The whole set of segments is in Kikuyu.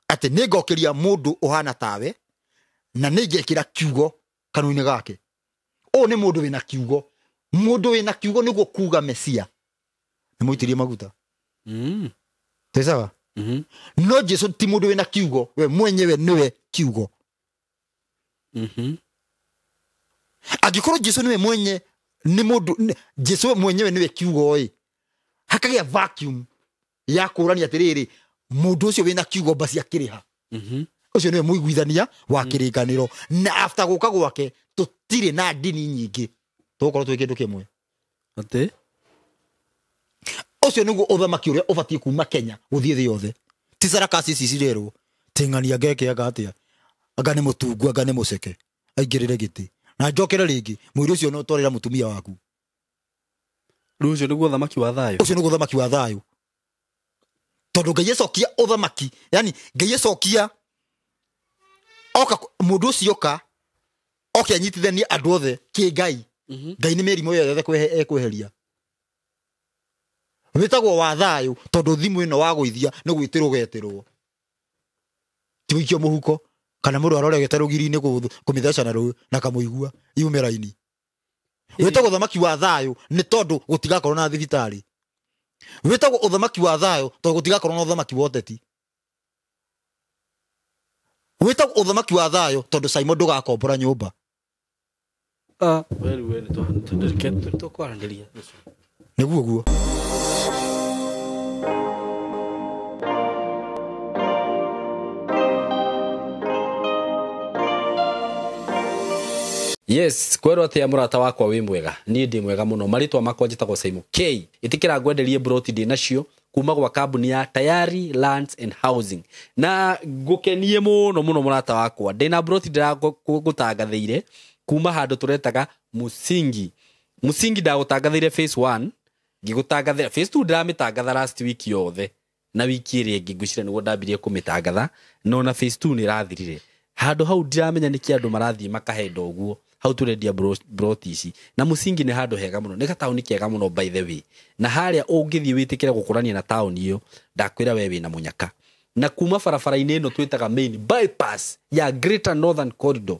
Atĩ nĩ ngokĩria mũndũ ũhana tawe na nĩ ngekĩra kiugo kanua-inĩ gake. Ũyũ nĩ mũndũ wĩna kiugo. Mũndũ wĩna kiugo nĩguo kuga Mesia. Nĩ mũitĩrie maguta. Twĩ sawa? No Jesu ti mũndũ wĩna kiugo, we mwenyewe nĩwe kiugo. Angĩkorwo Jesu nĩwe mwenye nĩ mũndũ, Jesu mwenyewe nĩwe kiugo ĩ, hakagĩa vacuum ya kũrania atĩrĩrĩ, mũndũ ũcio wĩna kiugo mbaci akĩrĩha. Ũcio nĩwe mũiguithania wa kĩrĩkanĩro. Na after gũka gwake tũtirĩ na ndini nyingĩ, tũgũkorwo twĩ kĩndũ kĩmwe. Atĩ? Ũcio nĩguo ũthamaki ũrĩa ũbatiĩ kuma Kenya gũthiĩ thĩ yothe. Ti sarakasi ici cirerwo tĩng'ania ngeke anga atĩa, anga nĩ mũtungu, anga nĩ mũceke, aingĩrĩre gĩtĩ na njokere rĩngĩ. Mwĩrĩ ũcio no twarĩra mũtumia waku. Rĩu ũcio nĩguo ũthamaki wa thayũ. Ũcio nĩguo ũthamaki wa thayũ. Tondũ Ngai acokia ũthamaki, yani Ngai acokia oka, mũndũ ũcio oka oke anyitithanie andũ othe kĩ Ngai. Ngai nĩ mĩrimũ yothe ekweheria. Wĩtagwo wa thayũ tondũ thimũ ĩno wagũithia nĩ gwĩtĩrwo getĩrwo, ti gũikio mũhuko kana mũndũ aroregete rũgiri-inĩ kũmĩtheca na kamũigua yume raini. Wĩtagwo ũthamaki wa thayũ nĩ tondũ gũtigakorwo na thibitarĩ. Wĩtagwo ũthamaki wa thayũ tondũ gũtigakorwo na ũthamaki wa ũteti. Wĩtagwo ũthamaki wa thayũ tondũ Simon ndũgakombora nyũmba. We rĩu we nĩ tũkwaranĩria. Nĩguo guo. Yes, kwerwo atia mũrata wakwa wĩ mwega. Niĩ ndĩ mwega mũno. Marĩtwa makwa njĩtagwo Simon K. Ĩtĩkĩra ngwenderie broti ndĩ nacio kuma gwa kambuni ya Tayari Lands and Housing. Na ngũkenie mũno mũno mũrata wakwa. Ndĩna broti ndĩragũtangathĩire kuma handũ tũretaga Musingi. Musingi ndagũtangathĩire phase 1, ngĩgũtangathĩra phase 2 ndĩramĩtangatha last week yothe. Na wiki ĩrĩa ĩngĩ ngwĩciria nĩguo ndambirie kũmĩtangatha, no na phase 2 nĩ ĩrathirire. Handũ hau ndiramenya nĩkĩ andũ marathiĩ makahenda ũguo. Hau tũrendia broti ici. Na Musingi nĩ handũ hega mũno, nĩ gataũni kega mũno by the way. Na harĩa ũngĩthiĩ wĩtĩkĩre gũkũrania na taũni ĩyo, ndakwĩra we wĩna mũnyaka. Na kuma barabara-inĩ ĩno twĩtaga main bypass ya Greater Northern Corridor.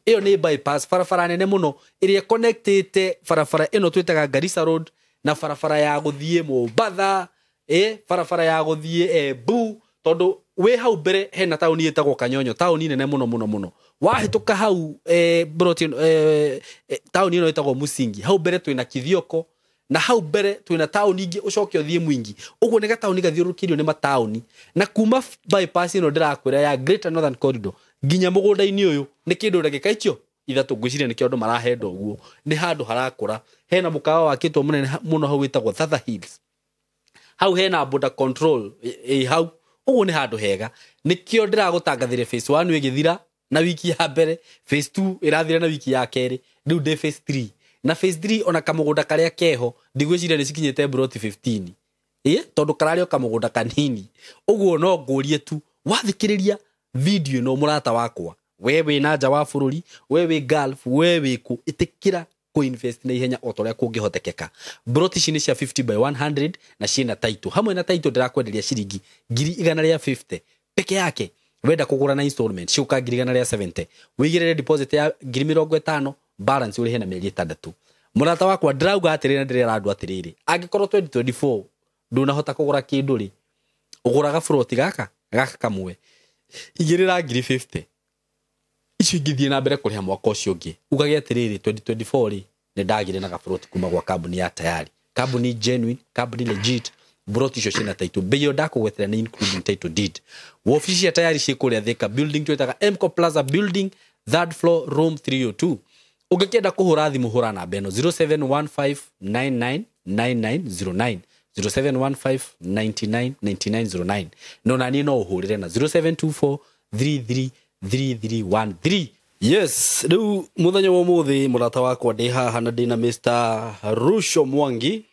Ĩyo nĩ bypass, barabara nene mũno ĩrĩa connectĩte barabara ĩno twĩtaga Garissa Road na barabara ya gũthiĩ Mombatha, barabara ya gũthiĩ Embu, tondũ wĩ hau mbere hena taũni ĩtagwo Kanyonyo, taũni nene mũno mũno mũno. Wahĩtũka hau, broti ĩno, taũni ĩno ĩtagwo Musingi, hau mbere twĩna Kithioko, na hau mbere twĩna taũni ingĩ ũcoke ũthiĩ Mwingi. Ũguo nĩ gataũni gathiũrũrũkĩirio nĩ mataũni. Na kuma bypass ĩno ndĩrakwĩra ya Greater Northern Corridor nginya mũgũnda-inĩ ũyũ nĩ kĩndũ ndagĩka icio ithatũ ngwĩciria nĩkĩo andũ marahenda ũguo. Nĩ handũ harakũra. Hena mũkawa wakĩtwo mũnene mũno hau wĩtagwo Thatha Hills. Hau hena border control hau. Ũguo nĩ handũ hega. Nĩkĩo ndĩragũtangathĩre phase 1 ĩgĩthira na wiki ya mbere, phase 2 ĩrathira na wiki ya kerĩ, rĩu ndĩ phase 3. Na phase 3 ona kamũgũnda karĩa keho ndigwĩciria nĩ cikinyĩte broti 15. Tondũ kararĩ o kamũgũnda kanini. Ũguo no ngũrie tu wathikĩrĩria video ĩno mũrata wakwa, we wĩ na nja wa bũrũri, we wĩ Gulf, we wĩ kũ, ĩtĩkĩra kũ-invest na ihenya o ta ũrĩa kũngĩhotekeka. Broti ici nĩ cia 50 by 100 na ciĩna title. Hamwe na title ndĩrakwenderia ciringi ngiri igana rĩa 50 peke yake. Wenda kũgũra na installment ciũka ngiri igana rĩa 70, wĩigĩrĩre deposit ya ngiri mĩrongo ĩtano, balance ũrĩhe na mĩeri ĩtandatũ. Mũrata wakwa ndĩrauga atĩrĩrĩ na ndĩrera andũ atĩrĩrĩ, angĩkorwo 2024 ndũnahota kũgũra kĩndũ rĩ, ũgũraga broti gaka kamwe, igĩrĩra ngiri 50 icio ingĩthiĩ na mbere kũrĩha mwaka ũcio ũngĩ. Ugage atĩrĩrĩ, 2024 rĩ, nĩ ndagĩire na gabroti kuma gwa kambuni ya Tayari, kambuni genuine, kambuni legit. Broti icio ciĩna title, bei ĩyo ndakũgwetera nĩ including title deed. Wabici cia Tayari ciĩ kũrĩa Thika building twĩtaga Mco Plaza building, third floor, room 302. Ũngĩkĩenda kũhũra thimũ hũra namba ĩno zero seven one five nine nine nine nine zero nine, zero seven one five ninety nine ninety nine zero nine. No na niĩ no ũhũrĩre na zero seven two four three three three three one three. Yes, rĩu mũthenya wa ũmũthĩ mũrata wakwa ndĩ haha na ndĩna Mister Rusho Mwangi.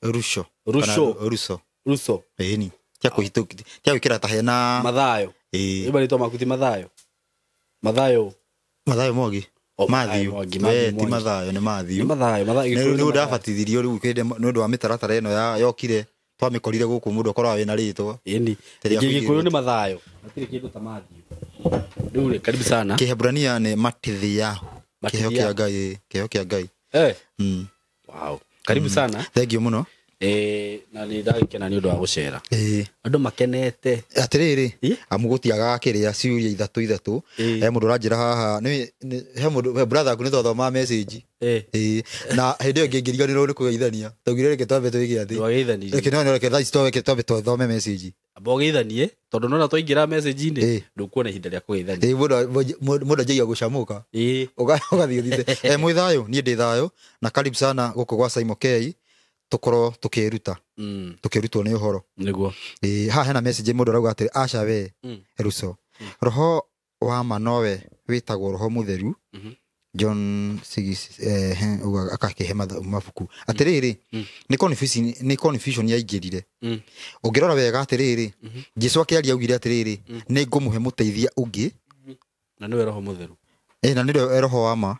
Rusho. Rusho. Kana Ruso. Ruso. Ĩni. Tia kũhĩtũkia, tia gwĩkĩra ta hena Mathayo. Ĩĩ. Ĩba rĩtwa maku ti Mathayo. Mathayo. Mathayo Mwangi. Oh, Matthew. Mathayo Mwangi, We, Matthew ti Mwangi. Mathayo, nĩ Matthew. Nĩ Mathayo, Mathayo, Nĩ Gĩkũyũ nĩ nĩ Mathayo. ndabatithirio rĩu kĩndĩ nĩ ũndũ wa mĩtaratara ĩno yokire. Twamĩkorire gũkũ mũndũ akoragwo wĩna rĩtwa. Ĩni. Rĩrĩa Gĩkũyũ nĩ mathayo. Matirĩ kĩndũ ta Matthew. Rĩu rĩ, karibu sana. Kĩhebrania nĩ matithiyahu. Kĩheo kĩa Matithiyahu. Ngai, kĩheo kĩa Ngai. Eh. Mm. Wow. Karibu sana. Thank you mũno. Na nĩ ndagĩkena nĩ ũndũ wa gũcera. Ĩĩ. Andũ makenete. Atĩrĩrĩ, Ĩ? amu gũtiagaga kĩrĩa ciũria ithatũ ithatũ. Ĩ. He mũndũ ũranjĩra haha, he mũndũ, he brother aku nĩ twathomaga message. Ĩĩ. Na hĩndĩ ĩyo ĩngĩ ngĩriganĩrwo nĩ kũgeithania. Twaugire reke twambe twĩke atĩ. Ndwageithanirie. Reke no reke thaa ici reke twambe twathome message. Amba ũgeithanie tondũ nona twaingĩra message-inĩ Ĩ. ndũkuona ihinda rĩa kũgeithania. Ĩĩ, mũndũ anjagia gũcamũka. Ĩ. Ũgathiĩ ũthiĩte. Mwĩ thayũ, niĩ ndĩ thayũ na karibu sana gũkũ gwa Saimo K tũkorwo tũkĩĩruta. Tũkĩrutwo nĩ ũhoro. Nĩguo. Ĩĩ, haha hena message mũndũ arauga atĩrĩ, aca we Ruso. Roho wa ma nowe wĩtagwo roho mũtheru. John 6 uga akakĩhe mabuku. Atĩrĩrĩ, nĩ confusion yaingĩrire. Ũngĩrora wega atĩrĩrĩ, Jesu akĩaria augire atĩrĩrĩ, nĩ ngũmũhe mũteithia ũngĩ. Na nĩwe roho mũtheru. Na nĩwe roho wa ma.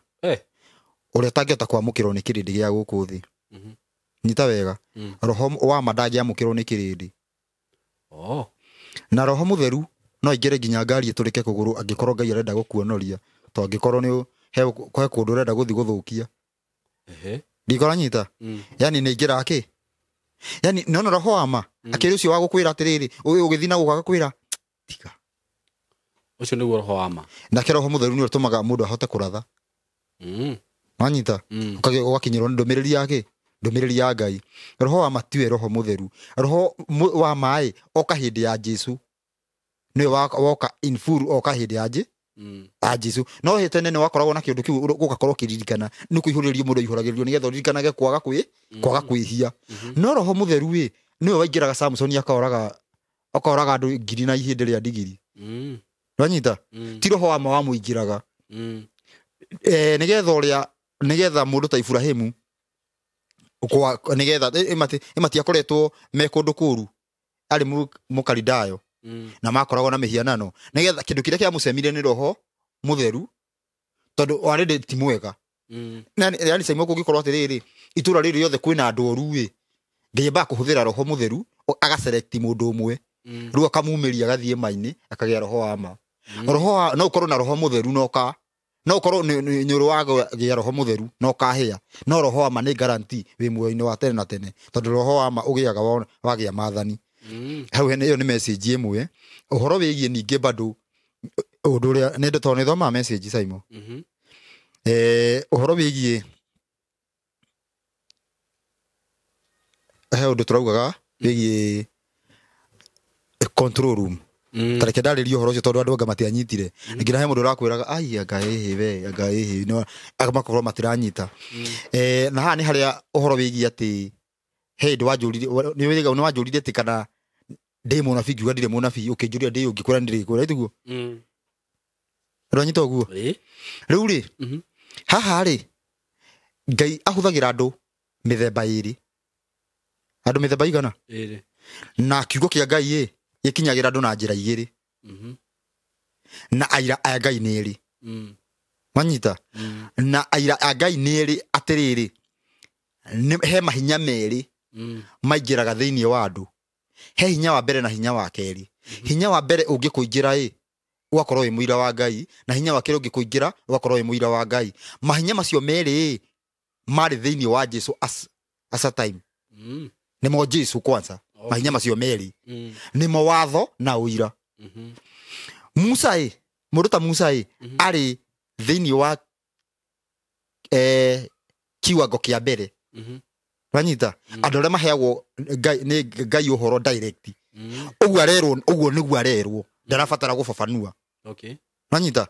Ũrĩa ũtangĩhota kwamũkĩrwo nĩ kĩrĩndĩ gĩa gũkũ thĩ. Nyita wega. Roho wa ma ndangĩamũkĩrwo nĩ kĩrĩndĩ. Na roho mũtheru no aingĩre nginya ngari ĩtũrĩke kũgũrũ angĩkorwo Ngai arenda gũkuonoria. To angĩkorwo nĩ he kũndũ ũrenda gũthiĩ gũthũkia. Ndikora nyita. Yani nĩ aingĩraga kĩ? Yani nĩona roho wa ma. Akĩrĩ ũcio wa gũkwĩra atĩrĩrĩ, ũyũ ũgĩthiĩ na gũkũ agakwĩra, tiga. Ũcio nĩguo roho wa ma. Nake roho mũtheru nĩwe ũtũmaga mũndũ ahote kũratha. Wanyita? Ũgakinyĩrwo nĩ ndũmĩrĩri ya kĩ? Ndũmĩrĩri ya Ngai. Roho wa ma tiwe roho mũtheru. Roho wa ma ĩ, oka hĩndĩ ya Jesu. Nĩwe woka in full oka hĩndĩ ya ya Jesu. No hĩndĩ tene nĩ wakoragwo na kĩũndũ kĩu ũgakorwo ũkĩririkana. Nĩ kũihũrĩrio mũndũ aihũragĩrĩrio nĩgetha ũririkanage kwaga kwĩhia. No roho mũtheru ĩ, nĩwe waingĩraga Samsoni akoraga andũ ngiri na ihĩndĩ rĩa ndigiri. Wanyita? Ti roho wa ma wamũingĩraga. Nĩgetha ũrĩa, nĩgetha mũndũ ta Ibrahimu, kwa, nĩgetha, ĩmatiakoretwo me kũndũ kũũru, arĩ mũkaridayo, na makoragwo na mĩhianano. Nĩgetha kĩndũ kĩrĩa kĩamũcemire nĩ roho mũtheru, tondũ already ti mwega. Na yani Saimo kũngĩkorwo atĩrĩrĩ, itũra rĩrĩ rĩothe kwĩna andũ oru ĩ, Ngai ambaga kũhũthĩra roho mũtheru, agaselect mũndũ ũmwe. Rĩu akamumĩria agathiĩ ma-inĩ, akagĩa roho wa ma. Roho wa, no ũkorwo na roho mũtheru na ũka, no ũkorwo nĩ ũrĩ wagĩa roho mũtheru na ũkahĩa. No roho wa ma nĩ guarantee wĩ muoyo-inĩ wa tene na tene, tondũ roho wa ma ũgĩaga wagĩa maathani. Hau hena ĩyo nĩ message ĩmwe. Ũhoro wĩgiĩ ningĩ bado ũndũ ũrĩa nĩ tondũ nĩ thomaga message Saimo. Ũhoro wĩgiĩ he ũndũ tũraugaga wĩgiĩ control room. Ta reke ndarĩrie ũhoro ũcio tondũ andũ anga matianyitire. Nginya he mũndũ ũrakwĩraga, ai, anga ĩhĩ we, anga ĩhĩ, no, anga makorwo matiranyita. Na haha nĩ harĩa ũhoro wĩgiĩ atĩ he hĩndĩ wanjũririe, nĩ wĩrĩga, nĩ wanjũririe atĩ kana ndĩ mũnabii, ngiuga ndirĩ mũnabii, ũkĩnjũria ndĩ ũngĩ, kwĩra ndirĩ kwĩra, tiguo? Ũranyita ũguo? Rĩu rĩ, haha rĩ, Ngai ahũthagĩra andũ mĩthemba ĩrĩ. Andũ mĩthemba igana? Ĩrĩ. Na kiugo kĩa Ngai ĩ, gĩkinyagĩra andũ na njĩra igĩrĩ. Na aira a Ngai nĩ erĩ. Wanyita? Na aira a Ngai nĩ erĩ atĩrĩrĩ, nĩ he mahinya merĩ maingĩraga thĩinĩ wa andũ. He hinya wa mbere na hinya wa kerĩ. Hinya wa mbere ũngĩkũingĩra ĩ, ũgakorwo wĩ mũira wa Ngai, na hinya wa kerĩ ũngĩkũingĩra ũgakorwo wĩ mũira wa Ngai. Mahinya macio merĩ ĩ, marĩ thĩinĩ wa Jesu as a time. Nĩmo Jesu kwanza. Mahinya macio merĩ. Nĩmo watho na ũira. Musa ĩ, mũndũ ta Musa ĩ, arĩ thĩinĩ wa, kiwango kĩa mbere. Wanyita? Andũ arĩa maheagwo Ngai, nĩ Ngai ũhoro direct. Ũguo arerwo, ũguo nĩguo arerwo. Ndarabatara gũbabanua. Wanyita?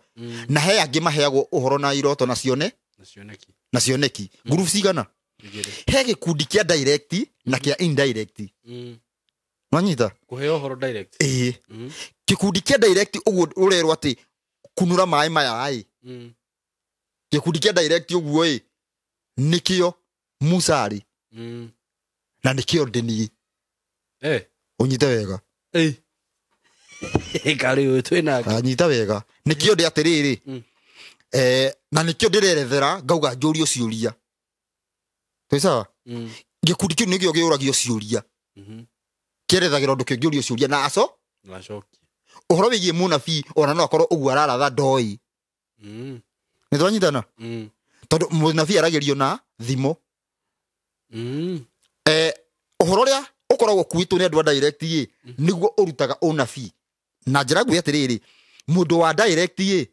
Na he angĩ maheagwo ũhoro na iroto na cione? Na cioneki. Na cioneki. Group cigana? Igĩrĩ. He gĩkundi kĩa direct na kĩa indirect. Wanyita? Kũheo ũhoro direct. Ĩĩ. Gĩkundi kĩa direct ũguo ũrerwo atĩ kunũra maĩ maya ĩ. Gĩkundi kĩa direct ũguo ĩ, nĩkĩo Musa arĩ. Na nĩkĩo ndĩ niĩ. Ũnyite wega. Karĩ ũyũ twĩ nake. Anyita wega. Nĩkĩo ndĩ atĩrĩrĩ. Na nĩkĩo ndĩrerethera ngauga njũrio ciũria. Twĩ sawa? Gĩkundi kĩu nĩkĩo kĩũragio ciũria. Kĩerethagĩra ũndũ kĩngĩũrio ciũria na aco Nacokia. Ũhoro wĩgiĩ mũnabii ona no akorwo ũguo araratha ndoĩ. Nĩ twanyitana? Tondũ mũnabii aragĩrio na thimo. Ũhoro ũrĩa ũkoragwo ũkuĩtwo nĩ andũ a direct ĩ, nĩguo ũrutaga ũnabii. Na njĩra nguhĩ atĩrĩrĩ, mũndũ wa direct ĩ,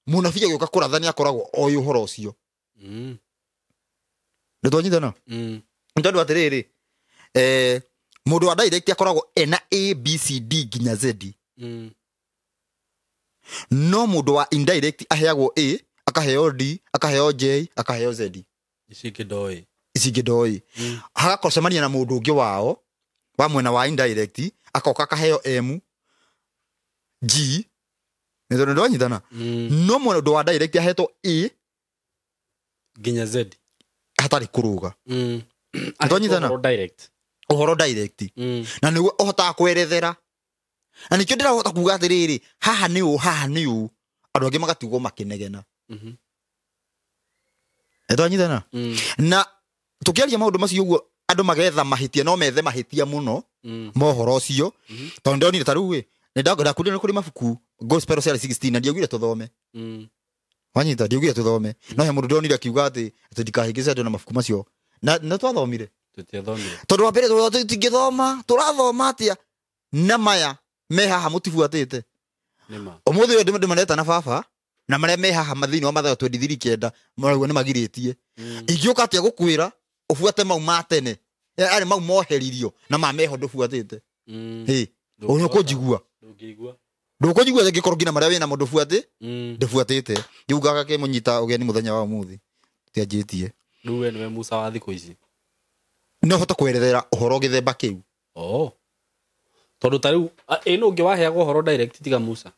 mũnabii agĩũka kũratha nĩ akoragwo oĩ ũhoro ũcio. Nĩ twanyitana? Nĩ tondũ atĩrĩrĩ, mũndũ wa direct akoragwo ena A, B, C, D nginya Z. No mũndũ wa indirect aheagwo A, akaheo D, akaheo J, akaheo Z. Ici ingĩ ndoĩ. Ici ingĩ ndoĩ. Hagacemania na mũndũ ũngĩ wao wa mwena wa indirect, akoka akaheo M, G. Nĩ tondũ ndwanyitana? No mũndũ wa direct ahetwo A nginya Z hatarĩ kũrũga. Nĩtwanyitana? Ũhoro direct. Ũhoro direct. Na nĩguo ũhotaga kwerethera. Na nĩkĩo ndĩrahota kuga atĩrĩrĩ, haha nĩ ũũ, haha nĩ ũũ. Andũ angĩ magatigwo makĩnegena. Nĩtwanyitana? Na tũkĩaria maũndũ macio ũguo andũ magetha mahĩtia, no methe mahĩtia mũno mohoro ũcio. Tondũ ndonire ta rĩu ĩ, nĩ ndakũrire nĩ kũrĩ mabuku Gospel ciarĩ 16 na ndiaugire tũthome. Wanyita, ndiaugire tũthome. No he mũndũ ndonire akiuga atĩ ndikahĩngĩce andũ na mabuku macio. Na nĩ twathomire. Tũtiathomire. Tondũ wa mbere tũtingĩthoma, tũrathoma atĩa na maya me haha mũtibuatĩte. Nĩma. Ũmũthĩ ũyũ ndĩmaneta na baba na marĩa me haha thĩinĩ wa Mathayo 23:9 marauga nĩ magirĩtie. Ingĩũka atĩa gũkwĩra ũbuate mau ma tene, arĩ mau moheririo na ma meho ndũbuatĩte. Hĩ, ũyũ ũkũnjigua. Ndũngĩigua. Ndũkũnjigua ngĩkorwo nginya marĩa wĩnamo ndũbuatĩ? Ndũbuatĩte. Rĩu ngagakĩmũnyita ũgeni mũthenya wa ũmũthĩ. Tũtianjĩtie. Rĩu we nĩwe Musa wa thikũ ici. No hote kwerethera ũhoro gĩthemba kĩu. Oh. Tondũ ta rĩu, ĩ nũ ũngĩ waheagwo ũhoro direct tiga Musa?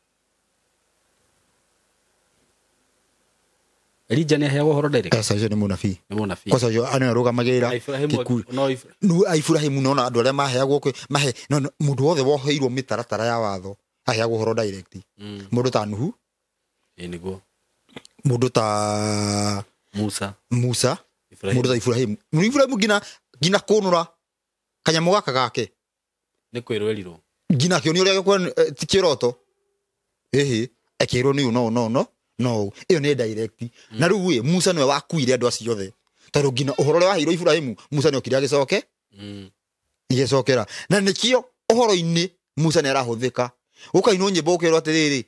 Elijah nĩ aheagwo ũhoro direct? Aca, ũcio nĩ mũnabii. Nĩ mũnabii. Kwanza ũcio nĩwe arũgamagĩrĩra gĩkundi. No Ibra- Nũ Ibrahimu nona andũ arĩa maheagwo kwĩ, mahe, no, no, mũndũ wothe woheirwo mĩtaratara ya watho aheagwo ũhoro direct. Mũndũ ta Nuhu. Ĩ, nĩguo. Mũndũ ta Musa. Musa. Ibrahimu. Mũndũ ta Ibrahimu. Ibrahimu nginya kũnũra kanyamũ gaka gake. Nĩ kwĩrwo erirwo. Nginya akĩonio ũrĩa gĩkũhe, ti kĩroto. Ĩhĩ, akĩrwo nĩ ũũ, no, no, no, no. Ĩyo nĩ direct. Na rĩu ĩ, Musa nĩwe wakuire andũ acio othe. Tondũ nginya ũhoro ũrĩa waheirwo Ibrahimu, Musa nĩokire agĩcoke. Igĩcokera. Na nĩkĩo ũhoro-inĩ Musa nĩarahũthĩka. Ũkainwo nyĩmbo ũkerwo atĩrĩrĩ,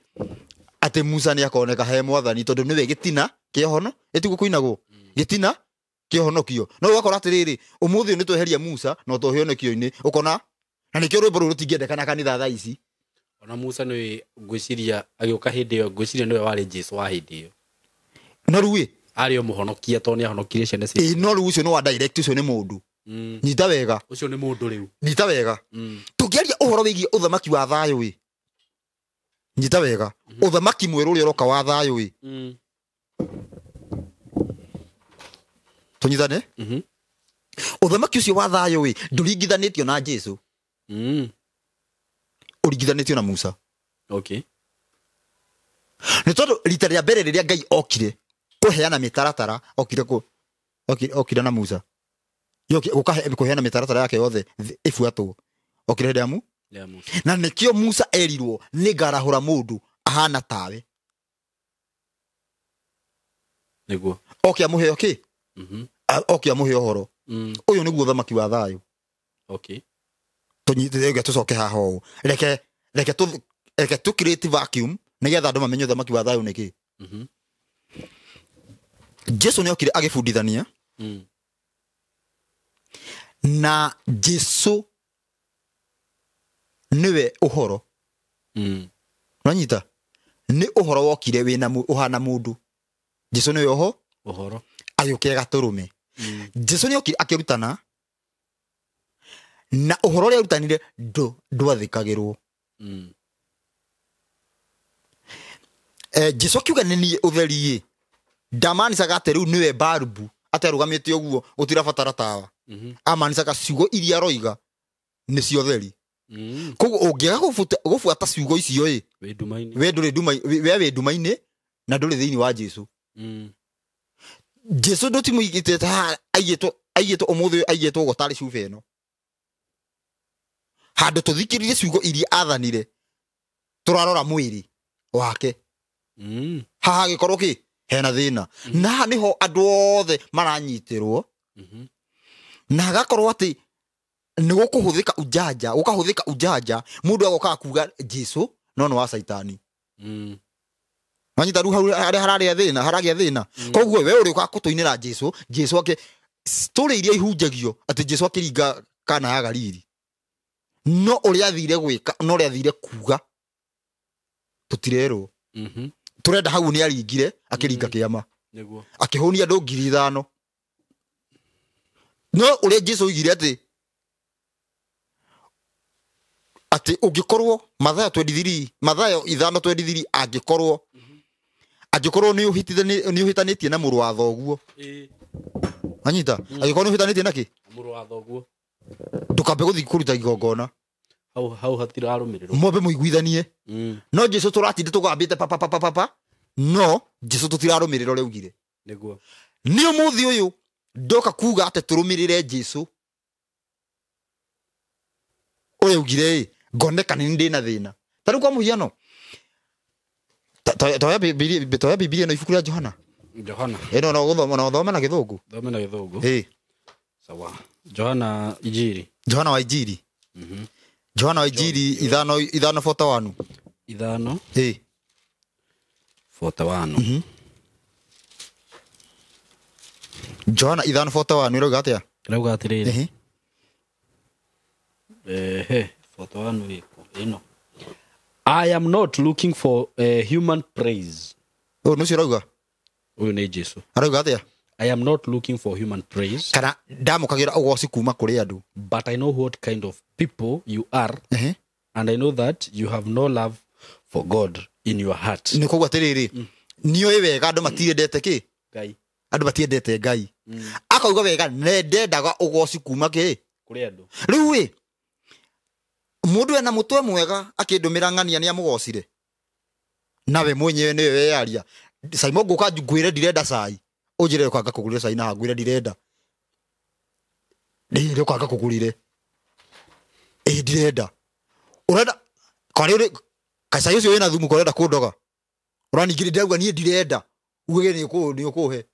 atĩ Musa nĩakoneka he mwathani tondũ nĩwe gĩtina kĩohono, ĩtiguo kũinagwo. Gĩtina kĩhonokio. No ũgakora atĩrĩrĩ, ũmũthĩ ũyũ nĩtweheria Musa na ũtũhonokio-inĩ, ũkona na nĩkĩo rwĩmbo rũrũ rũtingĩendekana kanitha thaa ici. Ona Musa nĩwe ngwĩciria agĩũka hĩndĩ ĩyo, ngwĩciria nĩwe warĩ Jesũ wa hĩndĩ ĩyo. No rĩu ĩ? Arĩ o mũhonokia tondũ nĩahonokirie ciana cia Ĩ, no rĩu ũcio nĩ wa direct, ũcio nĩ mũndũ. Nyita wega. Ũcio nĩ mũndũ rĩu. Nyita wega. Tũngĩaria ũhoro wĩgiĩ ũthamaki wa thayũ ĩ. Nyita wega. Ũthamaki mwerũ ũrĩa ũroka wa thayũ ĩ. Tũnyitane? Ũthamaki ũcio wa thayũ ĩ, ndũringithanĩtio na Jesũ. Ũringithanĩtio na Musa. Nĩ tondũ rita rĩa mbere rĩrĩa Ngai okire kũheana mĩtaratara, okire kũ-, okire, okire na Musa. Yoki, gũkahe, kũheana mĩtaratara yake yothe ĩbuatwo. Okire hĩndĩ ya Ya Musa. Na nĩkĩo Musa erirwo nĩngarahũra mũndũ ahana tawe. Nĩguo. Oke amũhe kĩ? Oke amũhe ũhoro. Ũyũ nĩguo ũthamaki wa thayũ. Tũnyite, reke tũcoke haha ũũ. Reke, reke tũ, reke tũ create vacuum nĩgetha andũ mamenye ũthamaki wa thayũ nĩ kĩ. Jesũ nĩokire agĩbundithania. Na Jesũ nĩwe ũhoro. Ũranyita? Nĩ ũhoro wokire wĩna ũhana mũndũ. Jesũ nĩwe ũho? Ũhoro. Agĩũkĩra gatũrũme. Jesũ nĩokire akĩrutana. Na ũhoro ũrĩa arutanire ndwathĩkagĩrwo. Jesũ akiuga nĩ niĩ ũtheri ĩ. Ndamanicaga atĩ rĩu nĩwe barubu, atĩ arũgamĩte ũguo gũtirabatara tawa. Amanicaga ciugo iria aroiga nĩcio theri. Koguo ũngĩaga gũbuata ciugo icio ĩ, Wĩ nduma-inĩ. we ndũrĩ nduma, we wĩ nduma-inĩ na ndũrĩ thĩinĩ wa Jesũ. Jesũ ndũtimũigĩte haha, aigĩtwo, aigĩtwo ũmũthĩ ũyũ, aigĩtwo ũguo tarĩ cuba ĩno. Handũ tũthikĩrĩrie ciugo iria athanire tũrarora mwĩrĩ wake. Haha gĩkorwo kĩ hena thĩna. Na haha nĩho andũ othe maranyitĩrwo. Na hagakorwo atĩ nĩ gũkũhũthĩka ujanja, gũkahũthĩka ujanja, mũndũ agoka kuga Jesu no nĩ wa Caitani. Wanyita rĩu hau harĩa hararĩa thĩna, haragĩa thĩna. Koguo we ũrĩũkaga kũtũinĩra Jesu, Jesu ake story iria ihunjagio atĩ Jesu akĩringa Kana ya Galili. No ũrĩa athire gwĩka, no ũrĩa athire kuga tũtirerwo. Tũrenda hau nĩ aringire, akĩringa kĩama. Nĩguo. Akĩhũnia andũ 5,000. No ũrĩa Jesu oigire atĩ atĩ ũngĩkorwo Mathayo 23, Mathayo 5:23, angĩkorwo angĩkorwo nĩ ũhĩtanĩtie na mũrũ wa thoguo. Anyita, angĩkorwo nĩ ũhĩtanĩtie na kĩ? Mũrũ wa thoguo. Ndũkambe gũthiĩ kũruta igongona. Hau hau hatirarũmĩrĩrwo. Mwambe mũiguithanie. No Jesu tũratinda tũgambĩte pa pa pa pa pa. No Jesu tũtirarũmĩrĩra ũrĩa augire. Nĩguo. Nĩ ũmũthĩ ũyũ ndoka kuga atĩ tũrũmĩrĩre Jesu ũrĩa augire ĩ, ngoneka nĩ ndĩ na thĩna. Ta rĩu kwa mũhiano, toya Bibilia, toya Bibilia na ibuku rĩa Johana. Johana. Ĩno no gũthoma, no thome na Gĩthũngũ. Thome na Gĩthũngũ. Ĩ. Sawa. Johana Injiri. Johana wa Injiri. Johana wa Injiri 5:41. 5. Ĩ. 41. Johana 5:41 ĩrauga atĩa? Ĩrauga atĩrĩrĩ. Ehe. Ehe, 41 ĩko ĩno. I am not looking for human praise. Ũyũ nĩũcio ũrauga? Ũyũ nĩ Jesu. Arauga atĩa? I am not looking for human praise. Kana ndamũkagĩra ũgoci kuma kũrĩ andũ. But I know what kind of people you are. Ehe. And I know that you have no love for God in your heart. Nĩ koguo atĩrĩrĩ, nĩoĩ wega andũ matiendete kĩ? Ngai. Andũ matiendete Ngai. Akauga wega ndendaga ũgoci kuma kĩ? Kũrĩ andũ. Rĩu ĩ, mũndũ ena mũtwe mwega akĩndũmĩra ng'ania nĩ amũgocire. Nawe mwenyewe nĩwe weyaria. Simon ngũka ngwĩre ndirenda cai. Ũnjĩre ũkanga kũgũrĩra cai na ngwĩre ndirenda. Ndĩrĩ ũkanga kũgũrĩre. Ĩ ndirenda. Ũrenda karĩ ũrĩ kacai ũcio wĩna thumu korenda kũndoga. Ũraningĩrĩria ndauga niĩ ndirenda. Uge nĩ ũkũhe.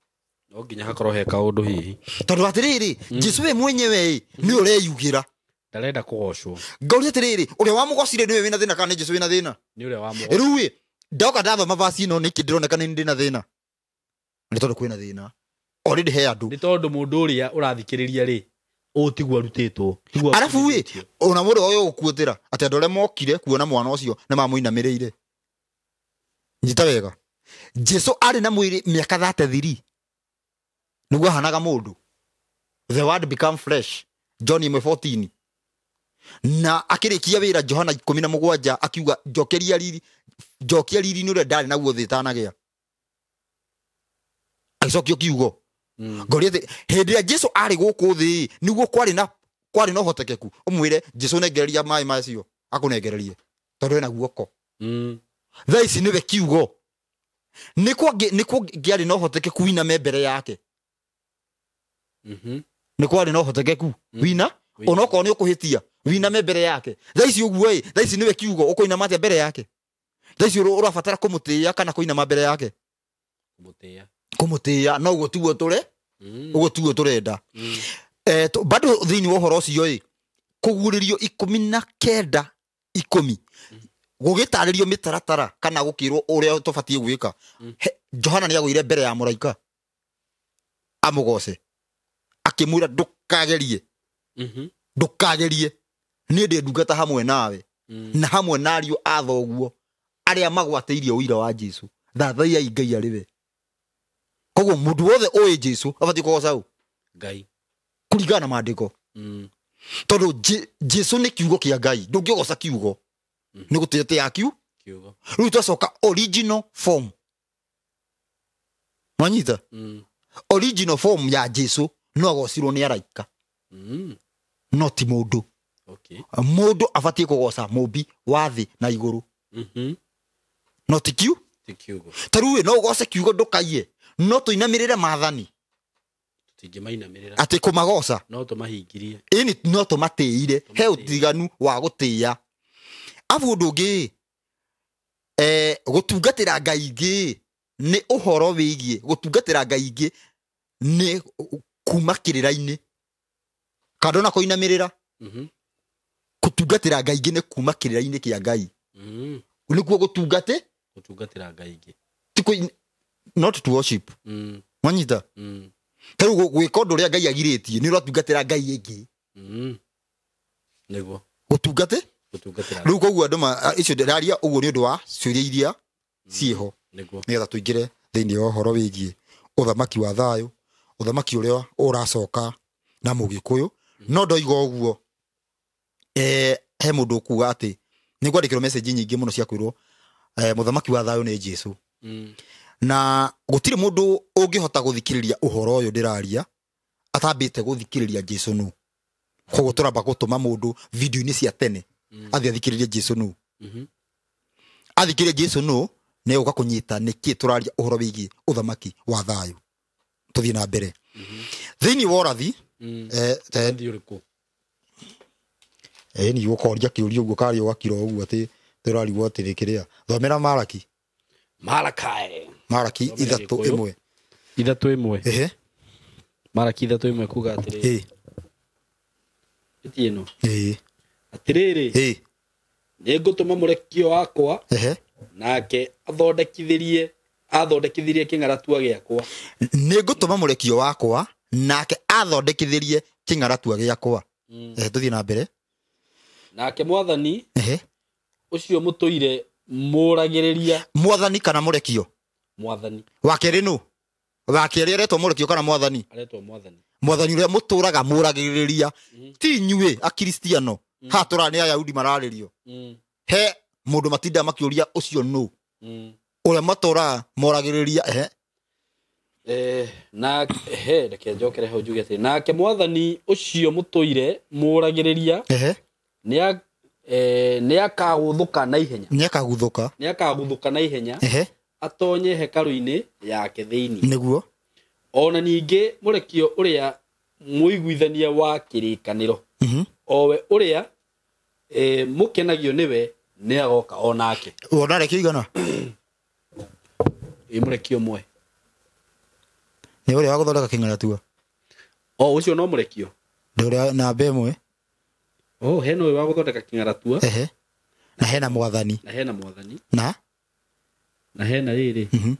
No nginya hakorwo he kaũndũ hihi. Tondũ atĩrĩrĩ, Jesu we mwenyewe ĩ, nĩ ũreyugĩra. Ndarenda kũgocwo. Ngauria atĩrĩrĩ, ũrĩa wamũgocire nĩwe wĩna thĩna kana nĩ Jesu wĩna thĩna? Nĩ ũrĩa wamũgocire. Rĩu ĩ, ndoka ndathoma verse ĩno nĩkĩ ndĩroneka nĩ ndĩ na thĩna? Nĩ tondũ kwĩna thĩna. Already he andũ. Nĩ tondũ mũndũ ũrĩa ũrathikĩrĩria rĩ, ũũ tiguo arutĩtwo. Tiguo Arabu ĩ, arutĩtwo. ona mũndũ ũyũ ũkuĩtĩra atĩ andũ arĩa mokire kuona mwana ũcio nĩ mamũinamĩrĩire. Nyita wega. Jesu arĩ na mwĩrĩ mĩaka 33. Nĩguo ahanaga mũndũ. The word become flesh. John 1:14. Na akĩrĩkia wĩra Johana 17 akiuga njokeria riri, njokia riri nĩ ũrĩa ndarĩ naguo thĩ ĩtanagĩa. Agĩcokio kiugo. Ngoria atĩ hĩndĩ ĩrĩa Jesu arĩ gũkũ thĩ nĩguo kwarĩ na ũhotekeku ũmwĩre Jesu nengereria maĩ macio akũnengererie tondũ ena guoko. Thaa ici nĩwe kiugo. Nĩ kũngĩarĩ na ũhotekeku wĩiname mbere yake. Nĩ kwarĩ na ũhotekeku wĩina onokorwo nĩ ũkũhĩtia wĩiname mbere yake. Thaa ici ũguo ĩ, thaa ici nĩwe kiugo ũkũinama atĩa mbere yake? Thaa ici ũrabatara kũmũtĩĩa kana kũinama mbere yake? Kũmũtĩĩa. Kũmũtĩĩa, no ũguo tiguo tũre, ũguo tiguo tũrenda. Bado thĩinĩ wa ũhoro ũcio ĩ, kũguũrĩrio 19:10 gũgĩtarĩrio mĩtaratara kana gũkĩrwo ũrĩa tũbatiĩ gwĩka. Johana nĩagũire mbere ya mũraika amũgoce akĩmwĩra ndũkagerie. Ndũkagerie, niĩ ndĩ ndungata hamwe nawe na hamwe na ariũ a thoguo arĩa magwatĩirie ũira wa Jesu. Thathaiai Ngai arĩ we. Koguo mũndũ wothe ũĩ Jesu abatiĩ kũgoca ũ? Ngai. Kũringana na maandĩko. Tondũ Jesu nĩ kiugo kĩa Ngai, ndũngĩgoca kiugo. Nĩ gũtĩĩa kiugo. Rĩu twacoka original form. Mwanyita? Original form ya Jesu no agocirwo nĩ araika. No ti mũndũ. Okay. Mũndũ abatiĩ kũgoca mũmbi wa thĩ na igũrũ. No ti kiu? Ti kiugo. Ta rĩu no ũgoce kiugo ndũkaiye, no tũinamĩrĩre maathani. Tũtingĩmainamĩrĩra. Atĩ kũmagoca. No tũmahingirie. Ĩni no tũmatĩire. He ũtiganu wa gũtĩĩa. Abu ũndũ ũngĩ, gũtungatĩra Ngai ingĩ nĩ ũhoro wĩgiĩ gũtungatĩra Ngai ingĩ nĩ kuma kĩrĩra-inĩ. Kando na kũinamĩrĩra. Gũtungatĩra Ngai ingĩ nĩ kuma kĩrĩra-inĩ kĩa Ngai. Nĩkuo gũtungate? Gũtungatĩra Ngai ingĩ. Ti not to worship. Mwanyita? Ta rĩu gwĩka ũndũ ũrĩa Ngai agirĩtie nĩ ũratungatĩra Ngai ĩngĩ. Nĩguo. Gũtungate? Gũtungatĩra. Rĩu koguo andũ icio ndĩraria ũguo nĩ ũndũ wa ciũria iria ciĩho. Nĩguo. Nĩgetha tũingĩre thĩinĩ wa ũhoro wĩgiĩ ũthamaki wa thayũ, ũthamaki ũrĩa ũracoka na Mũgĩkũyũ. No ndoiga ũguo, he mũndũ ũkuga atĩ nĩ ngwandĩkĩrwo message nyingĩ mũno cia kwĩrwo mũthamaki wa thayũ nĩ Jesũ. Na gũtirĩ mũndũ ũngĩhota gũthikĩrĩria ũhoro ũyũ ndĩraria atambĩte gũthikĩrĩria Jesũ nũ. Koguo tũramba gũtũma mũndũ video-inĩ cia tene athiĩ athikĩrĩrie Jesũ nũ. Athikĩrĩrie Jesũ nũ nĩ egũka kũnyita nĩkĩ tũraria ũhoro wĩgiĩ ũthamaki wa thayũ. Tũthiĩ na mbere. Thĩinĩ wa ũrathi, Ũrathi ũrĩkũ? Ni gũkoria kĩũria ũguo karĩ ũgakira ũguo atĩ tũrarigwo atĩrĩ kĩrĩa. Thomera Maraki. Maraki. Maraki Thomera 3:1. 3:1. Ehe. Maraki 3:1 kuga atĩrĩ. Ĩti ĩno. Atĩrĩrĩ. Nĩngũtũma mũrekio wakwa. Nake athondekithirie kĩng'aratua gĩakwa. Nĩngũtũma mũrekio wakwa nake athondekithirie kĩng'aratua gĩakwa. Tũthiĩ na mbere. Nake mwathani ũcio mũtũire mũragĩrĩria. Mwathani kana mũrekio? Mwathani. Wa kerĩ nũ? Wa kerĩ aretwo mũrekio kana mwathani? Aretwo mwathani. Mwathani ũrĩa mũtũraga mũragĩrĩria. Ti inyuĩ akristiano. Haha tũra nĩ Ayahudi mararĩrio. He mũndũ matinda makĩũria ũcio nũ? Ũrĩa matũraga moragĩrĩria. Na he reke njokere hau njuge atĩ nake mwathani ũcio mũtũire mũragĩrĩria. Nĩ akagũthũka na ihenya. Nĩ akagũthũka. Nĩ akagũthũka na ihenya. Atonye hekarũ-inĩ yake thĩinĩ. Nĩguo. Ona ningĩ mũrekio ũrĩa mũiguithania wa kĩrĩkanĩro. Owe ũrĩa mũkenagio nĩwe nĩ agoka onake. Wona rekio igana? Ĩ mũrekio ũmwe. Nĩ ũrĩa wa gũthondeka kĩng'aratua. O ũcio no mũrekio. Nĩ ũrĩa namba ĩmwe. Oh, hena ũyũ wa gũthondeka kĩng'aratua. Na hena mwathani. Na hena mwathani. Na hena rĩrĩ.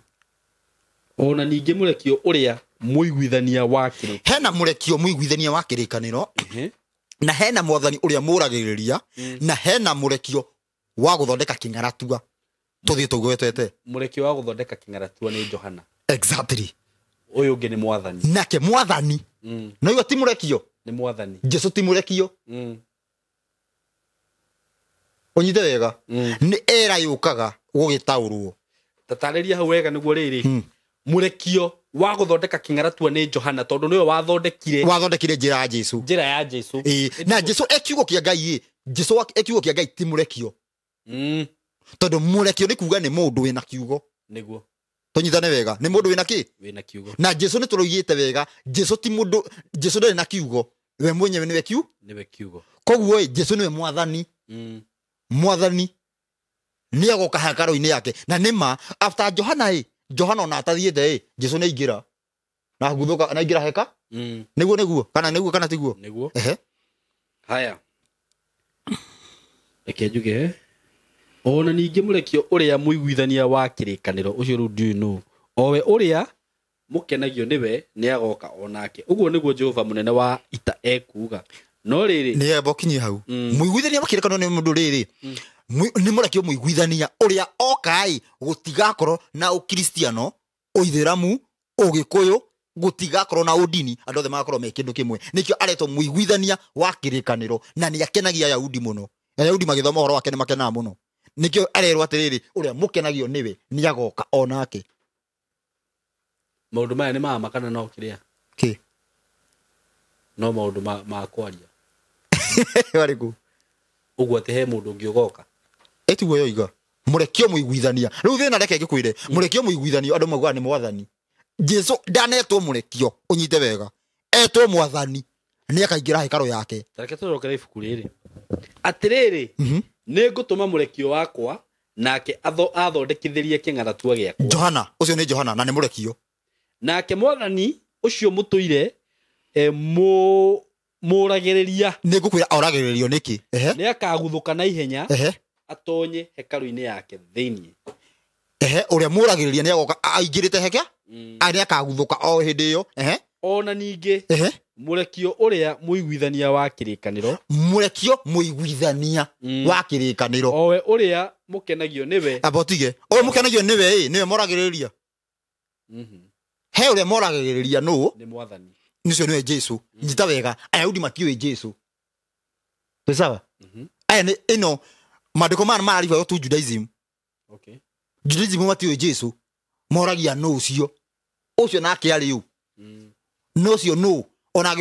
Ona ningĩ mũrekio ũrĩa mũiguithania wa kĩrĩkanĩro. Hena mũrekio mũiguithania wa kĩrĩkanĩro. Na hena mwathani ũrĩa mũragĩrĩria. Na hena mũrekio wa gũthondeka kĩng'aratua. Tũthiĩ tũgwetete. Mũrekio wa gũthondeka kĩng'aratua nĩ Johana. Exactly. Ũyũ ũngĩ nĩ mwathani. Nake mwathani. No igo ti mũrekio. Nĩ mwathani. Jesũ ti mũrekio. Ũnyite wega. Nĩ era yũkaga gũgĩtaũrwo. Tatarĩria hau wega nĩguo rĩrĩ. Mũrekio wa gũthondeka kĩng'aratua nĩ Johana tondũ nĩwe wathondekire. Wathondekire njĩra ya Jesũ. Njĩra ya Jesũ. Na Jesũ e kiugo kĩa Ngai. Jesũ e kiugo kĩa Ngai ti mũrekio. Tondũ mũrekio nĩ kuga nĩ mũndũ wĩna kiugo. Nĩguo. Tũnyitane wega. Nĩ mũndũ wĩna kĩ? Wĩna kiugo. Na Jesũ nĩ tũroigĩte wega. Jesũ ti mũndũ, Jesũ ndarĩ na kiugo. We mwenyewe nĩwe kiu? Nĩwe kiugo. Koguo Jesũ nĩwe mwathani. Mwathani nĩ agoka hekarũ-inĩ yake. Na nĩma after Johana Johana ona atathiĩte Jesũ nĩ aingĩra. Na guthũka na aingĩra heka? Nĩguo nĩguo kana nĩguo kana tiguo? Nĩguo. Haya. Reke njuge. Ona ningĩ mũrekio ũrĩa mũiguithania wa kĩrĩkanĩro ũcio rĩu ndiũĩ nũ. Owe ũrĩa mũkenagio nĩwe nĩ agoka onake. Ũguo nĩguo Jehova mũnene wa ita ekuuga. No rĩrĩ nĩ ebo kinyi hau. Mũiguithania wa kĩrĩkanĩro nĩ mũndũ rĩrĩ. Nĩ mũrekio mũiguithania ũrĩa oka gũtigakorwo na ũkristiano, ũithĩramu, ũgĩkũyũ, gũtigakorwo na ũndini, andũ othe magakorwo me kĩndũ kĩmwe. Nĩkĩo aretwo mũiguithania wa kĩrĩkanĩro na nĩ akenagia Ayahudi mũno. Ayahudi magĩthoma ũhoro wake nĩ makenaga mũno. Nĩkĩo arerwo atĩrĩrĩ ũrĩa mũkenagio nĩwe nĩ agoka onake. Maũndũ maya nĩ ma kana no kĩrĩa? Kĩ? No maũndũ ma kwaria. Warĩkũ? Ũguo atĩ he mũndũ ũngĩ ũgoka. Ĩtiguo yoiga. Mũrekio mũiguithania. Rĩu thĩna reke ngĩkwĩre, mũrekio mũiguithanio andũ maugaga nĩ mwathani. Jesũ ndanetwo mũrekio, ũnyite wega. Etwo mwathani nĩ akaingĩra hekarũ yake. Tareke tũcokere ibuku rĩrĩ. Atĩrĩrĩ, nĩ ngũtũma mũrekio wakwa nake athondekithĩrie kĩng'aratua gĩakwa. Johana ũcio nĩ Johana na nĩ mũrekio. Nake mwathani ũcio mũtũire mũragĩrĩria. Nĩ ngũkwĩra oragĩrĩrio nĩkĩ. Ehe. Nĩ akaguthũka na ihenya. Ehe. Atonye hekarũ-inĩ yake thĩinĩ. Ehe, ũrĩa mũragĩrĩria nĩ agoka aingĩrĩte heka. Nĩ akaguthũka o hĩndĩ ĩyo. Ehe. Ona ningĩ. Ehe. Mũrekio ũrĩa mũiguithania wa kĩrĩkanĩro. Mũrekio mũiguithania wa kĩrĩkanĩro. Owe ũrĩa mũkenagio nĩwe. Amba ũtige. Ũyũ mũkenagio nĩwe ĩ, nĩwe moragĩrĩria. He ũrĩa moragĩrĩria nũ? Nĩ mwathani. Ũcio nĩwe Jesu. Nyita wega, Ayahudi matiũĩ Jesu. Twĩ sawa? Aya nĩ ĩno maandĩko maya marariba tu Judaism. Okay. Judaism matiũĩ Jesu. Moragia nũ ũcio. Ũcio nake arĩ ũ? Nũ ũcio nũ? Ona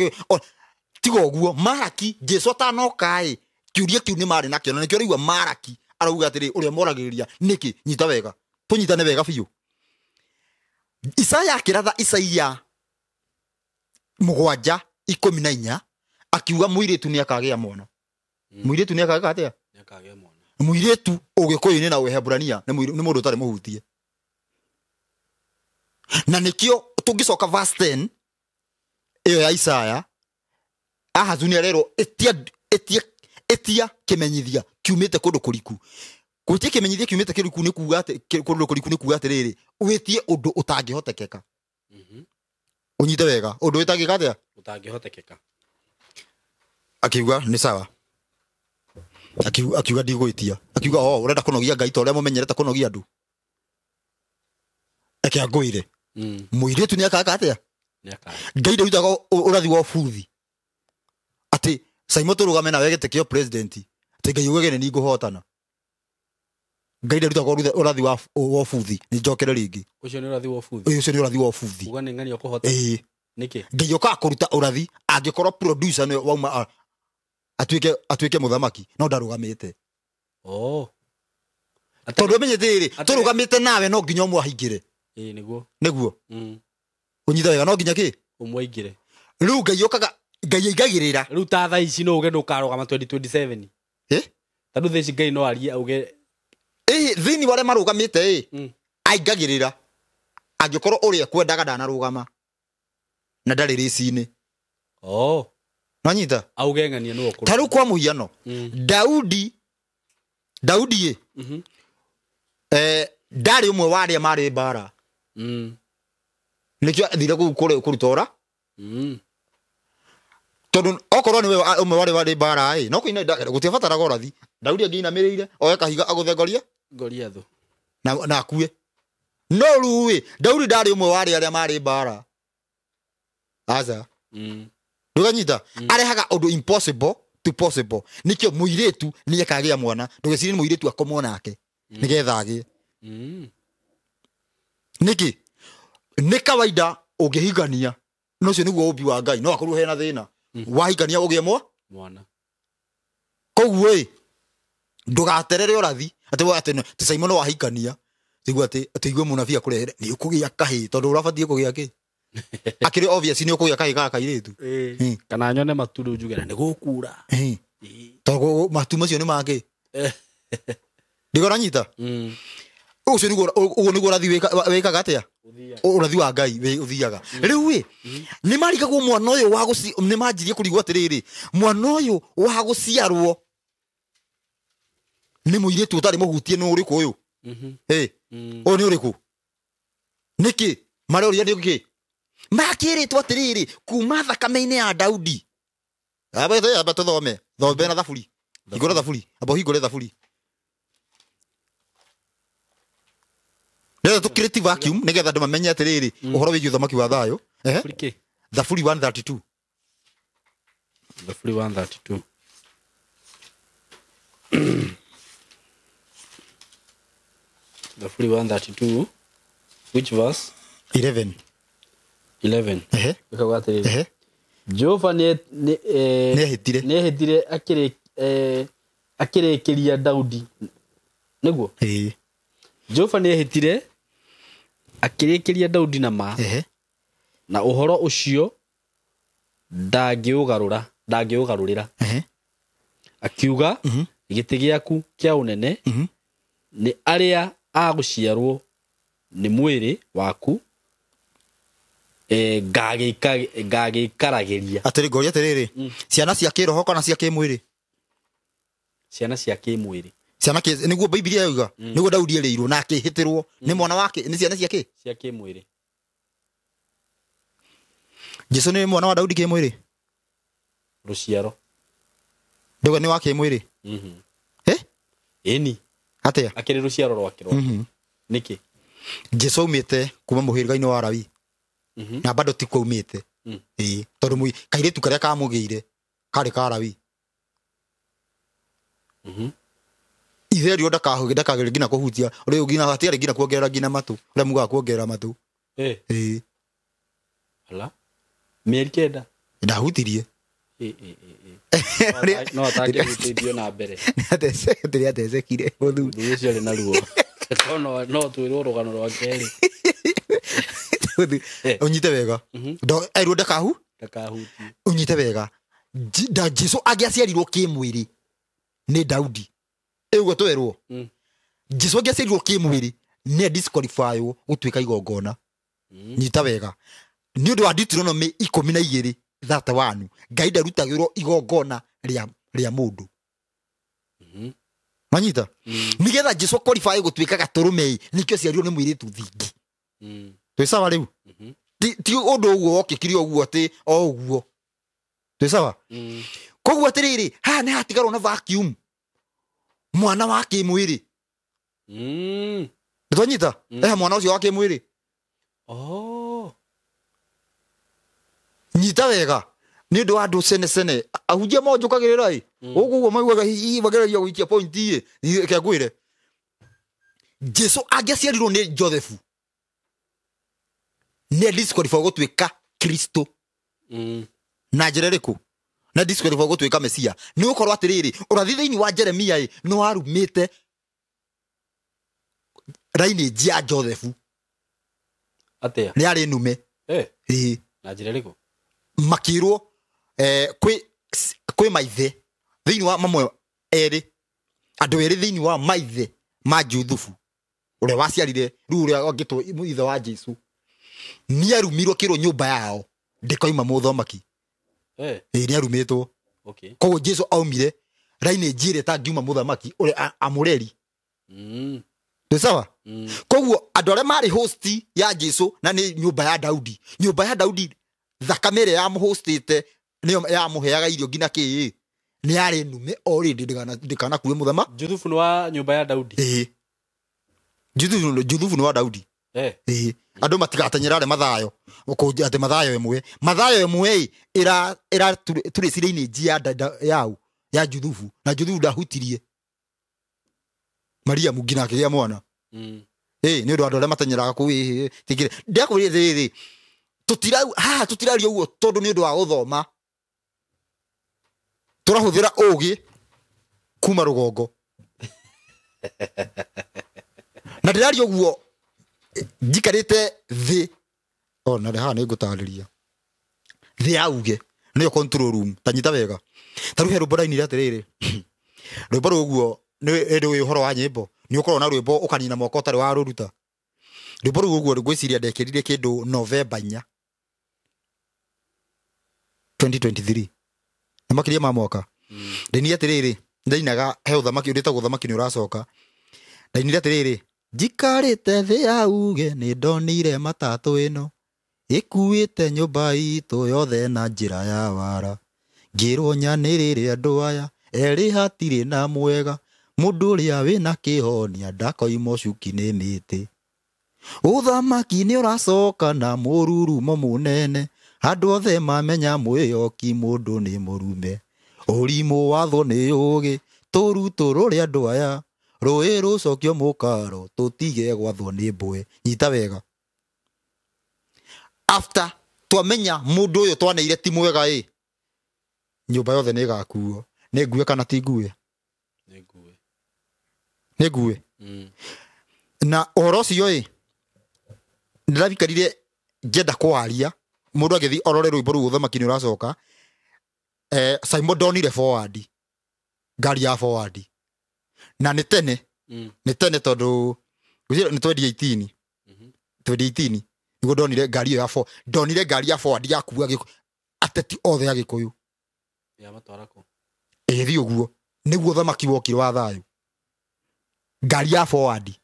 tiga ũguo Maraki Jesu atanoka ĩ, kĩũria kĩu nĩ marĩ nakĩo na nĩkĩo ũraigua Maraki arauga atĩrĩ ũrĩa moragĩrĩria nĩkĩ? Nyita wega, tũnyitane wega biũ. Isaya akĩratha Isaia 7:14 akiuga mũirĩtu nĩ akagĩa mwana. Mũirĩtu nĩ akagĩa atĩa? Nĩ akagĩa mwana. Mũirĩtu ũgĩkũyũ-inĩ na ũheburania nĩ mũndũ ũtarĩ mũhutie. Na nĩkĩo tũngĩcoka verse 10 ĩyo ya Isaya, Ahazu nĩ arerwo ĩtia kĩmenyithia kiumĩte kũndũ kũriku. Gwĩtia kĩmenyithia kiumĩte kĩriku nĩ kuuga atĩ kũndũ kũriku nĩ kuuga atĩrĩrĩ, wĩtie ũndũ ũtangĩhotekeka. Ũnyite wega, ũndũ ũtangĩka atĩa? Ũtangĩhotekeka. Akiuga nĩ sawa. Akiuga ndigwĩtia. Akiuga o ũrenda kũnogia Ngai ta ũrĩa mũmenyerete kũnogia andũ. Eke angũire. Mũirĩtu nĩ akaka atĩa? Ngai ndarutaga ũrathi wa ũbuthi. Atĩ Simon tũrũgame nawe gĩtĩ kĩa president, atĩ Ngai ugege nĩ ngũhotana. Ngai ndarutaga ũrathi wa ũbuthi, nĩ njokere rĩngĩ. Ũcio nĩ ũrathi wa ũbuthi. Ũcio nĩ ũrathi wa ũbuthi. Uga nĩ ng'ania ũkũhota. Ĩĩ. Nĩkĩ? Ngai okaga kũruta ũrathi angĩkorwo producer nĩwe wauma atuĩke mũthamaki no ndarũgamĩte. Oh. Tondũ ũmenyete rĩrĩ, tũrũgamĩte nawe no nginya ũmwe ahingĩre. Ĩĩ nĩguo. Nĩguo. Ũnyite wega no nginya kĩ? Ũmwe aingĩre. Rĩu Ngai okaga Ngai aigagĩrĩra. Rĩu ta thaa ici no uge ndũkarũgama 2027. Ĩ? Tondũ thaa ici Ngai no arie auge ĩ thĩinĩ wa arĩa marũgamĩte ĩ aingagĩrĩra angĩkorwo ũrĩa ekwendaga ndanarũgama na ndarĩ rĩci-inĩ. Oh. Nanyita? Auge ng'ania nĩwe ũkũrũgama. Ta rĩu kwa mũhiano, Daudi ĩ ndarĩ ũmwe wa arĩa marĩ mbara. Nĩkĩo athire kũu kũruta ũra. Tondũ okorwo nĩwe ũmwe warĩ warĩ mbara ĩ, no kũina gũtiabataraga ũrathi. Daudi angĩinamĩrĩire oe kahiga agũthe Goliath na akue. No rĩu ĩ, Daudi ndarĩ ũmwe wa arĩa marĩ mbara. Aca. Ndũganyita? Arehaga ũndũ impossible to possible. Nĩkĩo mũirĩtu nĩ akagĩa mwana. Ndũgecirie nĩ mũirĩtu akomwo nake nĩgetha agĩe. Nĩkĩ? Nĩ kawaida ũngĩhikania, no ũcio nĩguo ũmbi wa Ngai, no akorwo hena thĩna. Wahikania ũgĩe mwana. Koguo ĩ, ndũgaterere ũrathi atĩ atĩ Simon wahikania, tiguo atĩ igue mũnabii akũrehere nĩ ũkũgĩa kahĩĩ tondũ ũrabatiĩ kũgĩa kĩ? Akĩrĩ obvious nĩ ũkũgĩa kahĩĩ ga kairĩtu. Kana nyone matu rĩu njuge na nĩ gũkura. Tondũ matu macio nĩ makĩ? Ndĩkoranyita? Ũcio nĩguo ũguo nĩguo ũrathi wĩkaga atĩa? Ũrathi wa Ngai ũthiaga. Rĩu ĩ, nĩ marigagwo mwana ũyũ wa nĩ manjirie kũrigwo atĩrĩrĩ, mwana ũyũ wa gũciarwo nĩ mũirĩtu ũtarĩ mũhutie nĩ ũrĩkũ ũyũ? Ĩ, ũyũ nĩ ũrĩkũ? Nĩkĩ? Maroria nĩ kĩ? Makĩrĩtwo atĩrĩrĩ, kuma thakame-inĩ ya Daudi. Aba tũthome. Thome na thaburi. Hingũra thaburi. Amba ũhingũre thaburi. Nĩgetha tũ create vacuum nĩgetha andũ mamenye atĩrĩrĩ ũhoro wĩgiĩ ũthamaki wa thayũ. Thaburi 132. Thaburi 132. Thaburi 132. Which verse? 11. 11. Ĩkauga atĩrĩrĩ. Jehova nĩehĩtire. Nĩehĩtire akĩrĩkĩria Daudi. Nĩguo? Ĩĩ. Jehova nĩehĩtire akĩrĩkĩria Daudi na ma. Na ũhoro ũcio Ndangĩũgarũra, ndangĩũgarũrĩra. Akiuga gĩtĩ gĩaku kĩa ũnene nĩ arĩa a gũciarwo nĩ mwĩrĩ waku, ngagĩikaragĩria. Atĩrĩ, ngoria atĩrĩrĩ, ciana cia kĩroho kana cia kĩmwĩrĩ? Ciana cia kĩmwĩrĩ. Ciana kĩ nĩguo Bibilia yoiga, nĩguo Daudi erĩirwo na akĩhĩtĩrwo nĩ mwana wake, nĩ ciana cia kĩ? Cia kĩmwĩrĩ. Jesu nĩ mwana wa Daudi kĩmwĩrĩ? Rũciaro. Ndauga nĩ wa kĩmwĩrĩ. Eh? Ĩni. Atĩa? Akĩrĩ rũciaro rwake rwa. Nĩkĩ? Jesu aumĩte kuma mũhĩrĩga-inĩ wa Lawi. Na bado ti kuo aumĩte. Ĩĩ, tondũ kairĩtu karĩa kamũgĩire karĩ ka Lawi. Ithe rĩo ndakagĩre nginya kũhutia, rĩu nginya hatiarĩ nginya kuongerera nginya matũ, ũrĩa mugaga kuongerera matũ. Ĩĩ. Ala. Mĩeri 9. Ndahutirie. No atangĩhutĩtio na mbere. Nĩ atecekire mũthuri. Mũthuri ũcio arĩ na ruo. No twĩrwo rũgano rwa kerĩ. Ũnyite wega. Erwo ndakahu? Ndakahutie. Ũnyite wega. Jesu angĩaciarirwo kĩmwĩrĩ nĩ Daudi. Ĩguo twerwo. Jesu angĩaciarirwo kĩmwĩrĩ nĩ disqualifywo gũtuĩka igongona. Nyita wega. Nĩ ũndũ wa Deuteronomy 12:31, Ngai ndarutagĩrwo igongona rĩa mũndũ. Manyita? Nĩgetha Jesu qualify gũtuĩka gatũrũme, nĩkĩo aciarirwo nĩ mũirĩtu thingi. Twĩ sawa rĩu? Ti ũndũ ũguo wokĩkire ũguo atĩ o ũguo. Twĩ sawa? Koguo atĩrĩrĩ, haha nĩ hatigarwo na vacuum. Mwana wa kĩmwĩrĩ. Nĩtwanyita? Eha mwana ũcio wa kĩmwĩrĩ. Oh. Nyita wega. Nĩ ũndũ wa andũ cene cene. Ahunjia monjũkagĩrĩra ĩ. Ũguo ũguo maiguaga hihi mageragia gũikia point ĩ. Reke ngwĩre. Jesu angĩaciarirwo nĩ Joseph, nĩ disqualify gũtuĩka Kristo. Na njĩra ĩrĩkũ? Na disqualify gũtuĩka Mesia. Nĩ gũkorwo atĩrĩrĩ, ũrathi thĩinĩ wa Jeremia ĩ, nĩ warumĩte lineage ya Joseph. Atĩa? Nĩ arĩ nume. Ĩĩ. Na njĩra ĩrĩkũ? Makĩrwo kwĩ maithe thĩinĩ wa mamwe erĩ, andũ erĩ thĩinĩ wa maithe ma Juthubu ũrĩa waciarire rĩu ũrĩa angĩtwo ithe wa Jesu, nĩ arumirwo kĩrwo nyũmba yao ndĩkoima mũthamaki. Ĩĩ, nĩ arumĩtwo. Koguo Jesu aumire lineage ĩrĩa ĩtangiuma mũthamaki ũrĩa amũreri. Twĩ sawa? Koguo andũ arĩa marĩ host ya Jesu na nĩ nyũmba ya Daudi, nyũmba ya Daudi thakame ĩrĩa yamũhostĩte nĩyo yamũheaga irio nginya kĩĩ, nĩ yarĩ nume already, ndĩkanakue mũthamaki. Juthubu nĩ wa nyũmba ya Daudi. Ĩĩ. Juthubu nĩ wa Daudi. Ĩĩ. Andũ matigatenyera arĩa Mathayo, atĩ Mathayo ĩmwe. Mathayo ĩmwe ĩ, ĩra tũrĩcire lineage ya yao ya Juthubu, na Juthubu ndahutirie Mariamu nginya akĩgĩa mwana. Ĩĩ, nĩ ũndũ andũ arĩa matenyeraga kũu, ĩĩ, tigire. Ndakwĩrire rĩrĩ, haha tũtiraria ũguo tondũ nĩ ũndũ wa gũthoma. Tũrahũthĩra ũgĩ kuma rũgongo. Na ndĩraria ũguo njikarĩte thĩ, na haha nĩ ngũtarĩria. Thĩ ya uge, nĩyo control room, ta nyita wega. Ta rĩu he rwĩmbo ndainire atĩrĩrĩ. Rwĩmbo rũu ũguo nĩ ũĩ ũhoro wa nyĩmbo, nĩ ũkoragwo na rwĩmbo ũkanina mwaka ũtarĩ warũruta. Rwĩmbo rũu ũguo ngwĩciria ndekĩrire kĩndũ November 4 2023. Nĩ makĩria ma mwaka. Ndainire atĩrĩrĩ, ndainaga he ũthamaki ũrĩtagwo ũthamaki nĩ ũracoka. Ndainire atĩrĩrĩ, njikarĩte thĩ ya uge nĩ ndonire matatũ ĩno ĩkuĩte nyũmba itũ yothe na njĩra ya wara, ngĩrwo nyanĩrĩre andũ aya erĩ hatirĩ na mwega, mũndũ ũrĩa wĩna kĩhonia ndakoima cuki nĩ mĩtĩ. Ũthamaki nĩ ũracoka na mũrurumo mũnene, andũ othe mamenya mwĩoki mũndũ nĩ mũrume, ũrimũ wathwo nĩ ũgĩ, tũrutũrũre andũ aya, rũĩ rũcokio mũkaro, tũtige gwathwo nĩ mbwe. Nyita wega. After twamenya mũndũ ũyũ twaneire ti mwega ĩ, nyũmba yothe nĩ ĩgakuo. Nĩ ngue kana ti ngue? Nĩ ngue. Nĩ ngue. Na ũhoro ũcio ĩ, ndĩrabikarire ngĩenda kwaria Mũndũ agĩthiĩ orore rwĩmbo rũu ũthamaki nĩ ũracoka. Simon ndonire forward, ngari ya forward, na nĩ tene. Nĩ tene tondũ ngwĩciria nĩ 2018. 2018 nĩguo ndonire ngari ĩyo ya ndonire ngari ya forward yakua ateti othe a Gĩkũyũ. Ya matwara kũ? Ĩgĩthiĩ ũguo nĩguo ũthamaki wokire wa thayũ. Ngari ya forward,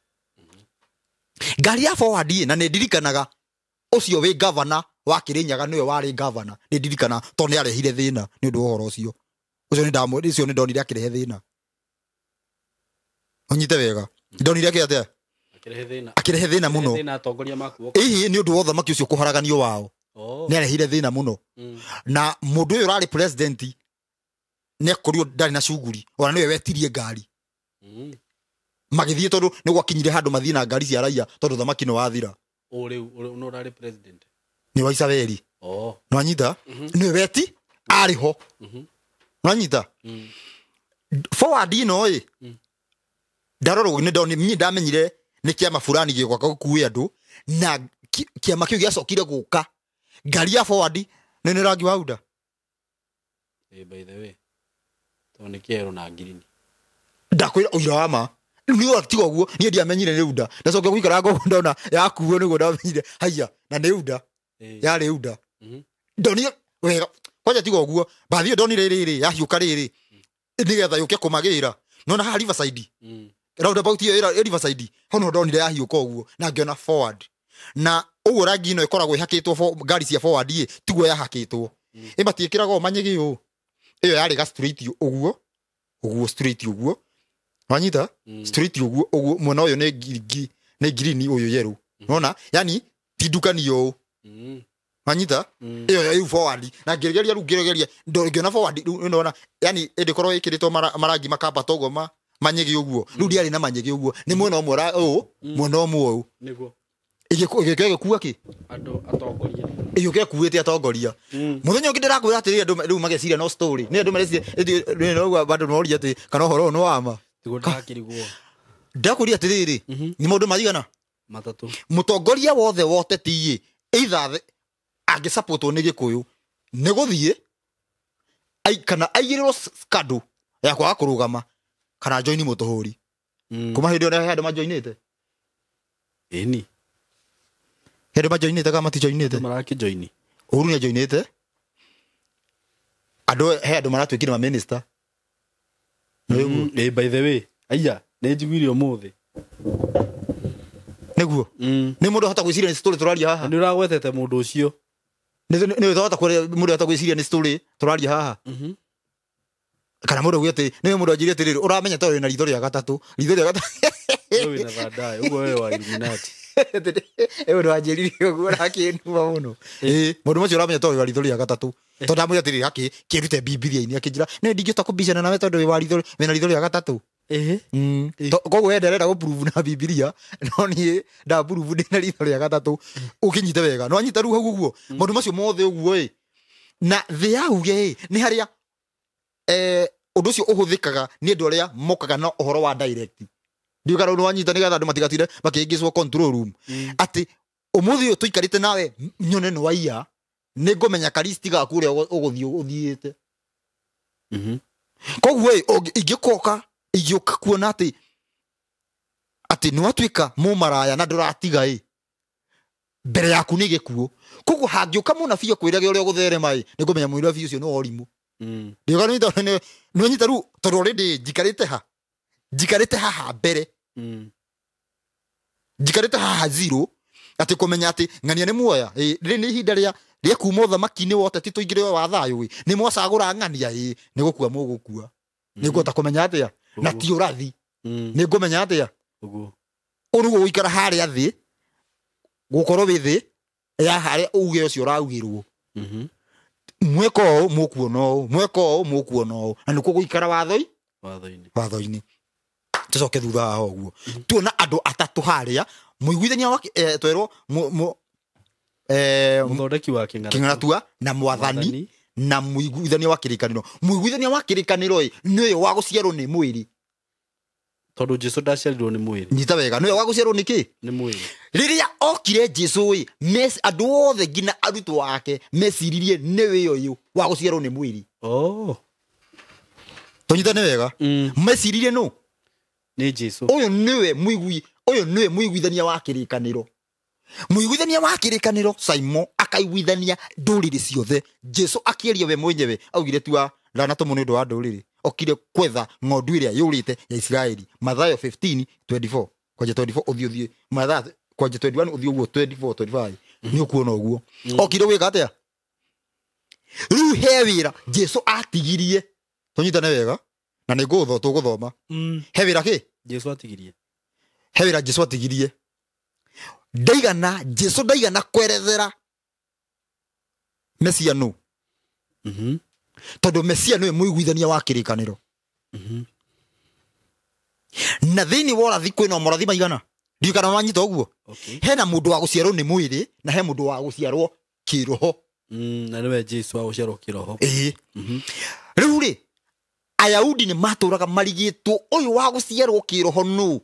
ngari ya forward ĩ, na nĩ ndirikanaga ũcio wĩ gavana wa Kĩrĩnyaga, nĩwe warĩ gavana, nĩ ndirikana tondũ nĩ arehire thĩna nĩ ũndũ wa ũhoro ũcio. Ũcio nĩ ũcio nĩ ndonire akĩrehe thĩna. Ũnyite wega, ndonire akĩ atĩa? Akĩrehe thĩna. Akĩrehe thĩna mũno. Thĩna atongoria makuo. Ĩhihi nĩ ũndũ wa ũthamaki ũcio kũharaganio wao. Nĩ arehire thĩna mũno. Na mũndũ ũyũ ũrarĩ president nĩ akorirwo ndarĩ na cuguri, ona nĩwe wetirie ngari. Magĩthiĩ tondũ nĩ gwakinyire handũ mathiĩ na ngari cia raia tondũ ũthamaki nĩ wathira. O rĩu nũ ũrarĩ president? Nĩ wa Isabeli. Nĩwanyita? Nĩwe weti arĩ ho. Nĩwanyita? Forward ĩno ĩ, ndarora ũguo nĩ ndonire, niĩ ndamenyire nĩ kĩama fulani gĩgoka gũkuĩa andũ, na kĩama kĩu gĩacokire gũka. Ngari ya forward nĩ rangi wa UDA. By the way, tondũ nĩ kĩerũ na ngirini. Ndakwĩra ũira wa ma. Rĩu nĩ ũra tiga ũguo, niĩ ndiamenyire nĩ UDA. Ndacoka gũikara ngũkũ ndona yakuo nĩguo ndamenyire. Haiya, na nĩ UDA. Yarĩ UDA. Ndonire wega. Kwanja tiga ũguo, bathi ĩyo ndonire rĩrĩ, yahiũka rĩrĩ. Nĩgetha yũke kũmagĩra. Nona haha Riverside. Roundabout ĩyo ĩra Riverside. Hau nĩho ndonire yahiũka ũguo, na ngĩona forward. Na ũguo rangi ĩno ĩkoragwo ĩhakĩtwo ngari cia forward ĩ, tiguo yahakĩtwo. Ĩ matiĩkĩraga ũũ manyĩgĩ ũũ. Ĩyo yarĩ ga straight ũguo. Ũguo straight ũguo. Wanyita? Straight ũguo, ũguo mwena ũyũ nĩ nĩ green ũyũ yellow. Unaona? Yani ti ndukanio ũũ. Wanyita? Ĩyo ya rĩu forward. Na ngĩgeria rĩu ngĩgeria, ngĩona forward rĩu nĩndona, yani ĩndĩ korwo ĩkĩrĩtwo marangi makamba toguo manyĩgĩ ũguo. Rĩu ndiarĩ na manyĩgĩ ũguo. Nĩ mwena ũmwe ũũ, mwena ũmwe ũũ. Nĩguo. Ĩgĩũka ĩgĩkua kĩ? Andũ atongoria. Ĩgĩũka ĩkuĩte atongoria. Mũthenya ũngĩ ndĩrakwĩra atĩrĩrĩ, andũ rĩu mageciria no story. Nĩ andũ mareciria, ĩndĩ, nĩ no ũguo bado noria atĩ kana ũhoro ũyũ nĩ wa ma. Tiguo ndĩrakĩrigwo. Ndakũria atĩrĩrĩ, nĩ maũndũ maigana? Matatũ. Mũtongoria wothe wa ũteti ĩ, either angĩsupportwo nĩ Gĩkũyũ, nĩ gũthiĩ, kana aigĩrĩrwo scandal ya kwaga kũrũgama, kana join mũtũhũri. Kuma hĩndĩ ĩyo he andũ majoinĩte? Ĩni. He andũ majoinĩte kana matijoinĩte? Andũ marakĩjoini. Uhuru nĩ ajoinĩte. Andũ, he andũ maratuĩkire ma minister. Nĩguo. By the way, aya, nĩ njiguire ũmũthĩ. Nĩguo. Nĩ mũndũ ahota gwĩciria nĩ story tũraria haha. Nĩ ũragwetete mũndũ ũcio. Nĩ ũhota kũrĩa mũndũ ahota gwĩciria nĩ story tũraria haha. Kana mũndũ auge atĩ, nĩ mũndũ anjĩre atĩrĩrĩ, ũramenya tondũ wĩna ritho rĩa gatatũ. Ritho rĩa gatatũ. Wewe wĩna baadaye, ũguo wewe wa Illuminati. Nĩ mũndũ wanjĩrire ũguo na akĩnuma mũno. Mũndũ ũcio ũramenya tondũ wĩ wa ritho rĩa gatatũ. Tondũ ndamwĩra atĩrĩrĩ, kĩrute Bibilia-inĩ, akĩnjĩra, nĩ ndingĩhota kũbicana nawe tondũ wĩ wa ritho, wĩna ritho rĩa gatatũ. Koguo we ndarenda gũprove na Bibilia, no niĩ ndaprove ndĩna ritho rĩa gatatũ. Ũkĩnyite wega. No anyita rĩu hau ũguo. Maũndũ macio mothe ũguo ĩ. Na thĩ ya uge ĩ, nĩ harĩa, ũndũ ũcio ũhũthĩkaga nĩ andũ arĩa mokaga na ũhoro wa direct. Ndiũĩ kana nĩwanyita nĩgetha andũ matigatinde makĩingĩcwo control room. Atĩ ũmũthĩ ũyũ tũikarĩte nawe nyone nĩ waiya, nĩ ngũmenya karisti gaku ũrĩa ũgũthiĩ ũthiĩte. Koguo ĩ, ingĩkoka, ingĩũka kuona atĩ nĩwatuĩka mũmaraya na ndũratiga ĩ, mbere yaku nĩ gĩkuũ. Koguo hangĩũka mũnabii akwĩrage ũrĩa ũgũtherema ĩ, nĩ ngũmenya mũnabii ũcio nĩ wa ũrimũ. Ndiũĩ kana nĩwanyita rĩu, tondũ already njikarĩte ha? Njikarĩte haha mbere. Njikarĩte haha zero, atĩ kũmenya atĩ ng'ania nĩ muoya. Ĩ, rĩrĩ nĩ ihinda rĩa kuma ũthamaki-inĩ wa ũteti tũingĩre wa thayũ ĩ, nĩ mwacagũra ng'ania ĩ, nĩ gũkua mũgũkua. Nĩ ngũhota kũmenya atĩa? Na ti ũrathi. Nĩ ngũmenya atĩa? Ũũ nĩguo gũikara harĩa thĩ, gũkorwo wĩ thĩ ya harĩa uge ũcio ũraugĩrwo. Mweka ũũ mũkuona ũũ, mweka ũũ mũkuona ũũ, na nĩkuo gũikara wathoi? Watho-inĩ. Watho-inĩ. Tũcoke thutha wa ũguo. Tuona andũ atatũ harĩa, mũiguithania wa twerwo, Mũthondeki wa kĩng'aratua. kĩng'aratua na mwathani, Mwathani. na mũiguithania wa kĩrĩkanĩro. Mũiguithania wa kĩrĩkanĩro ĩ, nĩ ũyũ wa gũciarwo nĩ mwĩrĩ. Tondũ Jesu ndaciarirwo nĩ mwĩrĩ. Nyita wega, nĩwe wa gũciarwo nĩ kĩ? Nĩ mwĩrĩ. Rĩrĩa okire Jesu ĩ, andũ othe nginya arutwo ake meciririe nĩwe ũyũ wa gũciarwo nĩ mwĩrĩ. Oh. Tũnyitane wega. Meciririe nũ? Nĩ Jesu. Ũyũ nĩwe mũigui, ũyũ nĩwe mũiguithania wa kĩrĩkanĩro. Mũiguithania wa kĩrĩkanĩro Simon akaiguithania ndũrĩrĩ ciothe. Jesu akĩaria we mwenyewe augire tua ndanatũmwo nĩ ũndũ wa ndũrĩrĩ, okire kwetha ng'ondu ĩrĩa yũrĩte ya Isiraeli. Mathayo 15:24 kwanja 24 ũthiĩ ũthiĩ Mathayo kwanja 21 ũthiĩ ũguo 24 25 nĩ ũkuona ũguo. Okire gwĩka atĩa? Rĩu he wĩra Jesu atigirie. Tũnyitane wega na nĩ ngũthoma tũgũthoma. He wĩra kĩ? Jesu atigirie. He wĩra Jesu atigirie. Ndaigana Jesu ndaigana kwerethera Mesia nũ. Tondũ Mesia nĩwe mũiguithania wa kĩrĩkanĩro. Na thĩinĩ wa ũrathi kwĩna morathi maigana? Ndiũĩ kana wanyita ũguo. Hena mũndũ wa gũciarwo nĩ mwĩrĩ na he mũndũ wa gũciarwo kĩroho. Na nĩwe Jesu wa gũciarwo kĩroho. Ĩĩ. Rĩu rĩ, Ayahudi nĩ matũraga marigĩtwo ũyũ wa gũciarwo kĩroho nũ.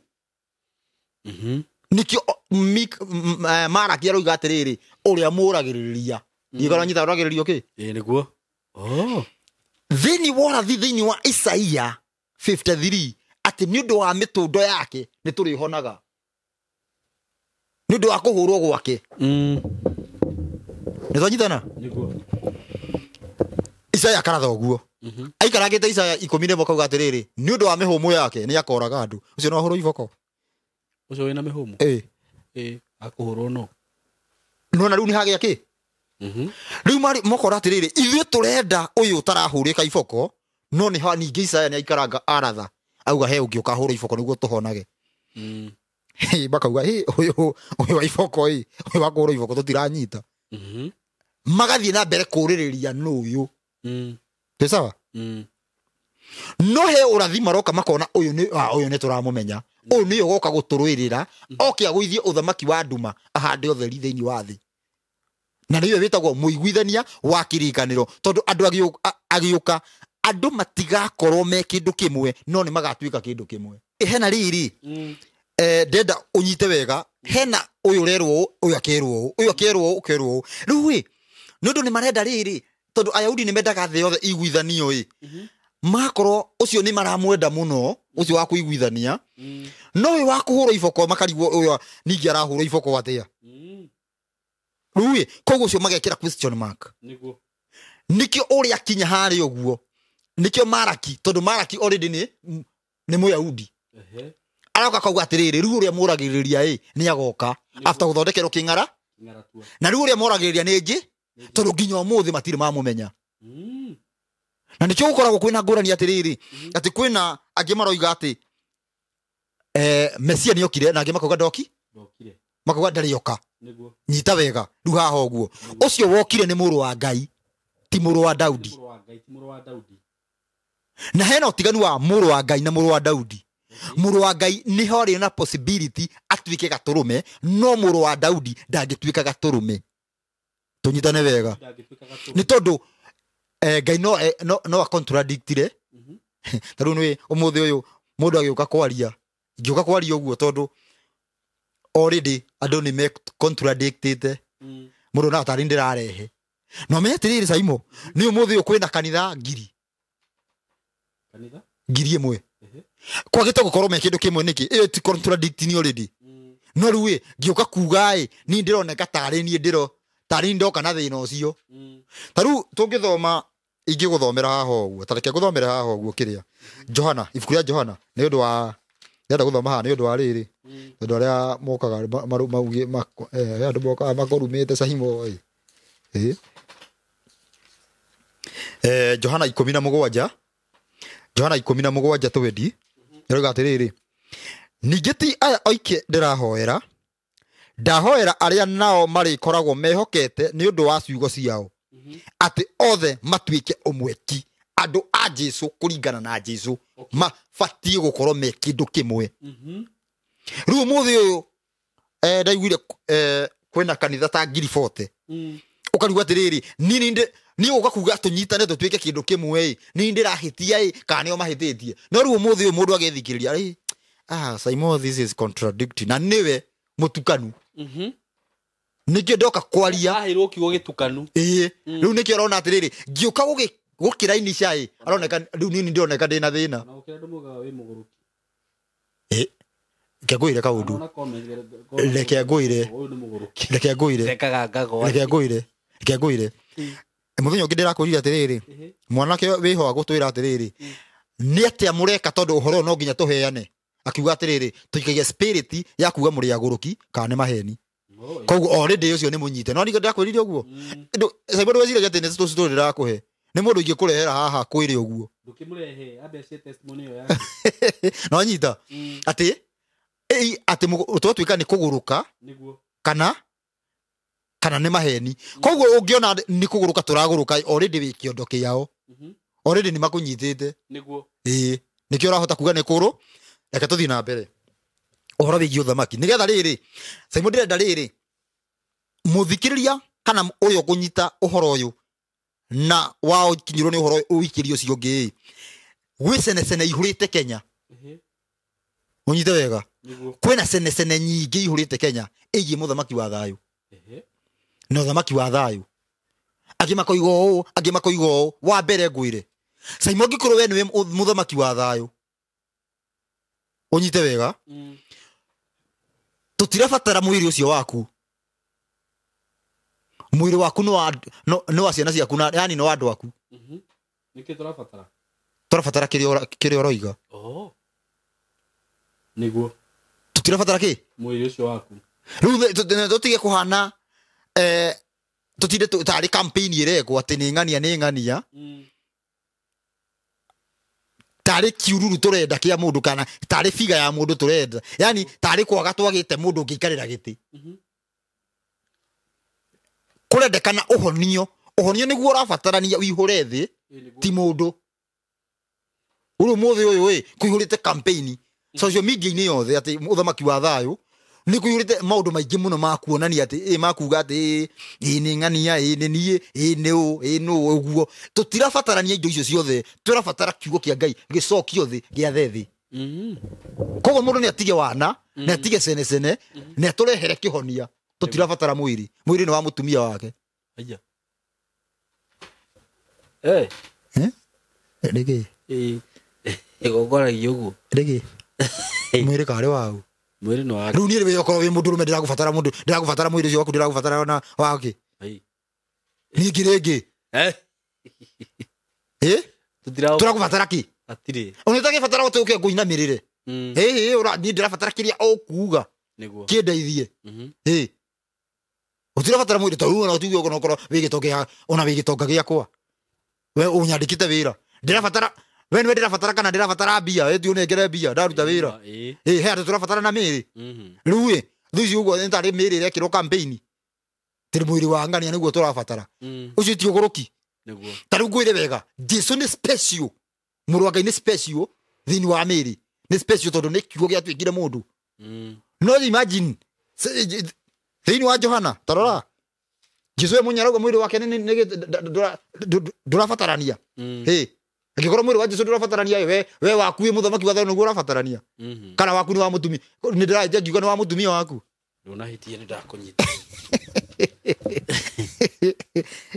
Nĩkĩo Maraki aroiga atĩrĩrĩ, ũrĩa mũragĩrĩria. Ndiũĩ kana wanyita ũragĩrĩrio kĩ? Ĩĩ nĩguo. Oh. Thĩinĩ wa ũrathi thĩinĩ wa Isaia 53 atĩ nĩ ũndũ wa mĩtũndo yake nĩ tũrĩhonaga. Nĩ ũndũ wa kũhũrwo gwake. Nĩ twanyitana? Nĩguo. Isaia akaratha ũguo. Aikarangĩte Isaia 11 akauga atĩrĩrĩ, nĩ ũndũ wa mĩhũmũ yake nĩ akoraga andũ. Ũcio no ahũrwo iboko. Ũcio wĩna mĩhũmũ? Ĩĩ. Ĩĩ, akũhũrwo no. Nĩwona rĩu nĩ hagĩa kĩ? Rĩu mokora atĩrĩrĩ, ithuĩ tũrenda ũyũ ũtarahũrĩka iboko, no nĩ ningĩ Isaia nĩ aikaranga aratha auga he ũngĩ ũkahũrwo iboko nĩguo tũhonage. Makauga, hĩ, ũyũ wa iboko, ĩ, ũyũ wa kũhũrwo iboko tũtiranyita. Magathiĩ na mbere kũũrĩrĩria nũ ũyũ. Twĩ sawa? No he ũrathi maroka makona ũyũ nĩ, ũyũ nĩ tũramũmenya. Ũyũ nĩwe ũgoka gũtũrũĩrĩra, oke agũithie ũthamaki wa nduma ahande ũtheri thĩinĩ wa thĩ. Na nĩwe wĩtagwo mũiguithania wa kĩrĩkanĩro, tondũ andũ agĩũka, andũ matigakorwo me kĩndũ kĩmwe, no nĩ magatuĩka kĩndũ kĩmwe. Hena rĩrĩ, ndenda ũnyite wega, hena ũyũ ũrerwo ũũ, ũyũ akerwo ũũ, ũyũ akerwo ũũ, ũkerwo ũũ. Rĩu ĩ, nĩ ũndũ nĩ marenda rĩrĩ, tondũ Ayahudi nĩ mendaga thĩ yothe iguithanio ĩ. Makorwo ũcio nĩ maramwenda mũno, ũcio wa kũiguithania. No ũyũ wa kũhũrwo iboko makarigwo ũyũ ningĩ arahũrwo iboko atĩa. Rĩu ĩ, koguo ũcio magekĩra question mark. Nĩguo. Nĩkĩo ũrĩa akinya harĩa ũguo. Nĩkĩo Maraki, tondũ Maraki already nĩ Mũyahudi. Aroka akauga atĩrĩrĩ, rĩu ũrĩa mũragĩrĩria ĩ, nĩ agoka. After gũthondekerwo kĩng'ara. Na rĩu ũrĩa moragĩrĩria nĩ njĩ, tondũ nginya ũmũthĩ matirĩ mamũmenya. Na nĩkĩo gũkoragwo kwĩna ngũrani atĩrĩrĩ, atĩ kwĩna angĩ maroiga atĩ, Mesia nĩokire, na angĩ makauga ndoki? Ndokire. Makauga ndarĩoka. Nĩguo. Nyita wega, rĩu haha ũguo. Ũcio wokire nĩ mũrũ wa Ngai, ti mũrũ wa Daudi. Mũrũ wa Ngai, ti mũrũ wa Daudi. Na hena ũtiganu wa mũrũ wa Ngai na mũrũ wa Daudi. Mũrũ wa Ngai nĩ harĩ na possibility atuĩke gatũrũme, no mũrũ wa Daudi ndangĩtuĩka gatũrũme. Tũnyitane wega. Nĩ tondũ, Ngai no a-contradictire. Ta rĩu nĩ ũmũthĩ ũyũ mũndũ agĩũka kwaria, ingĩũka kwaria ũguo tondũ already andũ nĩ me contradictĩte. Mũndũ no tarĩ ndĩrarehe. No menye atĩrĩrĩ Saimo, nĩ ũmũthĩ ũyũ kwĩna kanitha ngiri. Kanitha? Ngiri ĩmwe. Kwagĩte gũkorwo me kĩndũ kĩmwe nĩkĩ? Ĩyo ti contradicting already. No rĩu ĩ, ngĩũka kuga ĩ, niĩ ndĩroneka tarĩ niĩ ndĩro, tarĩ niĩ ndoka na thĩna ũcio. Ta rĩu tũngĩthoma, ingĩgũthomera haha ũguo, ta reke ngũthomere haha ũguo kĩrĩa. Johana, ibuku rĩa Johana, nĩ ũndũ wa, ndĩrenda gũthoma haha nĩ ũndũ wa rĩrĩ. Tondũ arĩa mokaga mauge, andũ mokaga makũrumĩte Saimo ĩ. Ĩ. Johana 17. Johana 17 twendi. Ĩroiga atĩrĩrĩ, ningĩ ti aya oike ndĩrahoera, ndahoera arĩa nao marĩkoragwo mehokete nĩ ũndũ wa ciugo ciao, atĩ othe matuĩke ũmwe ki. Andũ a Jesũ kũringana na Jesũ mabatiĩ gũkorwo me kĩndũ kĩmwe. Rĩu ũmũthĩ ũyũ, ndaiguire, kwĩna kanitha ta ngiri 40. Ũkarigwo atĩrĩrĩ, niĩ gũka kuga tũnyitane tũtuĩke kĩndũ kĩmwe ĩ, niĩ ndĩrahĩtia ĩ, kana nĩo mahĩtĩtie. No rĩu ũmũthĩ ũyũ mũndũ agethikĩrĩria, ĩ, Ah, Simon, this is contradicting. Na nĩwe mũtukanu. Nĩkĩo ndoka kwaria. Aheirwo kiugo gĩtukanu. Ĩĩ, rĩu nĩkĩo arona atĩrĩrĩ, ngĩũka gũkĩrainica ĩ, aroneka rĩu niĩ ndĩroneka ndĩna thĩna. Na gũkĩra andũ maugaga wĩ mũgũrũki. Ĩ, reke ngwĩre kaũndũ. Ona comment, Reke ngwĩre. Ũyũ nĩ mũgũrũki. Reke ngwĩre. Thekaga ngagwa. Reke ngwĩre. Reke ngwĩre. Mũthenya ũngĩ ndĩrakwĩrire atĩrĩrĩ, mwanake wĩho agũtwĩra atĩrĩrĩ, nĩ atĩa mũreka tondũ ũhoro ũyũ no nginya tũheane. Akiuga atĩrĩrĩ, tũikagia spirit ya kuga mũrĩ agũrũki kana nĩ maheni. Koguo already ũcio nĩ mũnyite. No ningĩ ndĩrakwĩrire ũguo. Simon ndweciragia atĩ nĩ tũci ndĩrakũhe. Nĩ mũndũ ingĩkũrehera haha kwĩre ũguo. Ndũkĩmũrehe, ambe acie testimony ĩyo yake. No nyita. Atĩ atĩ twatuĩka nĩ kũgũrũka Nĩguo. kana nĩ maheni. Koguo ũngĩona nĩ kũgũrũka tũragũrũka already wĩ kĩondo kĩao. Already nĩ makũnyitĩte. Nĩguo. Ĩĩ, nĩkĩo ũrahota kuga nĩ kũrũ. Reke tũthiĩ na mbere. Ũhoro wĩgiĩ ũthamaki. Nĩgetha rĩrĩ, Simon ndĩrenda rĩrĩ, mũthikĩrĩria kana ũrĩa ũkũnyita ũhoro ũyũ na wao kinyĩrwo nĩ ũhoro ũikĩrio ũcio ũngĩ ĩ, gwĩ cenecene ihũrĩte Kenya. Ũnyite wega. Nĩguo. Kwĩna cenecene nyingĩ ihũrĩte Kenya ĩgiĩ mũthamaki wa thayũ. Na ũthamaki wa thayũ. Angĩ makoiga ũũ, angĩ makoiga ũũ. Wa mbere ngwĩre, Simon angĩkorwo we nĩwe mũthamaki wa thayũ, ũnyite wega, tũtirabatara mwĩrĩ ũcio waku. Mwĩrĩ waku nĩ wa ciana ciaku, na yani nĩ wa andũ aku. Nĩkĩ tũrabatara? Tũrabatara kĩrĩa ũroiga. Nĩguo. Tũtirabatara kĩ? Mwĩrĩ ũcio waku. Rĩu tũtige kũhana, tũtinde tarĩ campaign ĩrekwo atĩ nĩ ng'ania, nĩ ng'ania. Tarĩ kiururu tũrenda kĩa mũndũ kana tarĩ figa ya mũndũ tũrenda. Yani tarĩ kwaga twagĩte mũndũ ũngĩikarĩra gĩtĩ. Kũrendekana ũhonio. Ũhonio nĩguo ũrabatarania ũihũre thĩ, ti mũndũ. Ũrũ mũthĩ ũyũ ĩ, kũihũrĩte campaign social media-inĩ yothe atĩ ũthamaki wa thayũ nĩ kũihũrĩte maũndũ maingĩ mũno ma kuonania atĩ, ĩ, ma kuga atĩ, ĩ, nĩ ng'ania, ĩ, nĩ niĩ, ĩ, nĩ ũ, ĩ, nũ, ũguo. Tũtirabatarania indo icio ciothe, tũrabatara kiugo kĩa Ngai gĩcokio thĩ, gĩathe thĩ. Koguo mũndũ nĩ atige wana, nĩ atige cenecene, nĩ atũrehere kĩhonia. Tũtirabatara mwĩrĩ. Mwĩrĩ nĩ wa mũtumia wake. Aya. Eh. Eh? Rĩgĩ. Ĩgongoragia ũguo. Rĩgĩ. Mwĩrĩ karĩ wau. Mwĩrĩ nĩ wake. Rĩu niĩ rĩ okorwo wĩ mũndũ ũrũme ndĩragũbatara mũndũ, ndĩragũbatara mwĩrĩ ũcio waku, ndĩragũbatara ona wake. Ningĩ rĩngĩ. Ĩ? Tũragũbatara kĩ? Hatirĩ. Ona ũtagĩbatara ũtũke ngũinamĩrĩre. Ĩ, ĩ, niĩ ndĩrabatara kĩrĩa ũkuga. Nĩguo. Kĩndeithie. Ĩ. Ũtirabatara mwĩrĩ ta rĩu ona ũtuge ona okorwo wĩ gĩtonga, ona wĩ gĩtonga gĩakwa. We ũnyandĩkĩte wĩra. Ndĩrabatara, we nĩwe ndĩrabatara kana ndĩrabatara mbia, ĩ, ti ũnengere mbia, ndaruta wĩra. Ĩ, he andũ tũrabatara na mĩĩrĩ. Rĩu ĩ, thũ ici ũguo nĩ tarĩ mĩĩrĩ ĩrekĩrwo campaign. Tĩrĩ mwĩrĩ wa ng'ania nĩguo tũrabatara. Ũcio ti ũgũrũki. Nĩguo. Ta rĩu ngwĩre wega, Jesu nĩ special. Mũrũ wa Ngai nĩ special thĩinĩ wa mĩĩrĩ. Nĩ special tondũ nĩ kiugo gĩatuĩkire mũndũ. No imagine, thĩinĩ wa Johana, ta rora. Jesu we mwenyewe arauga mwĩrĩ wake ndũrabatarania. Ĩ, angĩkorwo mwĩrĩ wa Jesu ndũrabatarania, we waku wĩ mũthamaki wa thayũ nĩguo ũrabatarania. Kana waku nĩ wa mũtumia. Nĩ ndĩraenja ngiuga nĩ wa mũtumia waku. Ndũnahĩtia, nĩ ndakũnyita.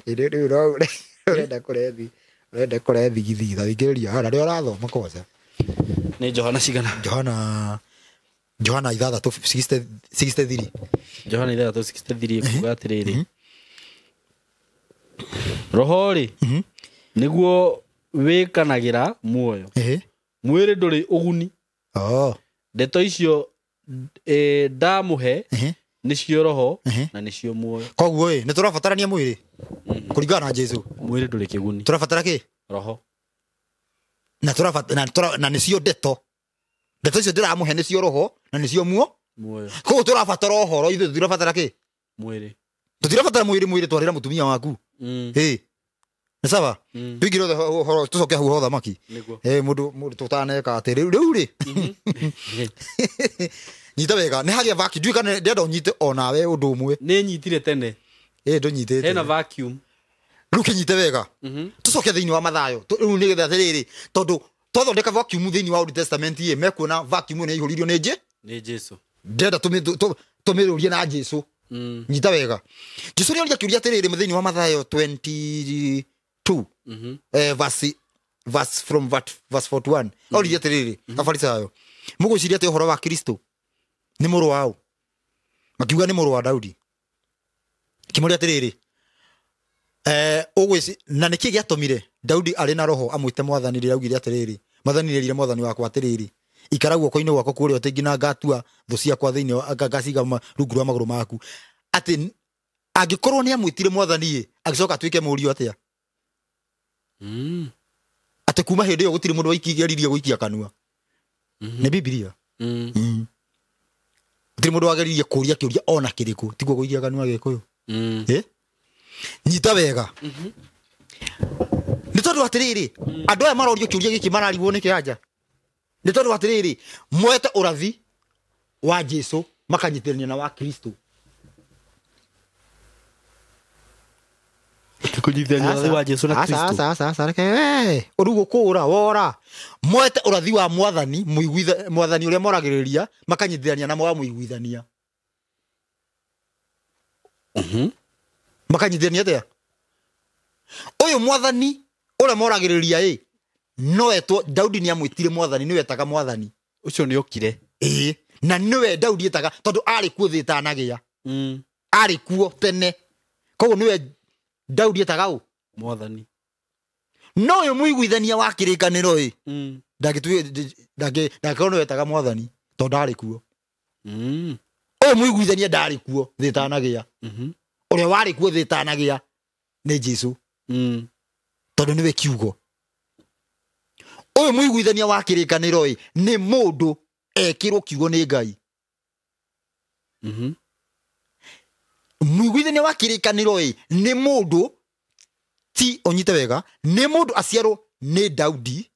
Ĩ, rĩu ũrenda kũrethi, ũrenda kũrethigithigitha, thikĩrĩria, hara, rĩrĩa ũrathoma kwanja. Nĩ Johana cigana? Johana ithathatũ, 63. Johana ithathatũ, 63 ĩkuga atĩrĩrĩ. Roho rĩ, nĩguo wĩkanagĩra muoyo. Mwĩrĩ ndũrĩ ũguni. Ndeto icio, ndamũhe, nĩcio roho na nĩcio muoyo. Koguo ĩ, nĩ tũrabatarania mwĩrĩ? Kũringana na Jesu. Mwĩrĩ ndũrĩ kĩguni. Tũrabatara kĩ? Roho. Na na nĩcio ndeto. Ndeto icio ndĩramũhe nĩcio roho na nĩcio muoyo. Koguo tũrabatara ũhoro, ithuĩ tũtirabatara kĩ? Mwĩrĩ. Tũtirabatara mwĩrĩ, mwĩrĩ twarĩra mũtumia waku. Ĩ. Nĩ sawa? Tũingĩre othe ũhoro, tũcoke hau ho thamaki. Nĩguo. Ĩ, mũndũ tũtaneka atĩ rĩu, rĩu rĩ. Nyita wega, nĩ hagĩa vacuum. Ndiũĩ kana ndĩrenda ũnyite onawe ũndũ ũmwe. Nĩ nyitire tene. Ĩ, ndũnyitĩte. Hena vacuum. Rĩu kĩnyite wega. Tũcoke thĩinĩ wa Mathayo. Rĩu nĩgetha atĩrĩrĩ, tondũ Twathondeka vacuum thĩinĩ wa Old Testament ĩ, mekuona vacuum ĩyo nĩ yaihũririo nĩ Nĩ Jesu. Ndĩrenda tũmĩrũrie na Jesu. Nyita wega, Jesu nĩ oria kĩũria atĩrĩrĩ thĩinĩ wa Mathayo 22, verse from verse 41. Oririe atĩrĩrĩ Afarisayo, mũgwĩciria atĩ ũhoro wa Kristo nĩ mũrũ waũ? Makiuga nĩ mũrũ wa Daudi. Kĩmũria atĩrĩrĩ, na nĩkĩ gĩatũmire Daudi arĩ na roho amwĩte mwathani rĩrĩa augire atĩrĩrĩ, mwathani nĩerire mwathani wakwa atĩrĩrĩ, ikara guoko-inĩ gwakwa kũrĩa ũtĩ nginya ngatua thũ ciakwa thĩinĩ ngaciga rungu rwa magũrũ maku. Atĩ angĩkorwo nĩ amwĩtire mwathani ĩ, agĩcoka atuĩke mũriũ atĩa? Atĩ kuma hĩndĩ ĩyo gũtirĩ mũndũ waikigeririe gũikia kanua. Nĩ Bibilia. Gũtirĩ mũndũ wageririe kũria kĩũria ona kĩrĩkũ, tiguo gũikia kanua Gĩkũyũ. Nyita wega. Nĩ tondũ atĩrĩrĩ, andũ aya marorio kĩũria gĩkĩ mararigwo nĩ kĩanja. Nĩ tondũ atĩrĩrĩ, moete ũrathi wa Jesu makanyitĩrania na wa Kristo. Kũnyitithania ũrathi wa Jesu na Kristo. Aca, aca, aca, reke, ũrĩu gũkũra wora. Moete ũrathi wa mwathani, mwathani ũrĩa moragĩrĩria, makanyitithania na wa mũiguithania. Makanyitithania atĩa? Ũyũ mwathani ũrĩa moragĩrĩria ĩ, no etwo Daudi nĩ amwĩtire mwathani, nĩwe etaga mwathani. Ũcio nĩ okire. Ĩĩ, na nĩwe Daudi etaga tondũ arĩ kuo thĩ ĩtanagĩa. Arĩ kuo tene. Koguo nĩwe Daudi etaga ũ? Mwathani. No ũyũ mũiguithania wa kĩrĩkanĩro ĩ, ndangĩkorwo nĩwe etaga mwathani tondũ ndarĩ kuo. Ũyũ mũiguithania ndarĩ kuo thĩ ĩtanagĩa. Ũrĩa warĩ kuo thĩ ĩtanagĩa nĩ Jesu. Tondũ nĩwe kiugo. Ũyũ mũiguithania wa kĩrĩkanĩro ĩ, nĩ mũndũ ekĩrwo kiugo nĩ Ngai. Mũiguithania wa kĩrĩkanĩro ĩ, nĩ mũndũ ti ũnyite wega, nĩ mũndũ aciarwo nĩ Daudi,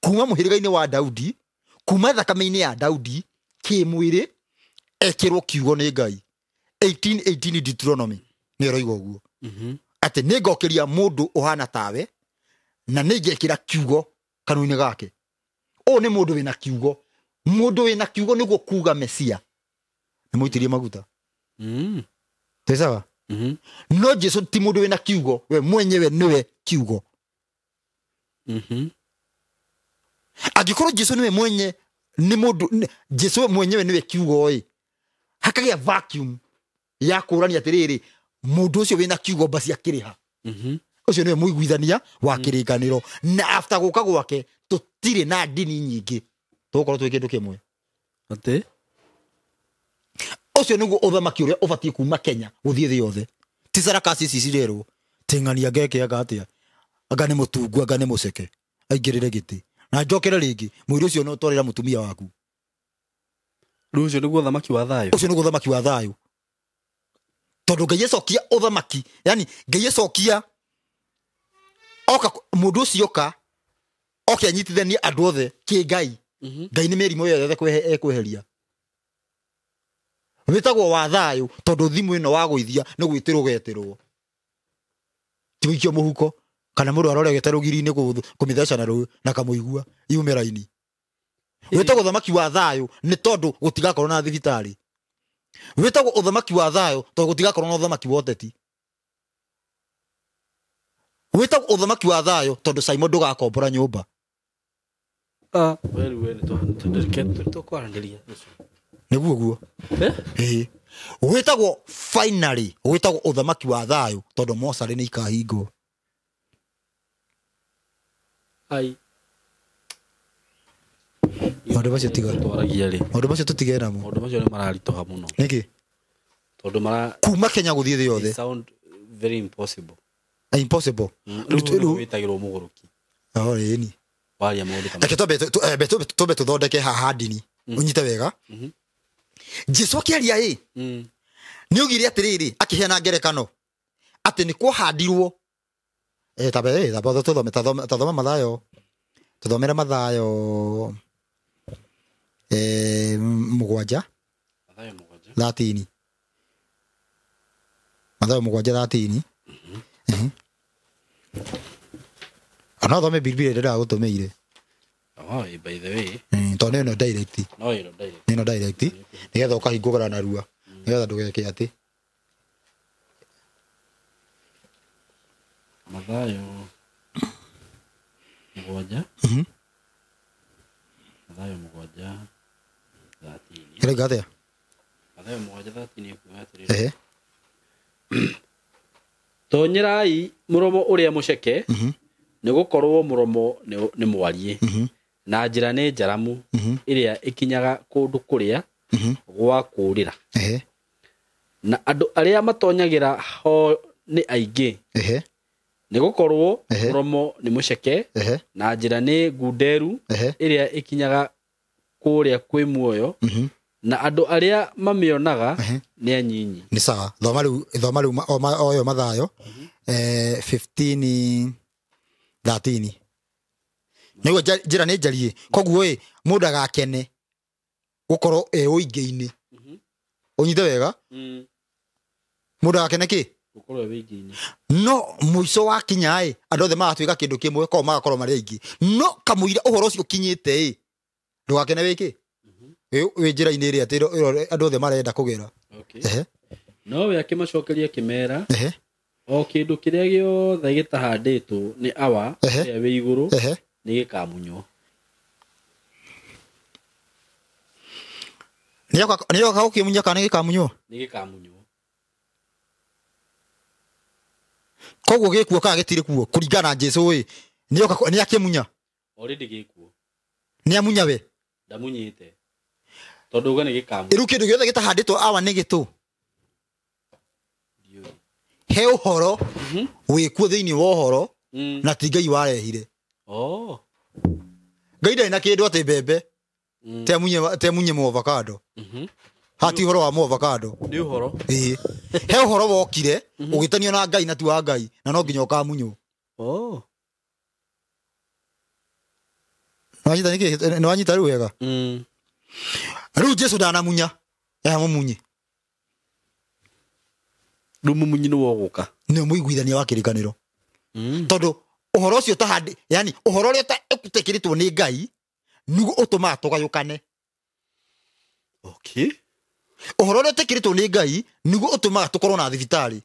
kuma mũhĩrĩga-inĩ wa Daudi, kuma thakame-inĩ ya Daudi, kĩmwĩrĩ, ekĩrwo kiugo nĩ Ngai. 1818 Deuteronomy nĩ ĩroiga ũguo. Atĩ nĩ ngokĩria mũndũ ũhana tawe, na nĩ ngekĩra kiugo kanua-inĩ gake. Ũyũ nĩ mũndũ wĩna kiugo. Mũndũ wĩna kiugo nĩguo kuga Mesia. Nĩ mũitĩrĩrie maguta. Twĩ sawa? No Jesu ti mũndũ wĩna kiugo, we mwenyewe nĩwe kiugo. Angĩkorwo Jesu nĩwe mwenye, nĩ mũndũ, Jesu mwenyewe nĩwe kiugo ĩ, hakagĩa vacuum ya kũrania atĩrĩrĩ, mũndũ ũcio wĩna kiugo basi akĩrĩha. Ũcio nĩwe mũiguithania wa kĩrĩkanĩro. Na after gũka gwake, tũtirĩ na ndini nyingĩ. Tũgũkorwo twĩ kĩndũ kĩmwe. Atĩ? Ũcio nĩguo ũthamaki ũrĩa ũbatiĩ kuma Kenya gũthiĩ thĩ yothe. Ti sarakasi ici cirerwo. Tĩng'ania ngeke anga atĩa? Anga nĩ mũtungu, anga nĩ mũceke. Aingĩrĩre gĩtĩ. Na njokere rĩngĩ, mũirũ ũcio no ũtwarĩra mũtumia waku. Rĩu ũcio nĩguo ũthamaki wa thayũ? Ũcio nĩguo ũthamaki wa thayũ. Tondũ Ngai acokia ũthamaki, yani Ngai acokia oka, mũndũ ũcio oka, oke anyitithanie andũ othe kĩ Ngai. Ngai nĩ mĩrimũ yothe ekweheria. Wĩtagwo wa thayũ tondũ thimũ ĩno wagũithia nĩ gwĩtĩrwo getĩrwo. Ti gũikio mũhuko kana mũndũ aroregete rũgiri-inĩ kũmĩtheca na rũĩ na kamũigua yume raini. Wĩtagwo ũthamaki wa thayũ nĩ tondũ gũtigakorwo na thibitarĩ. Wĩtagwo ũthamaki wa thayũ tondũ gũtigakorwo na ũthamaki wa ũteti. Wĩtagwo ũthamaki wa thayũ tondũ Simon ndũgakombora nyũmba. We, nĩ tũkwaranĩria. Nĩguo guo. Ĩĩ. Wĩtagwo finally, wĩtagwo ũthamaki wa thayũ tondũ mocarĩ nĩ ikahingwo. Ai. Maũndũ macio tiga. Twaragia rĩ. Maũndũ macio tũtige namo. Maũndũ macio nĩ mararitũha mũno. Nĩkĩ? Tondũ mara kuma Kenya gũthiĩ thĩ yothe. They sound very impossible. Impossible. Rĩu nĩguo wĩtagĩrwo mũgũrũki. Oh, ĩni. Waria maũndũ ta Reke twambe tũthondeke haha ndini. Ũnyite wega. Jesu akĩaria ĩ, nĩ oigire atĩrĩrĩ, akĩheana ngerekano atĩ nĩ kwahandirwo. Tamba tũthome, tathoma Mathayo. Tũthomere Mathayo, mũgwanja. Mathayo mũgwanja. 13. Mathayo mũgwanja 13. Ona thome Biblia ĩrĩa ndagũtũmĩire. Wow, by the way. Tondũ nĩ ĩno direct. No ĩno direct. Nĩ ĩno direct nĩgetha ũkahingũra narua nĩgetha ndũgeke atĩ. Mathayo 7. Mathayo 7:13. Ĩrauga atĩa? Mathayo 7:13 ĩkuga atĩrĩrĩ. Ehe. Tonyerai mũromo ũrĩa mũceke, nĩgũkorwo mũromo nĩ mwariĩ, na njĩra nĩ njaramu ĩrĩa ĩkinyaga kũndũ kũrĩa gwa kũũrĩra. Ehe. Na andũ arĩa matonyagĩra ho nĩ aingĩ. Ehe. Nĩgũkorwo Ehe. mũromo nĩ mũceke, Ehe. na njĩra nĩ ngunderu Ehe. ĩrĩa ĩkinyaga kũrĩa kwĩ muoyo, na andũ arĩa mamĩonaga nĩ anyinyi. Nĩ sawa. Thoma rĩu, thoma rĩu o ĩyo Mathayo 15:13. Nĩguo njĩra nĩ njariĩ. Koguo ĩ mũndũ agakene gũkorwo e ũingĩ-inĩ. Ũnyite wega? Mũndũ agakene kĩ? Gũkorwo e wĩingĩ-inĩ. No mũico wakinya ĩ andũ othe magatuĩka kĩndũ kĩmwe, koguo magakorwo marĩ aingĩ. No kamũira ũhoro ũcio ũkinyĩte ĩ ndũgakene wĩkĩ? Wĩ njĩra-inĩ ĩrĩa atĩ ĩro andũ othe marenda kũgera. Okay. Ehe. No we akĩmacokeria akĩmeera, Ehe. o kĩndũ kĩrĩa gĩothe gĩtahandĩtwo nĩ Awa Ehe. ũrĩa wĩ igũrũ Ehe. nĩ gĩkamunywo. Nĩoka gũkĩmunya kana nĩ gĩkamunywo? Nĩ gĩkamunywo. Koguo gĩkuo kana gĩtirĩ kuo kũringana na Jesũ ĩ nĩoka nĩakĩmunya. Already gĩkuo. Nĩamunya we. Ndamunyĩte. Tondũ uga nĩ gĩkamunywo. Rĩu kĩndũ gĩothe gĩtahandĩtwo Awa nĩ gĩtũ. Ndiũĩ. He ũhoro wĩkuo thĩinĩ wa ũhoro na ti Ngai warehire. Oh. Ngai ndarĩ na kĩndũ atĩ mbembe temunye mu avocado. Hati ũhoro wa mu avocado. Nĩ ũhoro. Ĩĩ. He ũhoro wokire ũgĩtanio na Ngai na ti wa Ngai na no nginya ũkamunywo. Oh. Nĩwanyita nĩkĩ? Nĩwanyita rĩu wega? Rĩu Jesũ ndanamunya. Eha mũmunyi. Rĩu mũmunyi nĩwe ũgũka. Nĩwe mũiguithania wa kĩrĩkanĩro. Tondũ ũhoro ũcio ũtahandi, yani ũhoro ũrĩa ũtekĩrĩtwo nĩ Ngai nĩguo ũtũmaga tũgayũkane. Okay. Ũhoro ũrĩa ũtekĩrĩtwo nĩ Ngai nĩguo ũtũmaga tũkorwo na thibitarĩ.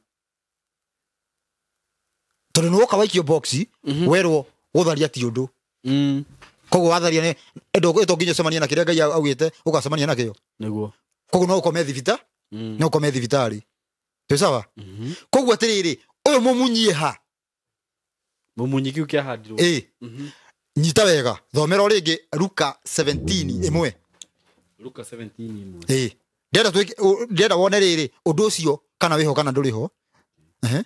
Tondũ nĩwoka waikio box, werwo gũtharia ti ũndũ. Koguo watharia nĩ to nginya ũcemanie na kĩrĩa Ngai augĩte ũgacemania nakĩo. Nĩguo. Koguo no ũkome thibitarĩ, no ũkome thibitarĩ. Twĩ sawa? Koguo atĩrĩrĩ, ũyũ mũmunyie ha? Mũmunyi kĩu kĩahandirwo. Ĩ. Nyita wega. Thomera o rĩngĩ Luka 17:1. Luka 17:1. Ĩ. Ndĩrenda wone rĩrĩ ũndũ ũcio kana wĩho kana ndũrĩ ho. Ehe.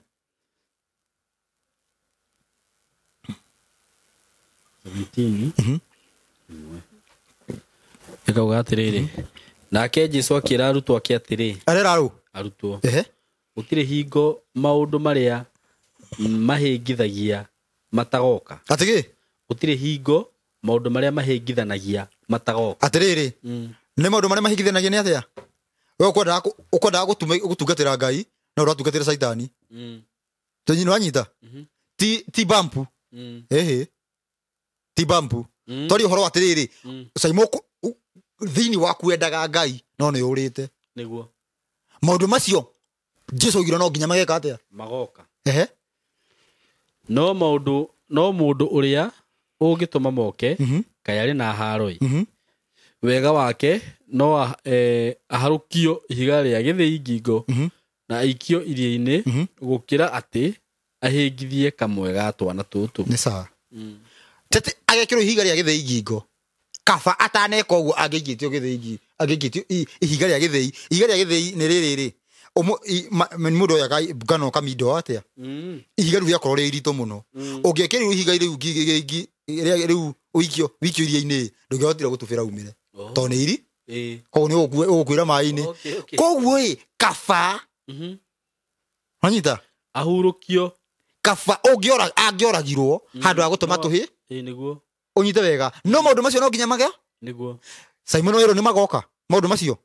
17. Ĩkauga atĩrĩrĩ, nake Jesũ akĩra arutwo ake atĩrĩ. Arera rũ? Arutwo. Ehe. Gũtirĩ hingo maũndũ marĩa mahĩngithagia matagoka. Atĩ kĩ? Gũtirĩ hingo maũndũ marĩa mahĩngithanagia matagoka. Atĩrĩrĩ, nĩ maũndũ marĩa mahĩngithanagia nĩ atĩa? We ũkwendaga gũtungatĩra Ngai na ũratungatĩra Caitani. Tũnyi nĩwanyita? Ti bampu. Ehe. Ti bampu. Tori ũhoro atĩrĩrĩ, Caimo thĩinĩ waku wendaga Ngai no nĩ ũrĩte. Nĩguo. Maũndũ macio Jesũ oigire no nginya mageka atĩa? Magoka. Ehe. No mũndũ ũrĩa ũngĩtũma moke kaĩ arĩ na haro-ĩ. Wega wake no aharũkio ihiga rĩa gĩthĩi ngingo na aikio iria-inĩ gũkĩra atĩ ahĩngithie kamwe ga twana tũtũ. Nĩ sawa. Tete agekĩrwo ihiga rĩa gĩthĩi ngingo. Kaba ataneka ũguo angĩikĩtio gĩthĩi, angĩikĩtio ihiga rĩa gĩthĩi. Ihiga rĩa gĩthĩi nĩ rĩrĩ rĩ. Mũndũ oyaga ngano kamindo atĩa? Ihiga rĩu rĩakorwo rĩ iritũ mũno. Ũngĩekĩrirwo ihiga rĩu rĩu ũikio iria-inĩ ndũngĩahotire gũtubĩra umĩre. Tondũ nĩ iri? Koguo nĩ ũgũkuĩra maĩ-inĩ. Koguo ĩ kaba. Wanyita? Ahurũkio. Kaba angĩoragirwo handũ ha gũtũma tũhĩ. Nĩguo. Ũnyite wega. No maũndũ macio no nginya magĩa? Nĩguo. Simon werũ nĩ magoka maũndũ macio?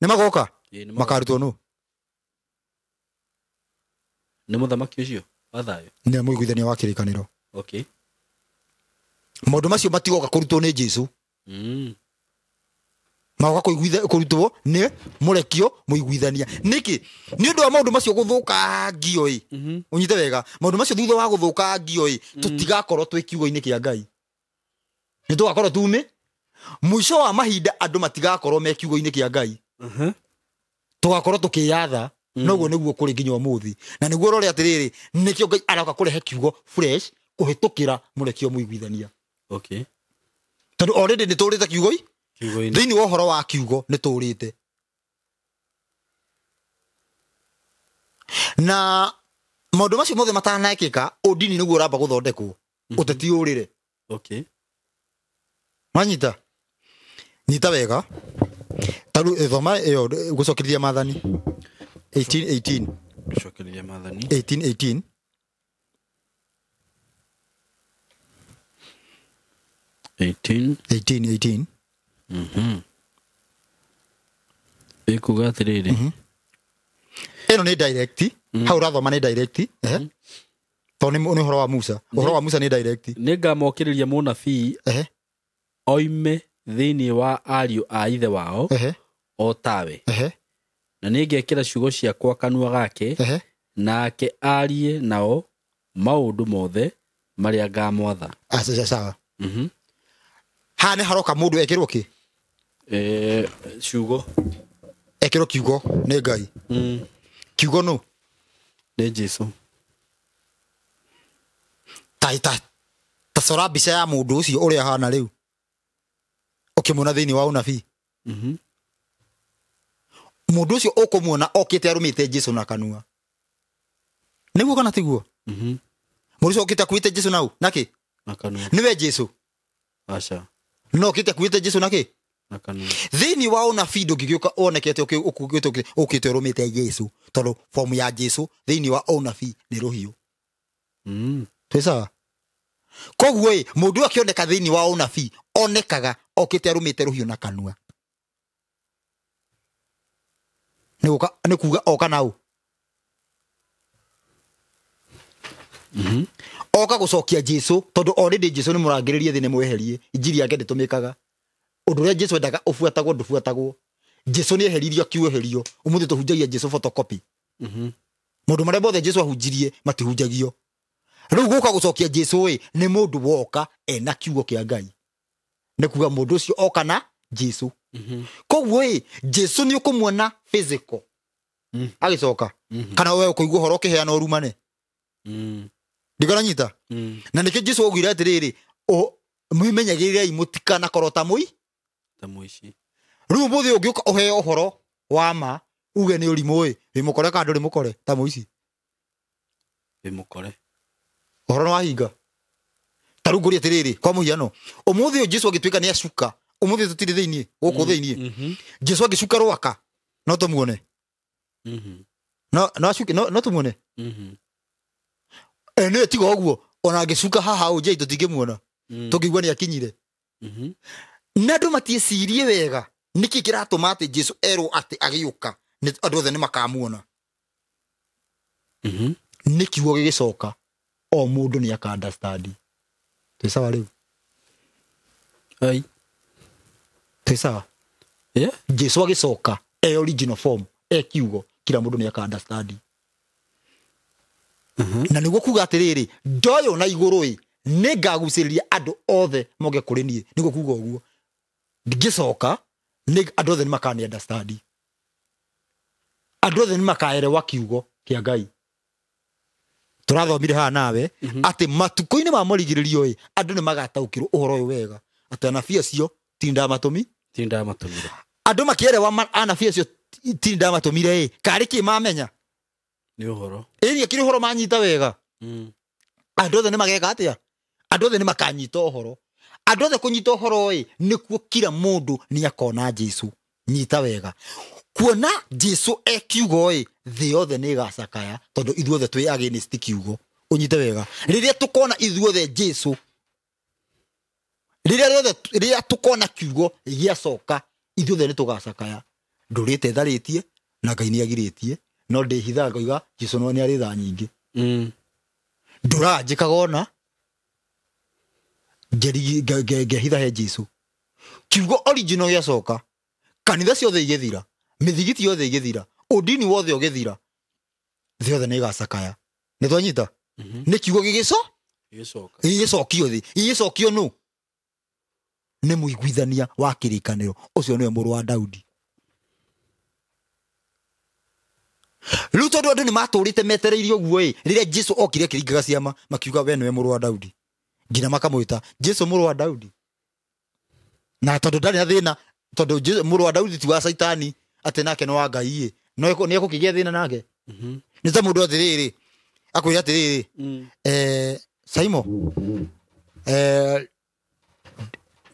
Nĩ magoka? Makarutwo nũ? Nĩ mũthamaki ũcio wa thayũ. Nĩ mũiguithania wa kĩrĩkanĩro. Okay. Maũndũ macio matigoka kũrutwo nĩ Jesu. Magoka kũrutwo nĩ mũrekio mũiguithania. Nĩkĩ? Nĩ ũndũ wa maũndũ macio gũthũkangio ĩ. Ũnyite wega, maũndũ macio thutha wa gũthũkangio ĩ, tũtigakorwo twĩ kiugo-inĩ kĩa Ngai. Nĩ tũgakorwo tume mũico wa mahinda, andũ matigakorwo me kiugo-inĩ kĩa Ngai. Tũgakorwo tũkĩyatha. Noguo nĩguo kũrĩ nginya ũmũthĩ, na nĩguo ũrore atĩrĩrĩ, nĩkĩo Ngai aroka kũrehe kiugo fresh kũhĩtũkĩra mũrekio mũiguithania. Tondũ already nĩ tũrĩte kiugo-i Kiugo-inĩ. Thĩinĩ wa ũhoro wa kiugo nĩ tũrĩte, na maũndũ macio mothe matanekĩka, ũndini nĩguo ũramba gũthondekwo, ũteti ũrĩre. Manyita nyita wega, tarĩu thoma ĩyo gũcokereria Maathani 18:18. Gũcokereria Maathani. 18:18. 18. 18:18. Ĩkuga atĩrĩrĩ. Ĩno nĩ direct, hau ũrathoma nĩ direct, ehe, tondũ nĩ ũhoro wa Musa, ũhoro wa Musa nĩ direct. Nĩ ngamokĩrĩria mũnabii oime thĩinĩ wa ariũ a ithe wao o tawe, na nĩ ngekĩra ciugo ciakwa kanua gake, nake arie nao maũndũ mothe marĩa ngamwatha. Aca, sawa. Haha nĩ haroka mũndũ ekĩrwo kĩ? Ciugo. Ekĩrwo kiugo nĩ Ngai. Kiugo nũ? Nĩ Jesu. Ta cora mbica ya mũndũ ũcio ũrĩa ahana rĩu ũkĩmuona thĩinĩ wa ũnabii. Mũndũ ũcio ũkũmuona okĩte arũmĩte Jesu na kanua, nĩguo kana tiguo? Mũndũ ũcio okĩte akuĩte Jesu nau nakĩ? Na kanua. Nĩwe Jesu? Aca. No okĩte akuĩte Jesu nakĩ? Na kanua. Thĩinĩ wa ũnabii ndũngĩgĩũka wonekete ũkĩte ũrũmĩte Jesu, tondũ fomu ya Jesu thĩinĩ wa ũnabii nĩ rũhiũ. Twĩ sawa? Koguo ĩ, mũndũ ũyũ akĩoneka thĩinĩ wa ũnabii onekaga okĩte arũmĩte rũhiũ na kanua. Nĩ kuga oka nau oka gũcokia Jesu, tondũ already Jesu nĩ mũrangĩrĩrie thĩ, nĩ mweherie, injiri yake ndĩtũmĩkaga. Ũndũ ũrĩa Jesu endaga ũbuatagwo ndũbuatagwo. Jesu nĩ eheririo, akiueherio. Ũmũthĩ tũhunjagia Jesu photocopy. Maũndũ marĩa mothe Jesu ahunjirie matihunjagio rĩu. Gũka gũcokia Jesu ĩ, nĩ mũndũ woka ena kiugo kĩa Ngai, nĩ kuga mũndũ ũcio oka na Jesu. Koguo ĩ, Jesu nĩ ũkũmuona physical agĩcoka, kana we ũkũigua ũhoro ũkĩheana ũrumane. Ndikaranyita. Na nĩkĩo Jesu augire atĩrĩrĩ, mwĩmenyagĩrĩrei mũtikanakorwo ta mũi Ta mũici. Rĩu ũmũthĩ ũngĩũka ũheo ũhoro wa ma uge nĩ ũrimũ ĩ, wĩ mũkore kana ndũrĩ mũkore ta mũici? Wĩ mũkore. Ũhoro nĩ wahinga. Ta rĩu ngũrie atĩrĩrĩ, kwa mũhiano, ũmũthĩ ũyũ Jesu angĩtuĩka nĩ acuka, ũmũthĩ tũtirĩ thĩiniĩ gũkũ thĩiniĩ, Jesu angĩcuka rwaka no tũmuone? No acuke, no tũmuone? Nĩ tiga ũguo, ona angĩcuka haha ũnjei tũtingĩmuona, tũngĩigua nĩ akinyire. Na andũ matiĩcirie wega nĩkĩ kĩratũma atĩ Jesu erwo atĩ agĩũka andũ othe nĩ makamuona. Nĩ kiugo gĩgĩcoka, o mũndũ nĩ aka understand. Twĩ sawa rĩu? Ai. Twĩ sawa? Yeah. Jesu agĩcoka e original form, e kiugo, kila mũndũ nĩ aka understand. Na nĩguo kuga atĩrĩrĩ, ndoywo na igũrũ ĩ, nĩ ngagucĩrĩria andũ othe moke kũrĩ niĩ. Nĩguo kuga ũguo, ngĩcoka nĩ andũ othe nĩ makani understand, andũ othe nĩ makaerewa kiugo kĩa Ngai. Tũrathomire haha nawe atĩ matukũ-inĩ ma mũrigĩrĩrio ĩ, andũ nĩ magataũkĩrwo ũhoro ũyũ wega, atĩ anabii acio ti ndamatũmi. Ti ndamatũmire. Andũ makĩerewa anabii acio ti ndamatũmire ĩ, karĩ kĩ mamenya? Nĩ ũhoro. Ĩni akĩrĩ ũhoro manyita wega. Andũ othe nĩ mageka atĩa? Andũ othe nĩ makanyita ũhoro. Andũ othe kũnyita ũhoro ĩ, nĩkuo kila mũndũ nĩ akona Jesu. Nyita wega, kuona Jesu e kiugo ĩ, thĩ yothe nĩ ĩgacakaya, tondũ ithuothe twĩ against kiugo. Ũnyite wega, rĩrĩa tũkona ithuothe Jesu, rĩrĩa rĩothe rĩrĩa tũkona kiugo gĩacoka, ithuothe nĩ tũgacakaya. Ndũrĩte tharĩtie na Ngai nĩ agirĩtie, no ndĩhithaga ngoiga Jesu no nĩ arĩ tha nyingĩ. Ndũraga njĩkaga ona Ngehitha he Jesu. Kiugo original gĩacoka, kanitha ciothe igĩthira, mĩthigiti yothe ĩgĩthira, ũndini wothe ũgĩthira, thĩ yothe nĩ ĩgacakaya. Nĩ twanyita? Nĩ kiugo gĩgĩco Gĩgĩcoka. Gĩgĩcokio thĩ. Gĩgĩcokio nũ? Nĩ mũiguithania wa kĩrĩkanĩro, ũcio nĩwe mũrũ wa Daudi. Rĩu tondũ andũ nĩ matũrĩte metereire ũguo ĩ, rĩrĩa Jesu okire akĩringaga ciama, makiuga we nĩwe mũrũ wa Daudi, nginya makamwĩta Jesu mũrũ wa Daudi. Na tondũ ndarĩ na thĩna, tondũ Jesu mũrũ wa Daudi ti wa Caitani, atĩ nake nĩ wa Ngai ĩ, no nĩ ekũkĩgĩa thĩna nake. Nĩ ta mũndũ atĩrĩrĩ, akwĩra atĩrĩrĩ, Saimo,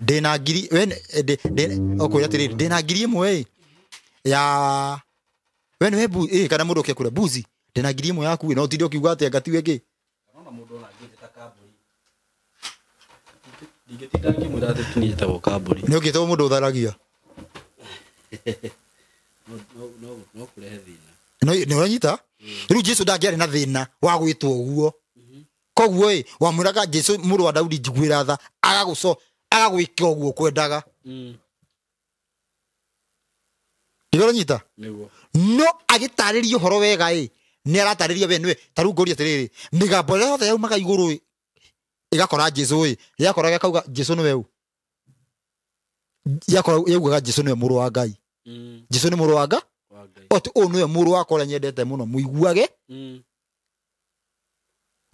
ndĩna ngiri, we okwĩra atĩrĩrĩ, ndĩna ngiri ĩmwe ĩ, ya we nĩwe kana mũndũ ũke kũrĩa mbuzi, ndĩna ngiri ĩmwe yaku ĩ, no ũtinde ũkiuga atĩ anga tiwe kĩ. Ona mũndũ ona angĩnjĩta kambũri. Ndingĩtinda ngĩmwĩra atĩ ti niĩ njĩtagwo kambũri. Nĩ ũngĩtwo mũndũ ũtharagia. No kũrehe thĩna. No nĩ ũranyita? Rĩu Jesu ndangĩarĩ na thĩna wa gwĩtwo ũguo. Koguo ĩ, wamwĩraga Jesu mũrũ wa Daudi njiguĩra tha, agagwĩka ũguo kwendaga. Nĩ ũranyita? Nĩguo. No agĩtarĩria ũhoro wega ĩ, nĩ aratarĩria we nĩwe. Ta rĩu ngũria atĩrĩrĩ, mĩgambo ĩrĩa yothe yaumaga igũrũ ĩ, ĩgakora Jesu ĩ, yakora gakauga Jesu nĩwe ũ? Yakora yaugaga Jesu nĩwe mũrũ wa Ngai. Jesu nĩ mũrũ wa Ngai? Wa Ngai. Oti ũyũ nĩwe mũrũ wakwa ũrĩa nyendete mũno, mũiguage.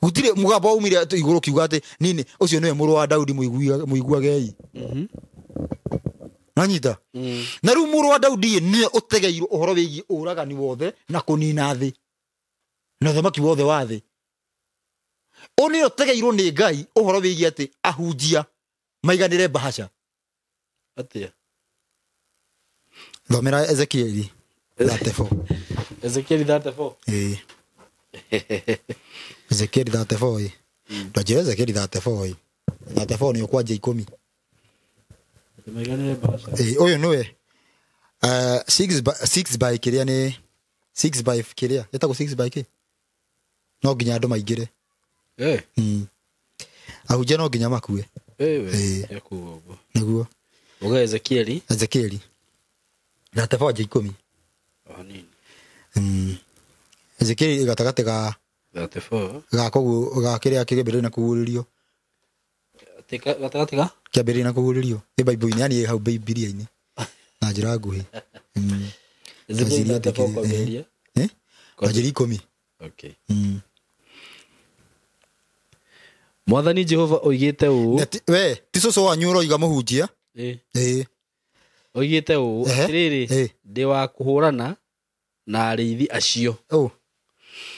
Gũtirĩ mũgambo waumire atĩ igũrũ kiuga atĩ nini, ũcio nĩwe mũrũ wa Daudi, mũiguagei. Nanyita? Na rĩu mũrũ wa Daudi nĩwe ũtegeirwo ũhoro wĩgiĩ ũragani wothe na kũnina thĩ na ũthamaki wothe wa thĩ. Ũyũ nĩwe ũtegeirwo nĩ Ngai ũhoro wĩgiĩ atĩ ahunjia maiganĩre mbahaca. Atĩa? Thomera Ezekieli 34. Ezekieli 34. Ĩĩ. Ezekieli 34 ĩ. Ndwanjĩra Ezekieli 34 ĩ. 34 nĩ ũkwanja 10. Maiganĩre mbahaca. Ĩĩ, ũyũ nĩwe. 6 by kĩrĩa nĩ 6 by kĩrĩa? Ĩtagwo 6 by kĩ? No nginya andũ maingĩre. Ahunjia no nginya makue. We. Ĩĩ. Ekuga ũguo. Nĩguo. Uga Ezekieli. Ezekieli. 34 nja 10. O hanini. Ezekieli gatagatĩ ga 34. Ga koguo, ga kĩrĩa kĩambĩrĩria na kũguũrĩrio. Atĩ gatagatĩ ga? Kĩambĩrĩria na kũguũrĩrio. Ĩ Bible-inĩ, yani ĩ hau Bibilia-inĩ. Na njĩra nguhĩ. Ezekieli Wanjĩria 34 atĩ kwambĩrĩria. Wanjĩria 10. Okay. Mwathani Jehova oigĩte ũũ. Na we, ti cũcũ wanyu ũroiga mũhunjia? Ĩ. Ĩ. Oigĩte ũũ, Ehe. atĩrĩrĩ, Ĩ. ndĩ wa kũhũrana na arĩithi acio. Ũ.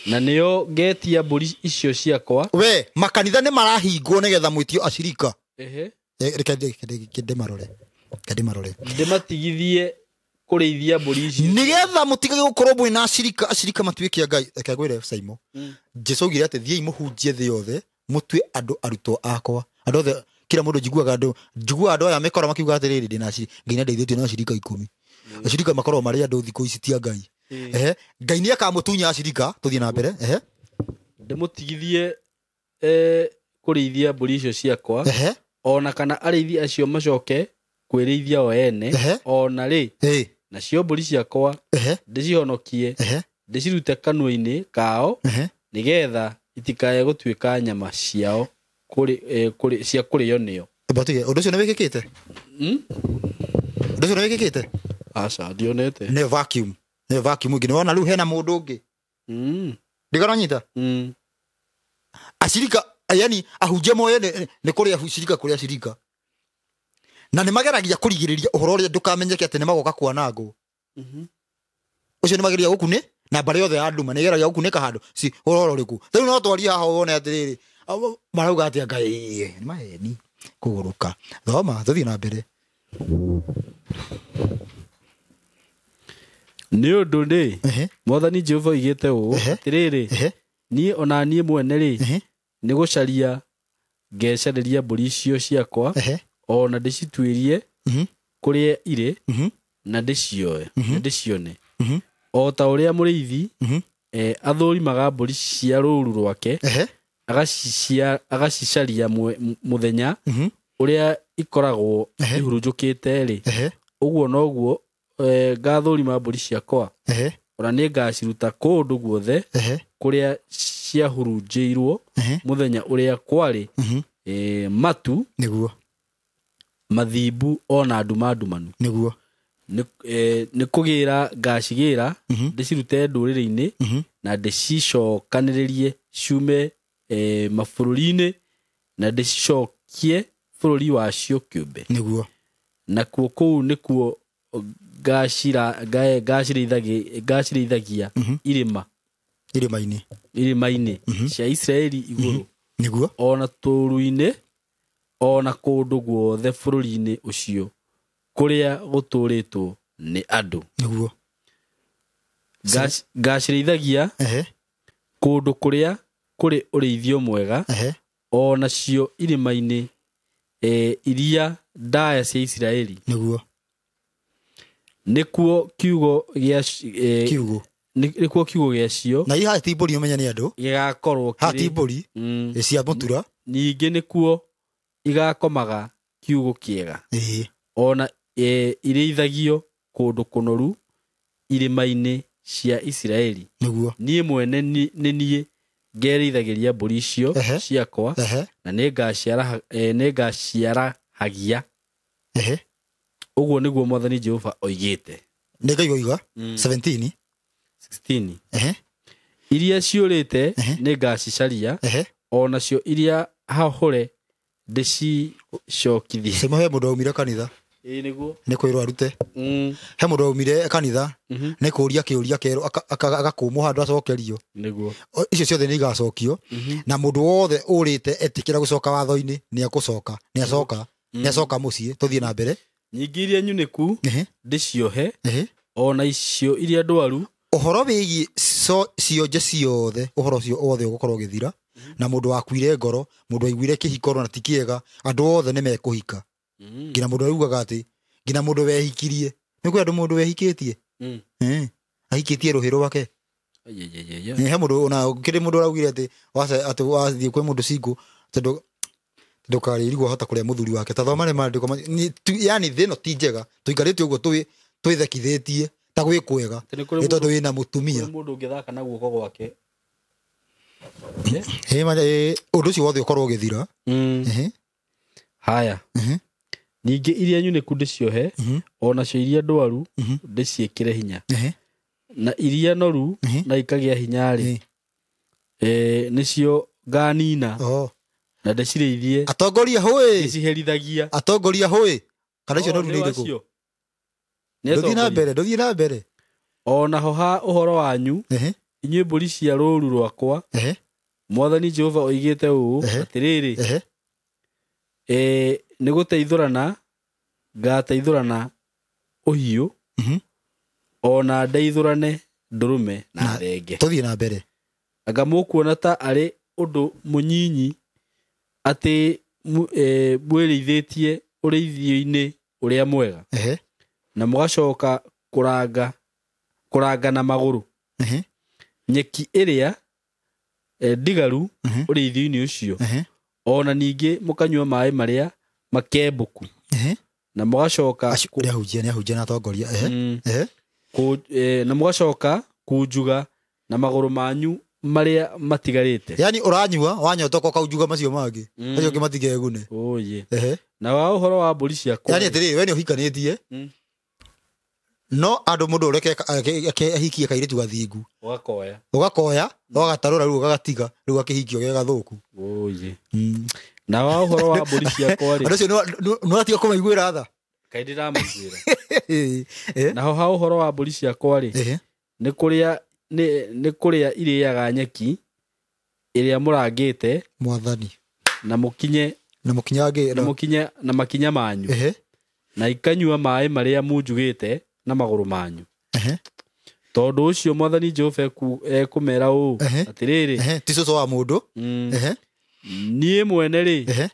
Na nĩo ngetia mbũri icio ciakwa. We, makanitha nĩ marahingwo nĩgetha mwĩtio acirika. Ehe. Reke ndĩmarore. Reke ndĩmarore. Ndĩmatigithie kũrĩithia mbũri icio. Nĩgetha mũtigage gũkorwo mwĩna acirika, acirika matuĩke a Ngai. Reke ngwĩre Saimo. Jesu augire atĩ thiĩi mũhunjie thĩ yothe, mũtue andũ arutwo akwa. Andũ othe, kila mũndũ njiguaga andũ, njiguaga andũ aya mekora makiuga atĩrĩrĩ, ndĩna Ngai nĩandeithĩtie na acirika 10. Acirika makoragwo marĩ andũ thikũ ici ti a Ngai. Ehe, Ngai nĩakamũtunya acirika, tũthiĩ na mbere. Ehe. Ndĩmũtigithie, kũrĩithia mbũri icio ciakwa. Ehe. Ona kana arĩithi acio macoke kwĩrĩithia o ene. Ehe. Ona rĩ, Ĩ. nacio mbũri ciakwa Ehe. ndĩcihonokie, Ehe. ndĩcirute kanua-inĩ kao, Ehe. nĩgetha itikae gũtuĩka nyama ciao cia kũrĩo nĩo. Amba tuge, ũndũ ũcio nĩ wĩkĩkĩte? Ũndũ ũcio nĩ wĩkĩkĩte? Aca, ndionete. Nĩ vacuum. Nĩ vacuum ĩngĩ. Nĩwona rĩu hena mũndũ ũngĩ. Ndĩkaranyita? Acirika, yani ahunjia moye nĩ kũrĩ acirika, kũrĩ acirika. Na nĩ mageragia kũrigĩrĩria ũhoro ũrĩa ndũkamenyeke atĩ nĩ magoka kwanangwo. Ũcio nĩ mageria gũkunĩ na mbarĩ yothe ya nduma, nĩ ĩgeragia gũkunĩka handũ. Ci, ũhoro ũrĩkũ? Rĩu no twarie haha wone atĩrĩrĩ, marauga atĩa Ngai, nĩ maheni kũgũrũka. Thoma, tũthiĩ na mbere. Nĩ ũndũ rĩ, Ehe. Mwathani Jehova oigĩte ũũ, Ehe. atĩrĩrĩ, Ehe. niĩ ona niĩ mwene rĩ, Ehe. nĩ gũcaria ngecarĩria mbũri icio ciakwa, Ehe. ona ndĩcituĩrie Mhm. kũrĩa irĩ, Mhm. na ndĩcioe, Mhm. na ndĩcione. Mhm. O ta ũrĩa mũrĩithi, Mhm. athũrimaga mbũri cia rũũru rwake, Ehe. Agacicaria mũthenya ũrĩa ikoragwo ihurunjũkĩte rĩ, ũguo noguo ngathũrima mbũri ciakwa, ona nĩ ngaciruta kũndũ guothe kũrĩa ciahurunjĩirwo mũthenya ũrĩa kwarĩ matu nĩguo mathimbu ona nduma ndumanu. Nĩguo nĩ kũgĩra ngacigĩra ndĩcirute ndũrĩrĩ-inĩ na ndĩcicokanĩrĩrie ciume mabũrũri-inĩ na ndĩcicokie bũrũri wacio kĩũmbe. Nĩguo nakuo kũu nĩkuo ngacirĩithagia irĩma-inĩ cia Isiraeli igũrũ. Nĩguo ona tũũru-inĩ ona kũndũ guothe bũrũri-inĩ ũcio kũrĩa gũtũũrĩtwo nĩ andũ. Nĩguo ngacirĩithagia kũndũ kũrĩa kũrĩ ũrĩithio mwega, o nacio irĩma-inĩ iria ndaya cia Isiraeli. Nĩguo nĩkuo kiugo gĩa nĩkuo kiugo gĩacio na iha ti mbũri ũmenye nĩ andũ gĩgakorwo ha ti mbũri cia mũtura. Ningĩ nĩkuo igakomaga kiugo kĩega, ona irĩithagio kũndũ kũnoru irĩma-inĩ cia Isiraeli. Nĩguo niĩ mwene nĩ niĩ ngerĩithagĩria mbũri icio ciakwa, na nĩngaciarahagia. Ũguo nĩguo Mwathani Jehova oigĩte. Nĩ Ngai oiga. 17 16 iria ciũrĩte nĩngacicaria, o nacio iria hahũre ndĩcicokithie. Sema he mũndũ waumire kanitha. Ĩĩ nĩguo nĩ kwĩrwo arute. He mũndũ waumire kanitha nĩ kũũria kĩũria kerwo agakũmwo handũ acokerio. Nĩguo icio ciothe nĩ igacokio, na mũndũ wothe ũrĩte etĩkĩra gũcoka watho-inĩ nĩ egũcoka, nĩ acoka, nĩ acoka mũciĩ. Tũthiĩ na mbere. Nyingĩ iria nyunĩku ndĩciohe, ona icio iria ndwaru. Ũhoro wĩgiĩ cionje ciothe, ũhoro ũcio wothe ũgũkorwo ũgĩthira, na mũndũ wakuire ngoro, mũndũ waiguire kĩhiko na ti kĩega, andũ othe nĩ mekũhika. Nginya mũndũ augaga atĩ nginya mũndũ wehikirie, nĩ kwĩ andũ mũndũ wehikĩtie ahikĩtie rũhĩ rwake. He mũndũ ona kĩrĩ mũndũ araugire atĩ atĩ wathiĩ kwĩ mũndũ single tondũ ndũkarĩrigwo hota kũrĩa mũthuri wake. Ta thoma nĩ maandĩko, yani thĩ ĩno ti njega, tũikarĩte ũguo twĩthekithĩtie ta gwĩ kwega nĩ tondũ wĩna mũtumia. Mũndũ ũngĩthaka na guoko gwake. Ũndũ ũcio wothe ũkorwo ũgĩthira. Haya. Ningĩ iria nyunĩku ndĩciohe, o nacio iria ndwaru ndĩciĩkĩre hinya, na iria noru na ikagĩa hinya rĩ, nĩcio nganina na ndĩcirĩithie. Atongoria hũĩ, ndĩciherithagia. Atongoria hũĩ, kana icio noru nĩ irĩkũ? Ndũthiĩ na mbere, ndũthiĩ na mbere. O naho ha ũhoro wanyu, inyuĩ mbũri cia rũũru rwakwa, Mwathani Jehova oigĩte ũũ, atĩrĩrĩ, nĩ gũteithũrana ngateithũrana ũhiũ, ona ndeithũrane ndũrũme na thenge. Tũthiĩ na mbere. Anga mũkuona ta arĩ ũndũ mũnyinyi atĩ mwĩrĩithĩtie ũrĩithio-inĩ ũrĩa mwega, na mũgacoka kũranga na magũrũ nyeki ĩrĩa ndigaru ũrĩithio-inĩ ũcio, ona ningĩ mũkanyua maĩ marĩa makembũku, na mũgacoka nĩ na atongoria na mũgacoka kunjuga na magũrũ manyu marĩa matigarĩte. Yani ũranyua wanyotoka ũkaunjuga macio mangĩ, acio angĩ matigegune. Oye. Na wa ũhoro wa mbũri ciakwa. Yani atĩrĩrĩ, we nĩ ũhikanĩtie, no andũ mũndũ ũreke ahikie kairĩtu gathingu, ũgakoya ũgagatarũra rĩu ũgagatiga rĩu gakĩhikio ge gathũku. Oye. Na wa ũhoro wa mbũri ciakwa rĩ, andũ acio nĩ ũratiga kũmaiguĩra tha. Kaĩ ndĩramaiguĩra. Naho ha ũhoro wa mbũri ciakwa rĩ, nĩ kũrĩa irĩaga nyeki ĩrĩa mũrangĩte Mwathani, na mũkinye na makinya manyu, na ikanyua maĩ marĩa munjugĩte na magũrũ manyu. Tondũ ũcio Mwathani Jehova ekũmera ũũ, atĩrĩrĩ, ti cũcũ wa mũndũ, niĩ mwene rĩ,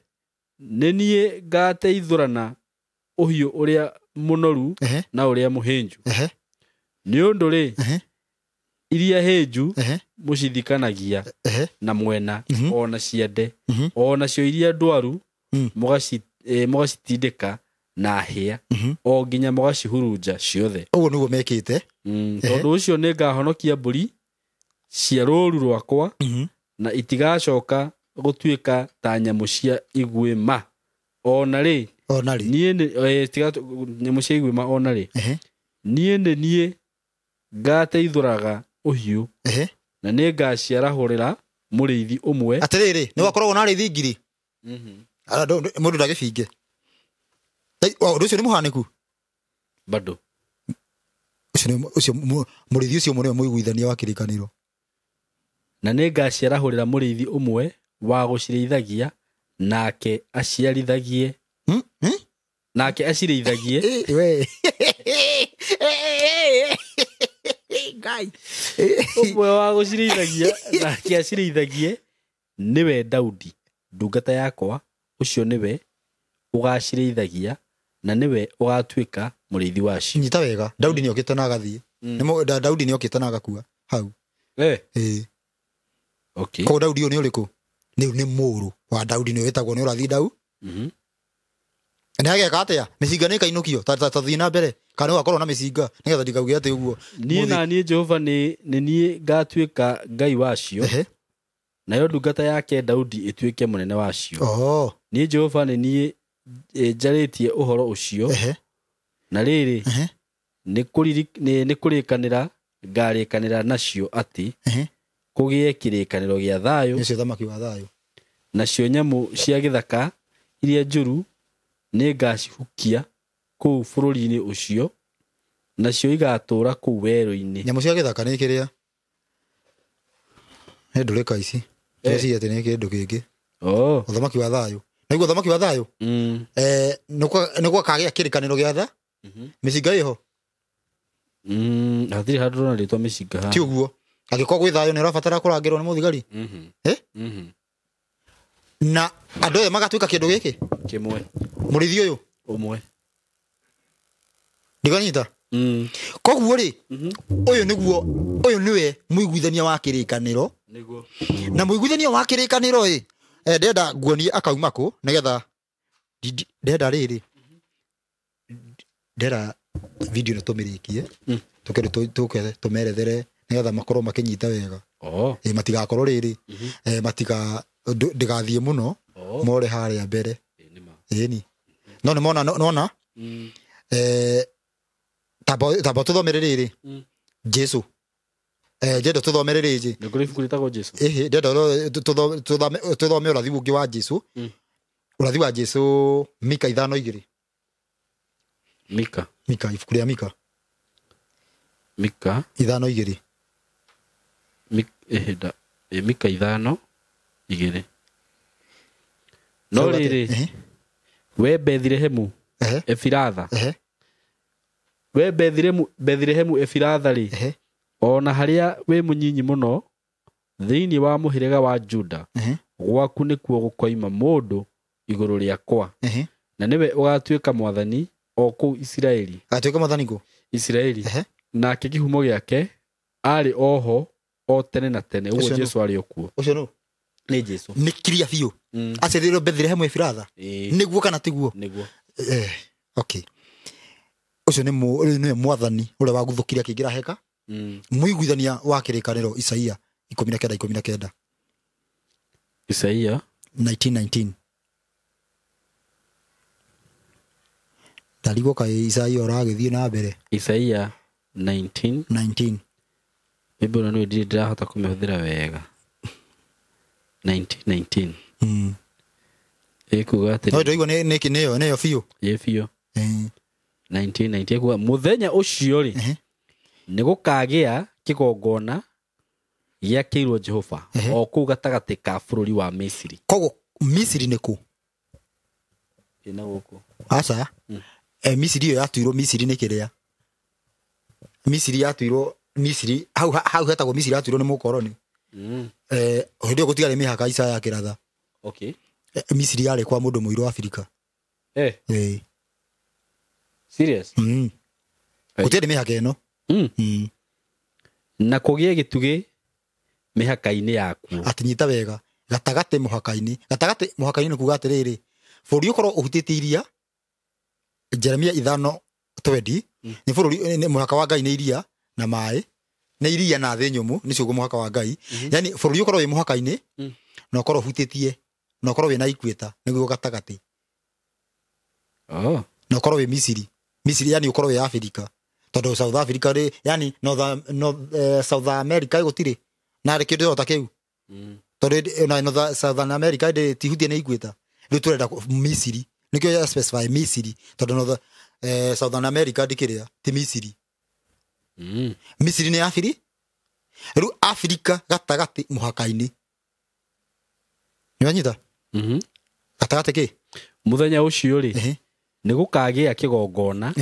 nĩ niĩ ngateithũrana ũhiũ ũrĩa mũnoru na ũrĩa mũhĩnju. Nĩ ũndũ rĩ, Iria hĩnju Ehe. mũcithikanagia Ehe. na mwena ona ciande, Mhm. ona cio iria ndwaru Mm. mũgacitindĩka na hĩa o nginya mũgacihurunja ciothe. Ũguo nĩguo mekĩte. Tondũ ũcio nĩ ngahonokia mbũri cia rũũru rwakwa, na itigacoka gũtuĩka ta nyamũ cia iguĩma ona rĩ. Ona rĩ. Niĩ nyamũ cia iguĩma ona rĩ. Ehe. Niĩ nĩ niĩ ngateithũraga ũhiũ, Ehe. na nĩ ngaciarahũrĩra mũrĩithi ũmwe. Atĩrĩrĩ, nĩ wakoragwo na arĩithi 1000. Mũndũ ndagĩbinge. Ũndũ ũcio nĩ mũhanĩku. Bado. Ũcio mũrĩithi ũcio ũmwe nĩwe mũiguithania wa kĩrĩkanĩro. Na nĩ ngaciarahũrĩra mũrĩithi ũmwe wa gũcirĩithagia, nake aciarithagie. Hmm? Hmm? Nake acirĩithagie. Eh, we. Ngai. Ũmwe wa gũcirĩithagia nake acirĩithagie nĩwe Daudi ndungata yakwa, ũcio nĩwe ũgacirĩithagia na nĩwe ũgatuĩka mũrĩithi wacio. Nyita wega, Daudi nĩ okĩte na agathiĩ. Daudi nĩ okĩte na agakua hau. Ĩĩ. Okay. Koguo Daudi ũyũ nĩ ũrĩkũ? Nĩ mũrũ wa Daudi, nĩ wĩtagwo nĩ ũrathi Dau. Nĩ ageka atĩa? Mĩcinga nĩ ĩkainũkio. Ta thiĩ na mbere, kana ũgakorwo na mĩcinga nĩgetha ndikauge atĩ ũguo. Niĩ na niĩ Jehova nĩ niĩ ngatuĩka Ngai wacio, Ehe. nayo ndungata yake Daudi ĩtuĩke mũnene wacio. Oh. Niĩ Jehova nĩ niĩ njarĩtie ũhoro ũcio. Ehe. Na rĩrĩ, Ehe. nĩ kũrĩkanĩra ngarĩkanĩra nacio atĩ Ehe. kũgĩe kĩrĩkanĩro gĩa thayũ. Nĩ ũcio thamaki wa thayũ. Nacio nyamũ cia gĩthaka iria njũru nĩ ngacihukia kũu bũrũri-inĩ ũcio, nacio igatũũra kũu werũ-inĩ. Nyamũ cia gĩthaka nĩ kĩrĩa? Nĩ ndũrĩka ici. Ndĩreciria atĩ nĩ kĩndũ kĩngĩ. Oh. Ũthamaki wa thayũ. Naiguo ũthamaki wa thayũ? Nĩ gwakagĩa kĩrĩkanĩro gĩa tha? Mĩcinga ĩho? Hatirĩ handũ ndĩrona rĩtwa mĩcinga haha. Ti ũguo. Angĩkorwo gwĩ thayũ nĩ ũrabatara kũrangĩrwo nĩ mũthigari. Eh? Na andũ othe magatuĩka kĩndũ gĩkĩ? Kĩmwe. Mũrĩithi ũyũ? Ũmwe. Ndiganyita? Koguo rĩ, ũyũ nĩguo, ũyũ nĩwe mũiguithania wa kĩrĩkanĩro. Nĩguo. Na mũiguithania wa kĩrĩkanĩro ĩ, ndĩrenda nguonie akauma kũ, nĩgetha ndĩrenda rĩrĩ, ndĩrenda video ĩno tũmĩrĩkie, tũke tũke tũmerethere nĩgetha makorwo makĩnyita wega. Oh. Matigakorwo rĩrĩ, ndĩgathiĩ mũno, more harĩa mbere. Ĩni. No nĩ mona, nona? Tamba tũthomere rĩrĩ. Jesu. Ndĩrenda tũthomere rĩrĩ. Nĩ kũrĩ ibuku rĩtagwo Jesu? Ĩhĩ, ndĩrenda tũthome ũrathi ũngĩ wa Jesu. Ũrathi wa Jesu Mika 5:2. Mika. Mika, ibuku rĩa Mika. Mika. 5:2. Mika 5:2. No rĩrĩ, we Bethilehemu Efiratha. We Bethilehemu Efiratha rĩ, ona harĩa wĩ mũnyinyi mũno thĩinĩ wa mũhĩrĩga wa Juda, gwaku nĩkuo gũkoima mũndũ igũrũ rĩakwa, na nĩwe ũgatuĩka mwathani o kũu Isiraeli. Agatuĩka mwathani kũ? Isiraeli. Nake kĩhumo gĩake arĩ oho o tene na tene. Ũguo Jesu arĩ o kuo. Ũcio nũ? Nĩ Jesu. Nĩ kiria biũ. Aciarĩirwo Bethilehemu Efiratha. Nĩguo kana tiguo? Nĩguo. Okay. Ũcio nĩ mwathani ũrĩa waguthũkire akĩingĩra heka. Mũiguithania wa kĩrĩkanĩro Isaia 19:19. Isaia 19:19. Ndarigwo kaĩ Isaia ũragĩthiĩ na mbere. Isaia 19:19. Bible nĩ ndirĩ ndĩrahota kũmĩhũthĩra wega. 19:19. Ĩkuga atĩrĩ. No ndĩraigua nĩ nĩyo biũ. Ĩ biũ. 19:19 ĩkuga mũthenya ũcio rĩ, nĩ gũkagĩa kĩgongona gĩakĩirwo Jehova o kũu gatagatĩ ka bũrũri wa Misiri. Koguo Misiri nĩ kũ? Ĩna gũkũ. Aca. Misiri ĩyo yatuirwo Misiri nĩ kĩrĩa? Misiri yatuirwo Misiri hau hetagwo Misiri yatuirwo nĩ mũkoroni. Hĩndĩ ĩyo gũtigarĩ mĩhaka Isaya akĩratha. Okay. Misiri yarĩ kwa mũndũ mũirũ wa Afrika. Serious? Gũtiarĩ mĩhaka ĩno. Na kũgĩe gĩtugĩ mĩhaka-inĩ yakuo. Atĩ nyita wega, gatagatĩ mũhaka-inĩ. Gatagatĩ mũhaka-inĩ nĩ kuga atĩrĩrĩ, bũrũri ũkorwo ũhutĩtie iria, Jeremia 5:20, nĩ bũrũri, nĩ mũhaka wa Ngai nĩ iria na maĩ, nĩ iria na thĩ nyũmũ, nĩcio ũguo mũhaka wa Ngai. Yani bũrũri ũkorwo wĩ mũhaka-inĩ, na ũkorwo ũhutĩtie, na ũkorwo wĩna equator, nĩguo gatagatĩ. Oh. Na ũkorwo wĩ Misiri. Misiri yani ũkorwo wĩ Africa. Tondũ South Africa rĩ, yani North, North, South America gũtirĩ. Na rĩ kĩndũ ta kĩu. Tondũ na North, Southern America ndĩ tihutie nĩ equator. Rĩu tũrenda Misiri. Nĩkĩo ya specify Misiri. Tondũ North, Southern America ndĩkĩrĩa, ti Misiri. Misiri nĩ Afri. Rĩu Africa gatagatĩ mũhaka-inĩ. Nĩwanyita? Gatagatĩ kĩ? Mũthenya ũcio rĩ, nĩ gũkagĩa kĩgongona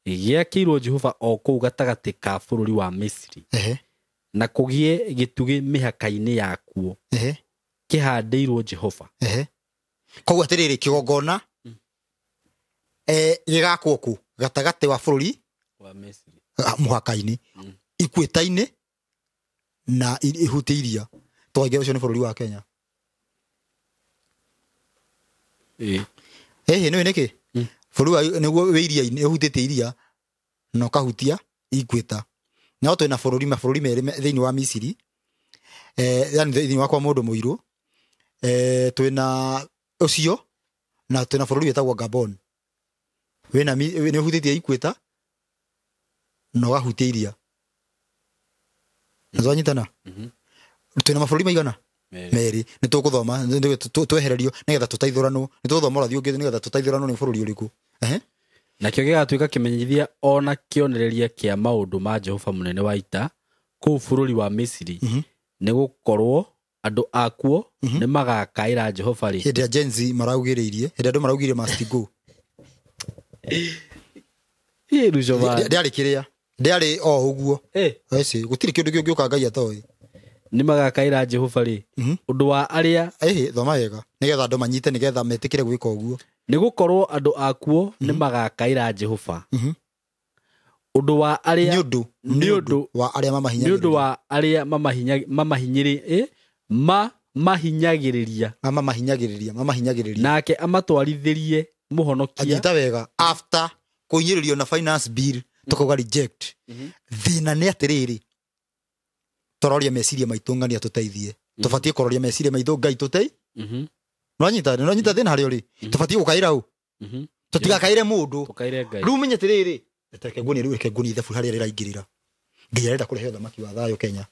gĩakĩirwo Jehova o kũu gatagatĩ ka bũrũri wa Misiri, na kũgĩe gĩtugĩ mĩhaka-inĩ yakuo kĩhandĩirwo Jehova. Koguo atĩrĩrĩ, kĩgongona gĩgakwo kũ? Gatagatĩ wa bũrũri wa Misiri, mũhaka-inĩ, equator-inĩ na ihuti iria. Twaige ũcio nĩ bũrũri wa Kenya. Ĩhĩ, nĩũĩ nĩkĩ? Bũrũri wa nĩguo wĩ iria-inĩ, ũhutĩtie iria na ũkahutia equator. No twĩna bũrũri, mabũrũri merĩ thĩinĩ wa Misiri, yani thĩinĩ wa kwa mũndũ mũirũ, twĩna ũcio na twĩna bũrũri wĩtagwo Gabon. Wĩna nĩ ũhutĩtie equator na ũgahutia iria. Na twanyitana? Twĩna mabũrũri maigana? Merĩ. Nĩ tũgũthoma, twehererio nĩgetha tũteithũranwo. Nĩ tũgũthoma ũrathi ũngĩ nĩgetha tũteithũranwo nĩ bũrũri ũrĩkũ. Nakĩo gĩgatuĩka kĩmenyithia o na kĩonereria kĩa maũndũ ma Jehova mũnene wa ita kũu bũrũri wa Misiri, nĩ gũkorwo andũ akuo nĩ magakaĩra Jehova rĩ. Hĩndĩ ya Gen Z maraugĩrĩirie, hĩndĩ andũ maraugire must go. Ndĩarĩ kĩrĩa, ndĩarĩ o ũguo. Eci, gũtirĩ kĩndũ kĩngĩũka Ngai atoĩ. Nĩ magakaĩra Jehova rĩ, ũndũ wa arĩa thoma wega nĩgetha andũ manyite, nĩgetha metĩkĩre gwĩka ũguo. Nĩ gũkorwo andũ akuo nĩ magakaĩra Jehova. Ũndũ wa arĩa nĩ ũndũ wa arĩa mamahinyagĩrĩria. Nĩ ũndũ wa arĩa mamahinyagĩrĩria. Mamahinyagĩrĩria, mamahinyagĩrĩria. Nake amatwarithĩrie mũhonokia. Anyita wega, after kũhinyĩrĩrio na finance bill tukauga reject. Thĩna nĩ atĩrĩrĩ, tũroria meciria maitũ ng'ania tũteithie. Tũbatiĩ kũroria meciria maitũ Ngai tũtei. Nĩwanyita, nĩwanyita thĩna harĩa ũrĩ. Tũbatiĩ gũkaĩra ũ? Tũtigakaĩre mũndũ. Tũkaĩre Ngai. Rĩu menye atĩrĩrĩ, reke nguonie, rĩu reke nguonie ithabu harĩa rĩraingĩrĩra. Ngai arenda kũrehe ũthamaki wa thayũ Kenya,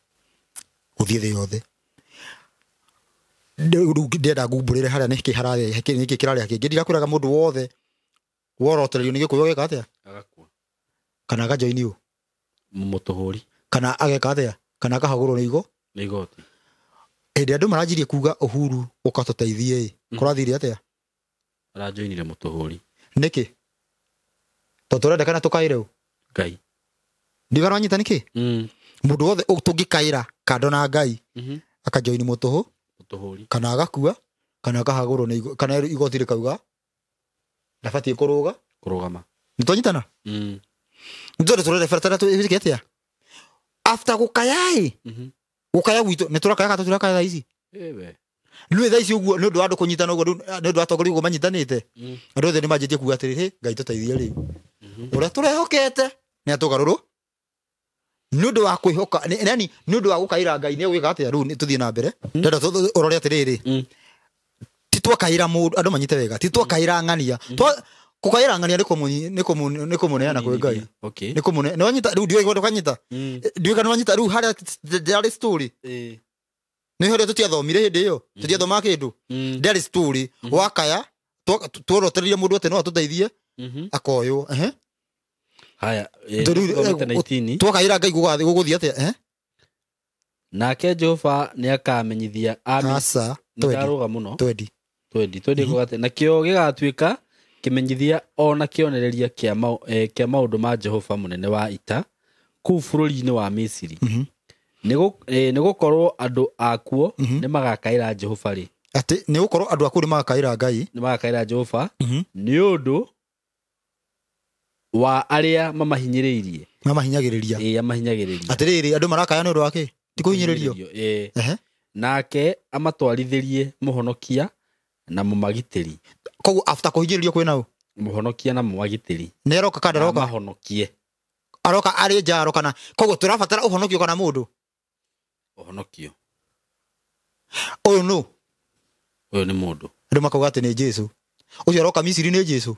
gũthiĩ thĩ yothe. Rĩu ndĩrenda ngumbũrĩre harĩa nĩkĩ hararĩa, nĩkĩ kĩrarĩa kĩngĩ. Ndirakwĩraga mũndũ wothe worotererio nĩ Gĩkũyũ ageka atĩa? Agakua. Kana akajoini ũ? Mũtũhũri. Kana ageka atĩa? Kana akahagũrwo nĩ igo? Nĩ igoti. Hĩndĩ andũ maranjirie kuga Uhuru ũkatũteithie ĩ, kũrathire atĩa? Aranjoinire mũtũhũri. Nĩkĩ? Tondũ tũrenda kana tũkaĩre ũ? Ngai. Ndiga wanyita nĩkĩ? Mũndũ wothe tũngĩkaĩra kando na Ngai, akajoini mũtũhũ, Mũtũhũri. Kana agakua, kana akahagũrwo nĩ igo, kana igoti rĩkauga ndabatiĩ kũrũga. Kũrũgama. Nĩ twanyitana? Nĩ tondũ tũrenda barabara twĩke atĩa? After gũkaya ĩ, gũkaya gwitũ, nĩ tũrakaya kana tũtirakaya thaa ici? Ewe. Nĩ thaa ici ũguo, nĩ ũndũ wa andũ kũnyitana ũguo, nĩ ũndũ wa atongoria ũguo manyitanĩte. Andũ othe nĩ manjĩtie kuga atĩrĩ, hĩ, Ngai tũteithie rĩu. Ũrĩa tũrehokete nĩ atũgarũrũ. Nĩ ũndũ wa kwĩhoka, yani nĩ ũndũ wa gũkaĩra Ngai nĩ egwĩka atĩa? Rĩu tũthiĩ na mbere. Ndĩrenda ũrore atĩrĩrĩ. Ti twakaĩra mũndũ, andũ manyite wega, ti twakaĩra ng'ania. Kũkaĩra ng'ania nĩ kũmũneana kwĩ Ngai. Nĩ kũmũne-, nĩ wanyita, rĩu ndiũĩ ndũkanyita. Ndiũĩ kana nĩwanyita, rĩu harĩa ndĩarĩ story. Nĩ harĩa tũtiathomire hĩndĩ ĩyo, tũtiathomaga kĩndũ. Ndĩarĩ story. Wakaya, tuorotereire mũndũ atĩ no atũteithie, akoywo. Haya, Tondũ rĩu, thomete 19. twakaĩra Ngai gũgũthiĩ atĩa? Nake Jehova nĩakamenyithia ami- Aca, Nĩ twendi. ndarũga mũno. Twendi. Twendi, twendi gũgatĩ. Nakĩo gĩgatuĩka kĩmenyithia o na kĩonereria kĩa maũndũ ma Jehova mũnene wa ita kũu bũrũri-inĩ wa Misiri. Nĩ gũkorwo andũ akuo nĩ magakaĩra Jehova rĩ. Atĩ nĩ gũkorwo andũ akuo nĩ magakaĩra Ngai. Nĩ magakaĩra Jehova nĩ ũndũ Wa arĩa mamahinyĩrĩirie. Mamahinyagĩrĩria. Ĩĩ, amahinyagĩrĩria. Atĩrĩrĩ, andũ marakaya nĩ ũndũ wa kĩ? Ti kũhinyĩrĩrio? Ĩĩ. Ehe. Nake amatwarithĩrie mũhonokia na mũmagitĩri. Koguo after kũhinyĩrĩrio kwĩna ũ? Mũhonokia na mũmagitĩri. Nĩ aroka kana ndaroka? Amahonokie. Aroka arĩ njaro kana koguo tũrabatara ũhonokio kana mũndũ? Ũhonokio. Ũyũ nũ? Ũyũ nĩ mũndũ. Andũ makauga atĩ nĩ Jesu. Ũcio aroka Misiri nĩ Jesu.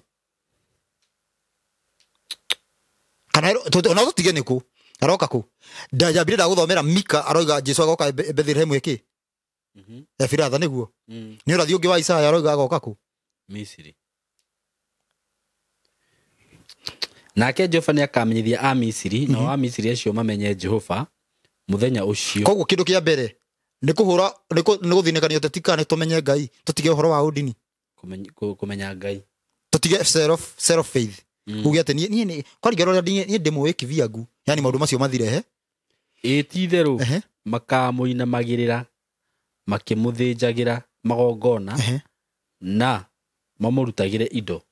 Kana ona tũtige nĩ kũ? Aroka kũ? Ndajambire ndagũthomera Mika aroiga Jesu agoka Bethlehem ĩkĩ? Efiratha nĩguo. Nĩ ũrathi ũngĩ wa Isaya aroiga agoka kũ? Misiri. Nake Jehova nĩ akamenyithia a Misiri, nao a Misiri acio mamenye Jehova mũthenya ũcio. Koguo kĩndũ kĩa mbere nĩ kũhũra nĩ gũthinĩkania ũteti kana nĩ tũmenye Ngai, tũtige ũhoro wa ũndini. Kũmenya Ngai. Tũtige self faith. Uge atĩ niĩ nĩ kwaringana ũrĩa niĩ ndĩmũĩ kiviangu, yani maũndũ macio mathire he. Ĩĩ ti itherũ makamũinamagĩrĩra makĩmũthĩnjagĩra magongona na mamũrutagĩre indo,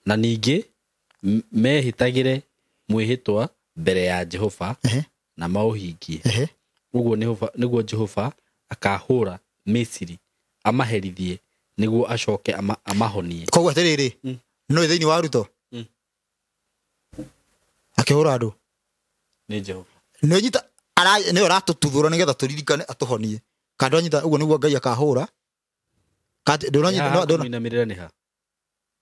na ningĩ mehĩtagĩre mwĩhĩtwa mbere ya Jehova na maũhingie. Ũguo nĩguo Jehova akahũra Misiri amaherithie nĩguo acoke amahonie. Koguo atĩrĩrĩ, no thĩinĩ wa Ruto akĩhũra andũ nĩ Jehova. Nĩ nyita nĩ ũratũtuthũra nĩgetha tũririkane atũhonie. Kana ndwanyita ũguo nĩguo Ngai akahũra. Kana ndũranyita ndũranyita nĩ ha?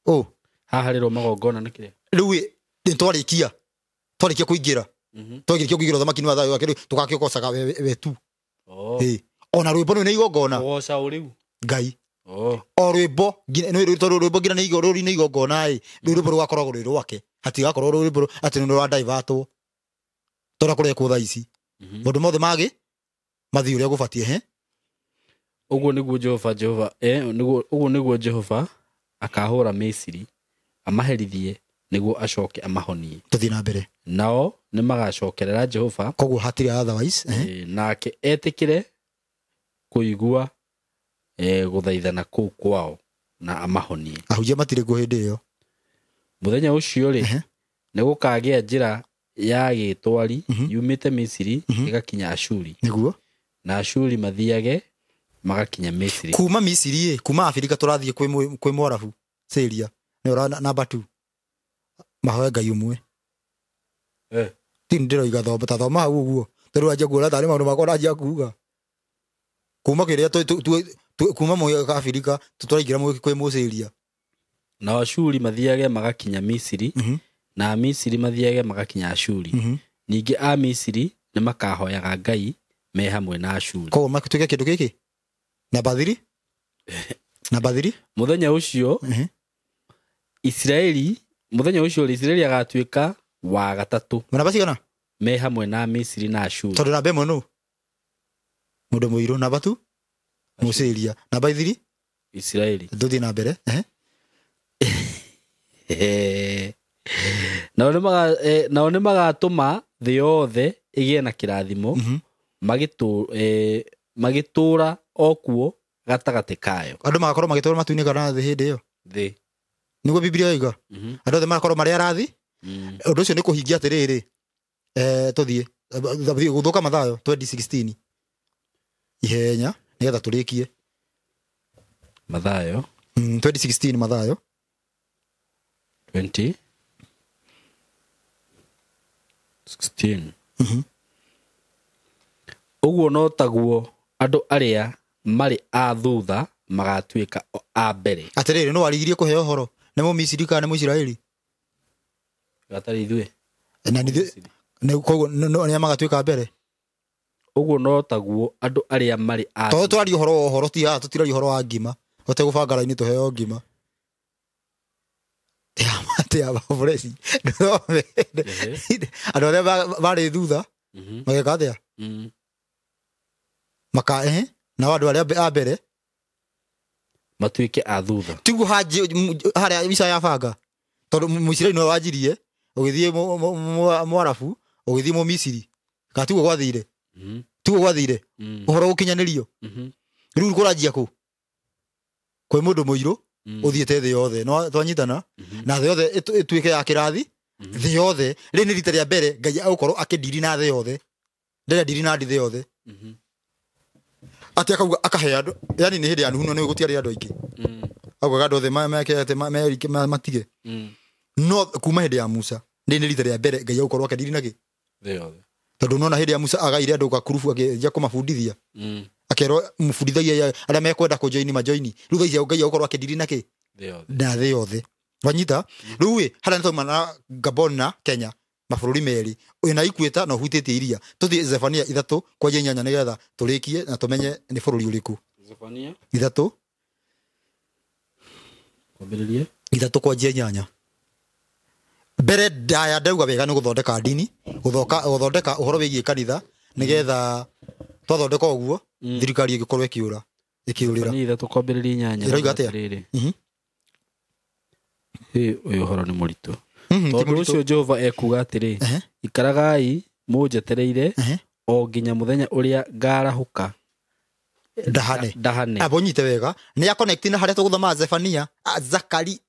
Ũ haha rĩrwo magongona nĩ kĩrĩa? Rĩu nĩ twarĩkia kũingĩra. Twarĩkia kũingĩra ũthamaki-inĩ wa thayũ wake rĩu tũgakĩgocaga we tu. Ona rwĩmbo rũu nĩ igongona. Kũgoca ũ rĩu? Ngai. O rwĩmbo tondũ rwĩmbo nginya nĩ rũri nĩ igongona ĩ, rĩu rwĩmbo rũgakoragwo rwĩ rwake. Hatigakorwo rwĩmbo atĩ nĩ rwa divertwo. Tondũ kũrekwo thaa ici. Maũndũ mothe magi mathiĩ ũrĩa gũbatiĩ he. Ũguo nĩguo Jehova ũguo nĩguo Jehova akahũra Misiri amaherithie nĩguo acoke amahonie. Tũthiĩ na mbere. Nao nĩ magacokerera Jehova. Koguo hatirĩ otherwise. Nake etĩkĩre kũigua gũthaithana kũu kwao na amahonie. Ahunjia matirĩ kuo hĩndĩ ĩyo. Mũthenya ũcio rĩ, nĩ gũkagĩa njĩra ya gĩtwari yumĩte Misiri ĩgakinya Ashuri. Nĩguo. Na Ashuri mathiage magakinya Misiri. Kuma Misiri, kuma Afrika tũrathiĩ kwĩ Mwarabu, Syria. Nĩ namba 2. Mahoe Ngai ũmwe. Ti ndĩroiga thoma ta thoma hau ũguo. Tondũ anjia kuona tarĩ maũndũ makwa ndajia kuuga. Kuma kĩrĩa kuma mũhĩrĩga Afrika tũraingĩra kwĩ Mũsyria. Na Ashuri mathiage magakinya Misiri, na Misiri mathiage magakinya Ashuri. Ningĩ a Misiri nĩ makahoyaga Ngai me hamwe na Ashuri. Koguo makĩtuĩke kĩndũ gĩkĩ? Namba 3? Namba 3? Mũthenya ũcio Isiraeli, mũthenya ũcio Isiraeli agatuĩka wa gatatũ. Namba cigana? Me hamwe na Misiri na Ashuri. Tondũ namba ĩmwe nũ? Mũndũ mũirũ. Namba 2? Mũsyria. Namba 3? Isiraeli. Tũthiĩ na mbere. Nao nĩ magatũma thĩ yothe ĩgĩe na kĩrathimo, magĩtũũra o kuo gatagatĩ kayo. Andũ magakorwo magĩtũũra matu-inĩ kana thĩ hĩndĩ ĩyo? Thĩ. Nĩguo Biblia yoiga. Andũ othe magakorwo marĩ arathi. Ũndũ ũcio nĩ kũhingia atĩrĩrĩ, tũthiĩ gũthũka Mathayo 20:16 ihenya nĩgetha tũrĩkie. Mathayo 20:16 Mathayo 20:16. Ũguo no taguo andũ arĩa marĩ a thutha magatuĩka a mbere. Atĩrĩrĩ, no warigirie kũheo ũhoro nĩ Mũmisiri kana nĩ Mũisiraeli? Gatarĩ ithuĩ. Na nĩ koguo nĩ magatuĩka mbere. Ũguo no taguo andũ arĩa marĩ a tondũ twaria ũhoro wa ũhoro ti haha, tũtiraria ũhoro wa ngima. Ũtegũbanga raini tũheo ngima. Andũ arĩa marĩ thutha mageka atĩa? Maka nao andũ arĩa a mbere matuĩke a thutha. Tiguo harĩa Isaya yabanga. Tondũ Mũisiraeli nĩwe wanjirie, ũgĩthiĩ Mwarabu, ũgĩthiĩ Mũmisiri. Kana tiguo gwathire? Tiguo gwathire? Ũhoro ũkinyanĩrio. Rĩu kũranjia kũ? Kwĩ mũndũ mũirũ ũthiĩte thĩ yothe. No twanyitana na thĩ yothe ĩtuĩke ya kĩrathi Thĩ yothe rĩ nĩ rita rĩa mbere Ngai agũkorwo akĩndiri na thĩ yothe. Ndĩrĩa ndiri na thĩ yothe. Atĩ akauga akahe andũ, yani nĩ hĩndĩ ya Nuhu no nĩ gũtiarĩ andũ aingĩ. Augaga andũ othe meke atĩ merike matige. No kuma hĩndĩ ya Musa nĩ nĩ rita rĩa mbere Ngai agũkorwo akĩndiri na kĩ Thĩ yothe. Tondũ nona hĩndĩ ya Musa agaire andũ gakurubu akĩanjia kũmabundithia. Akerwo mũbundithagia arĩa mekwenda kũjoini majoini. Rĩu thaa ici Ngai agũkorwo akĩndiri na kĩ Thĩ yothe. Na thĩ yothe. Wanyita? Rĩu ĩ harĩa nĩtwauma na Gabon na Kenya mabũrũri merĩ wĩna Equator na ũhutĩtie iria. Tũthiĩ Zephania 3 kwanjia 8 nĩgetha tũrĩkie na tũmenye nĩ bũrũri ũrĩkũ. Zephania 3 kwambĩrĩria 3 kwanjia 8. Mbere ndaya ndauga wega nĩ gũthondeka ndini, gũthondeka ũhoro wĩgiĩ kanitha nĩgetha twathondeka ũguo thirikari ĩgĩkorwo ĩkĩũra ĩkĩũrĩra. Zephania 3 kwambĩrĩria 8. Ĩroiga atĩa? Ũyũ ũhoro nĩ mũritũ. Tondũ ũcio Jehova ekuuga atĩrĩ, ikaragai mũnjetereire o nginya mũthenya ũrĩa ngarahũka ndahane. Abo nyite wega nĩ ya connect na harĩa tũgũthoma Zephania, Zakari,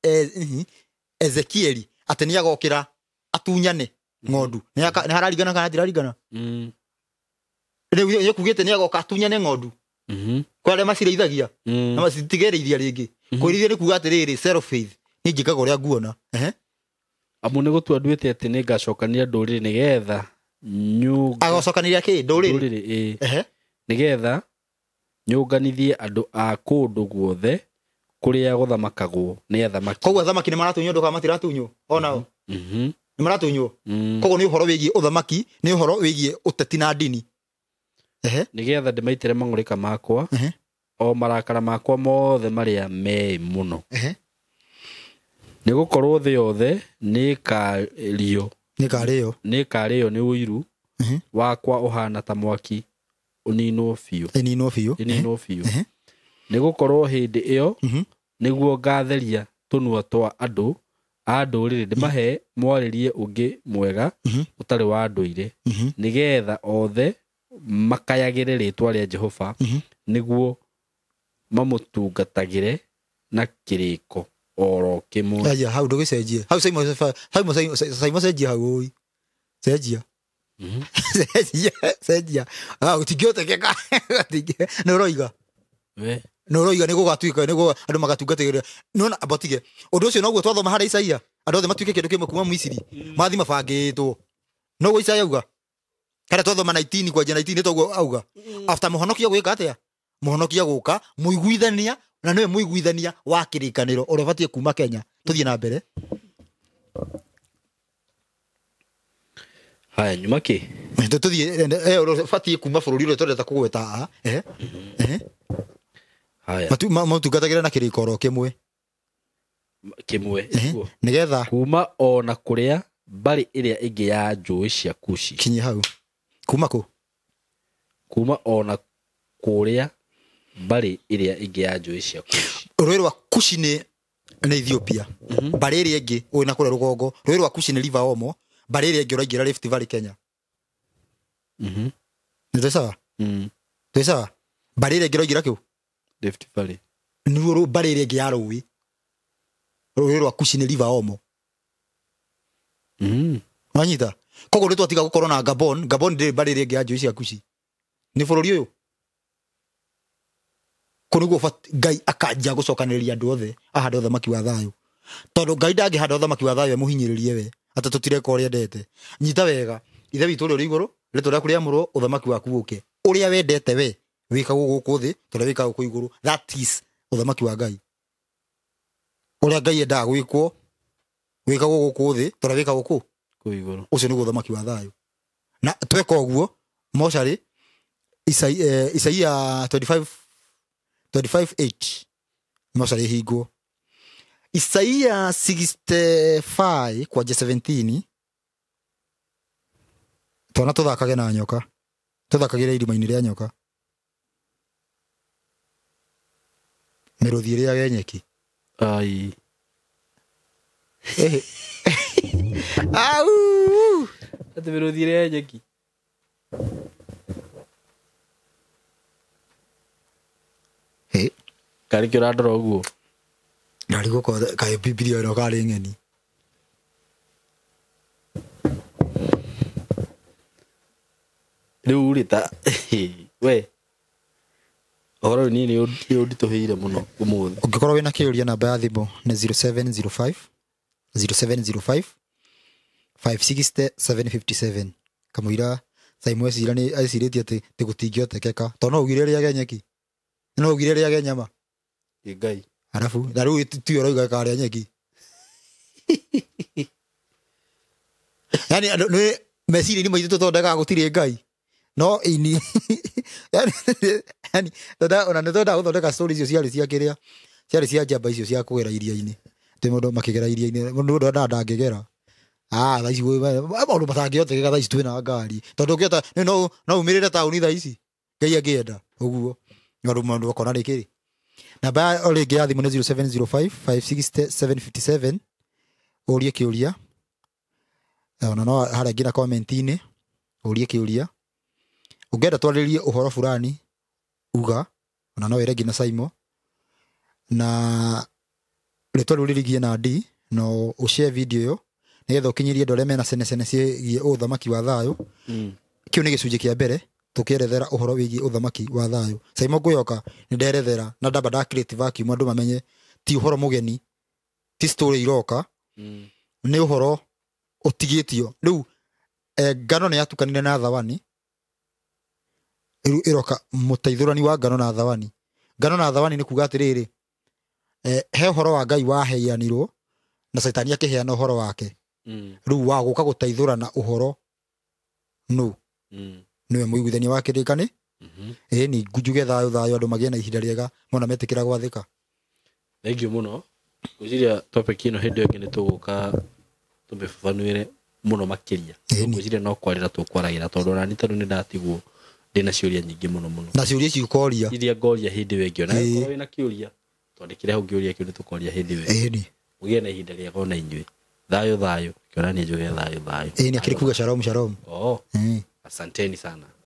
Ezekieli atĩ nĩ agokĩra atunyane ng'ondu. Nĩ hararigana kana ndirarigana? Rĩu yekugĩte nĩ agoka atunyane ng'ondu. Kwa arĩa macirĩithagia na macitigerĩithia rĩngĩ. Kwĩrithia nĩ kuuga atĩrĩrĩ self faith niĩ njĩkaga ũrĩa nguona. Amu nĩ gũtua nduĩte atĩ nĩ ngacokania ndũrĩrĩ nĩgetha agocokanĩria kĩ ndũrĩrĩ nĩgetha nyũnganithie andũ a kũndũ guothe kũrĩa gũthamakagwo nĩ athamaki. Koguo athamaki nĩ maratunywo andũ kana matiratunywo onao? Nĩ maratunywo. Koguo nĩ ũhoro wĩgiĩ ũthamaki, nĩ ũhoro wĩgiĩ ũteti na ndini. Nĩgetha ndĩmaitĩre mang'ũrĩka makwa o marakara makwa mothe marĩa meĩ mũno. Nĩ gũkorwo thĩ yothe nĩ ĩkarĩo nĩ ũiru wakwa ũhana ta mwaki ũninwo biũ. Ĩninwo biũ. Nĩ gũkorwo hĩndĩ ĩyo nĩguo ngatheria tũnua twa andũ a ndũrĩrĩ ndĩmahe mwarĩrie ũngĩ mwega ũtarĩ wa ndũire nĩgetha othe makayagĩre rĩtwa rĩa Jehova nĩguo mamũtungatagĩre na kĩrĩko oro kĩmwe. Aya hau ndũgĩcenjie. Hau Simon cenjia hau oi. Cenjia. Cenjia. Ah, gũtingĩhotekeka. Nĩ ũroiga. We. Nĩ ũroiga nĩ gũgatuĩka nĩguo andũ magatungatĩra. Nĩwona abotige. Ũndũ ũcio noguo twathoma harĩa Isaia. Andũ othe matuĩke kĩndũ kĩmwe kuma Misiri. Mathi mabangĩtwo. Noguo Isaia auga. Kana twathoma 19 kwanjia 19 toguo auga. After mũhonokia gwĩka atĩa? Mũhonokia gũka mũiguithania na nĩwe mũiguithania wa kĩrĩkanĩro ũrĩa ũbatiĩ kuma Kenya. Tũthiĩ na mbere. Haya nyuma kĩ? Tũthiĩ ũrĩa ũbatiĩ kuma bũrũri ũrĩa tũrenda kũgweta haha. Haya. Matungatagĩra na kĩrĩko oro kĩmwe. Kĩmwe. Nĩgetha kuma o na kũrĩa mbarĩ ĩrĩa ĩngĩ ya njũĩ cia Kushi. Kinyia hau. Kuma kũ? Kuma o na kũrĩa mbarĩ ĩrĩa ĩngĩ ya njũĩ cia Kushi. Rũĩ rwa Kushi nĩ Ethiopia. Mbarĩ ĩrĩa ĩngĩ ũrĩ na kũrĩa rũgongo. Rũĩ rwa Kushi nĩ River Omo. Mbarĩ ĩrĩa ĩngĩ ũraingĩra Rift Valley Kenya. Nĩ twĩ sawa? Twĩ sawa? Mbarĩ ĩrĩa ĩngĩ ũraingĩra kũ? Rift Valley. Nĩruo mbarĩ ĩrĩa ĩngĩ ya rũĩ. Rũĩ rwa Kushi nĩ River Omo. Wanyita? Koguo nĩ twatiga gũkorwo na Gabon. Gabon ndĩrĩ mbarĩ ĩrĩa ĩngĩ ya njũĩ cia Kushi. Nĩ bũrũri ũyũ. Kũu nĩguo Ngai akanjia gũcokanĩrĩria andũ othe ahande ũthamaki wa thayũ. Tondũ Ngai ndangĩhanda ũthamaki wa thayũ amũhinyĩrĩrie we atĩ tũtireka ũrĩa endete. Nyita wega. Ithe witũ ũrĩa ũrĩ igũrũ, rĩtwa rĩaku rĩamũrwo, ũthamaki waku ũke. Ũrĩa wendete we wĩkagwo gũkũ thĩ ta ũrĩa wĩkagwo kũu igũrũ. That is ũthamaki wa Ngai. Ũrĩa Ngai endaga gwĩkwo wĩkagwo gũkũ thĩ ta ũrĩa wĩkagwo kũ? Kũu igũrũ. Ũcio nĩguo ũthamaki wa thayũ. Na tweka ũguo mocarĩ Isaia 25:8 mocarĩ hingwo. Isaia 65 kwanjia 17 twana tũthakage na nyoka. Tũthakagĩre irima-inĩ rĩa nyoka. Mĩrũthi ĩrĩage nyeki. Ai. Au! Atĩ mĩrũthi ĩrĩage nyeki. Hey. Karĩ kĩ ũrandora ũguo? Ndarigwo kaĩ Bibilia ĩno karĩ ng'eni. Rĩu rĩ ta we ũhoro ũyũ niĩ nĩ ũnditũhĩire mũno ũmũthĩ. Ũngĩkorwo wĩna kĩũria, namba ya thimũ nĩ 0705 0705 560 757. Kamũira Simon ecira nĩ ecirĩtie atĩ atĩ gũtingĩhotekeka, tondũ no ugire rĩage nyeki, no ugire rĩage nyama. Ĩ Ngai. Arabu na rĩu tiwe ũrauga karĩa nyeki. Yani andũ nĩ meciria-inĩ maitũ tũthondekaga gũtirĩ Ngai, no ini yani ona nĩ twendaga gũthondeka story icio ciarĩ cia kĩrĩa, ciarĩ cia njamba icio cia kũgera iria-inĩ, atĩ mũndũ makĩgera iria-inĩ, mũndũ ndona ndangĩgera. Ah, thaa ici maũndũ matangĩhotekeka, thaa ici twĩna ngari, tondũ ũngĩhota no umĩrĩre taũni thaa ici Ngai angĩenda ũguo, maũndũ ũkona rĩkĩrĩ. Namba ya o rĩngĩ ya thimũ nĩ 0705 560 757, ũrie kĩũria, ona no harĩa nginya comment-inĩ ũrie kĩũria. Ũngĩenda twarĩrie ũhoro fulani uga, ona no wĩre nginya Simon, na rĩtwa rĩu rĩrigie na D, no ũshare video ĩyo nĩgetha ũkinyĩrie andũ arĩa mena cenecene ciĩgiĩ ũthamaki wa thayũ. Kĩu nĩ gĩcunjĩ kĩa mbere tũkĩerethera ũhoro wĩgiĩ ũthamaki wa thayũ. Simon ngwĩhoka nĩ nderethera na ndamba nda create vacuum andũ mamenye ti ũhoro mũgeni, ti story iroka, nĩ ũhoro ũtigĩtio rĩu. Ngano nĩ yatukanire na thawani, rĩu ĩroka mũteithũrani wa ngano na thawani. Ngano na thawani nĩ kuga atĩrĩrĩ, he ũhoro wa Ngai waheanirwo na Caitani akĩheana ũhoro wake, rĩu wa gũka gũteithũrana ũhoro nũ nĩwe mũiguithania wa kĩrĩkani. Ĩĩ ni njuge thayũ thayũ, andũ magĩe na ihinda rĩega mona metĩkĩra gwathĩka. Thank you mũno. Ngwĩciria topic ĩno hĩndĩ ĩyo ĩngĩ nĩ tũgũka tũmĩbabanũĩre mũno makĩria. Ngwĩciria no kwarĩra tũkwaragĩra, tondũ ona niĩ tondũ nĩ ndatigwo ndĩna ciũria nyingĩ mũno mũno. Na ciũria ici ũkoria iria ngoria hĩndĩ ĩyo ĩngĩ, ona ũkorwo wĩna kĩũria twandĩkĩre hau kĩũria kĩu, nĩ tũkoria hĩndĩ ĩyo ĩngĩ. Mũgĩe na ihinda rĩega ona inyuĩ. Thayũ thayũ, kĩona niĩ njuge thayũ thayũ. Ĩĩ, nĩ akĩrĩ kuga shalom shalom. Oh, asanteni sana.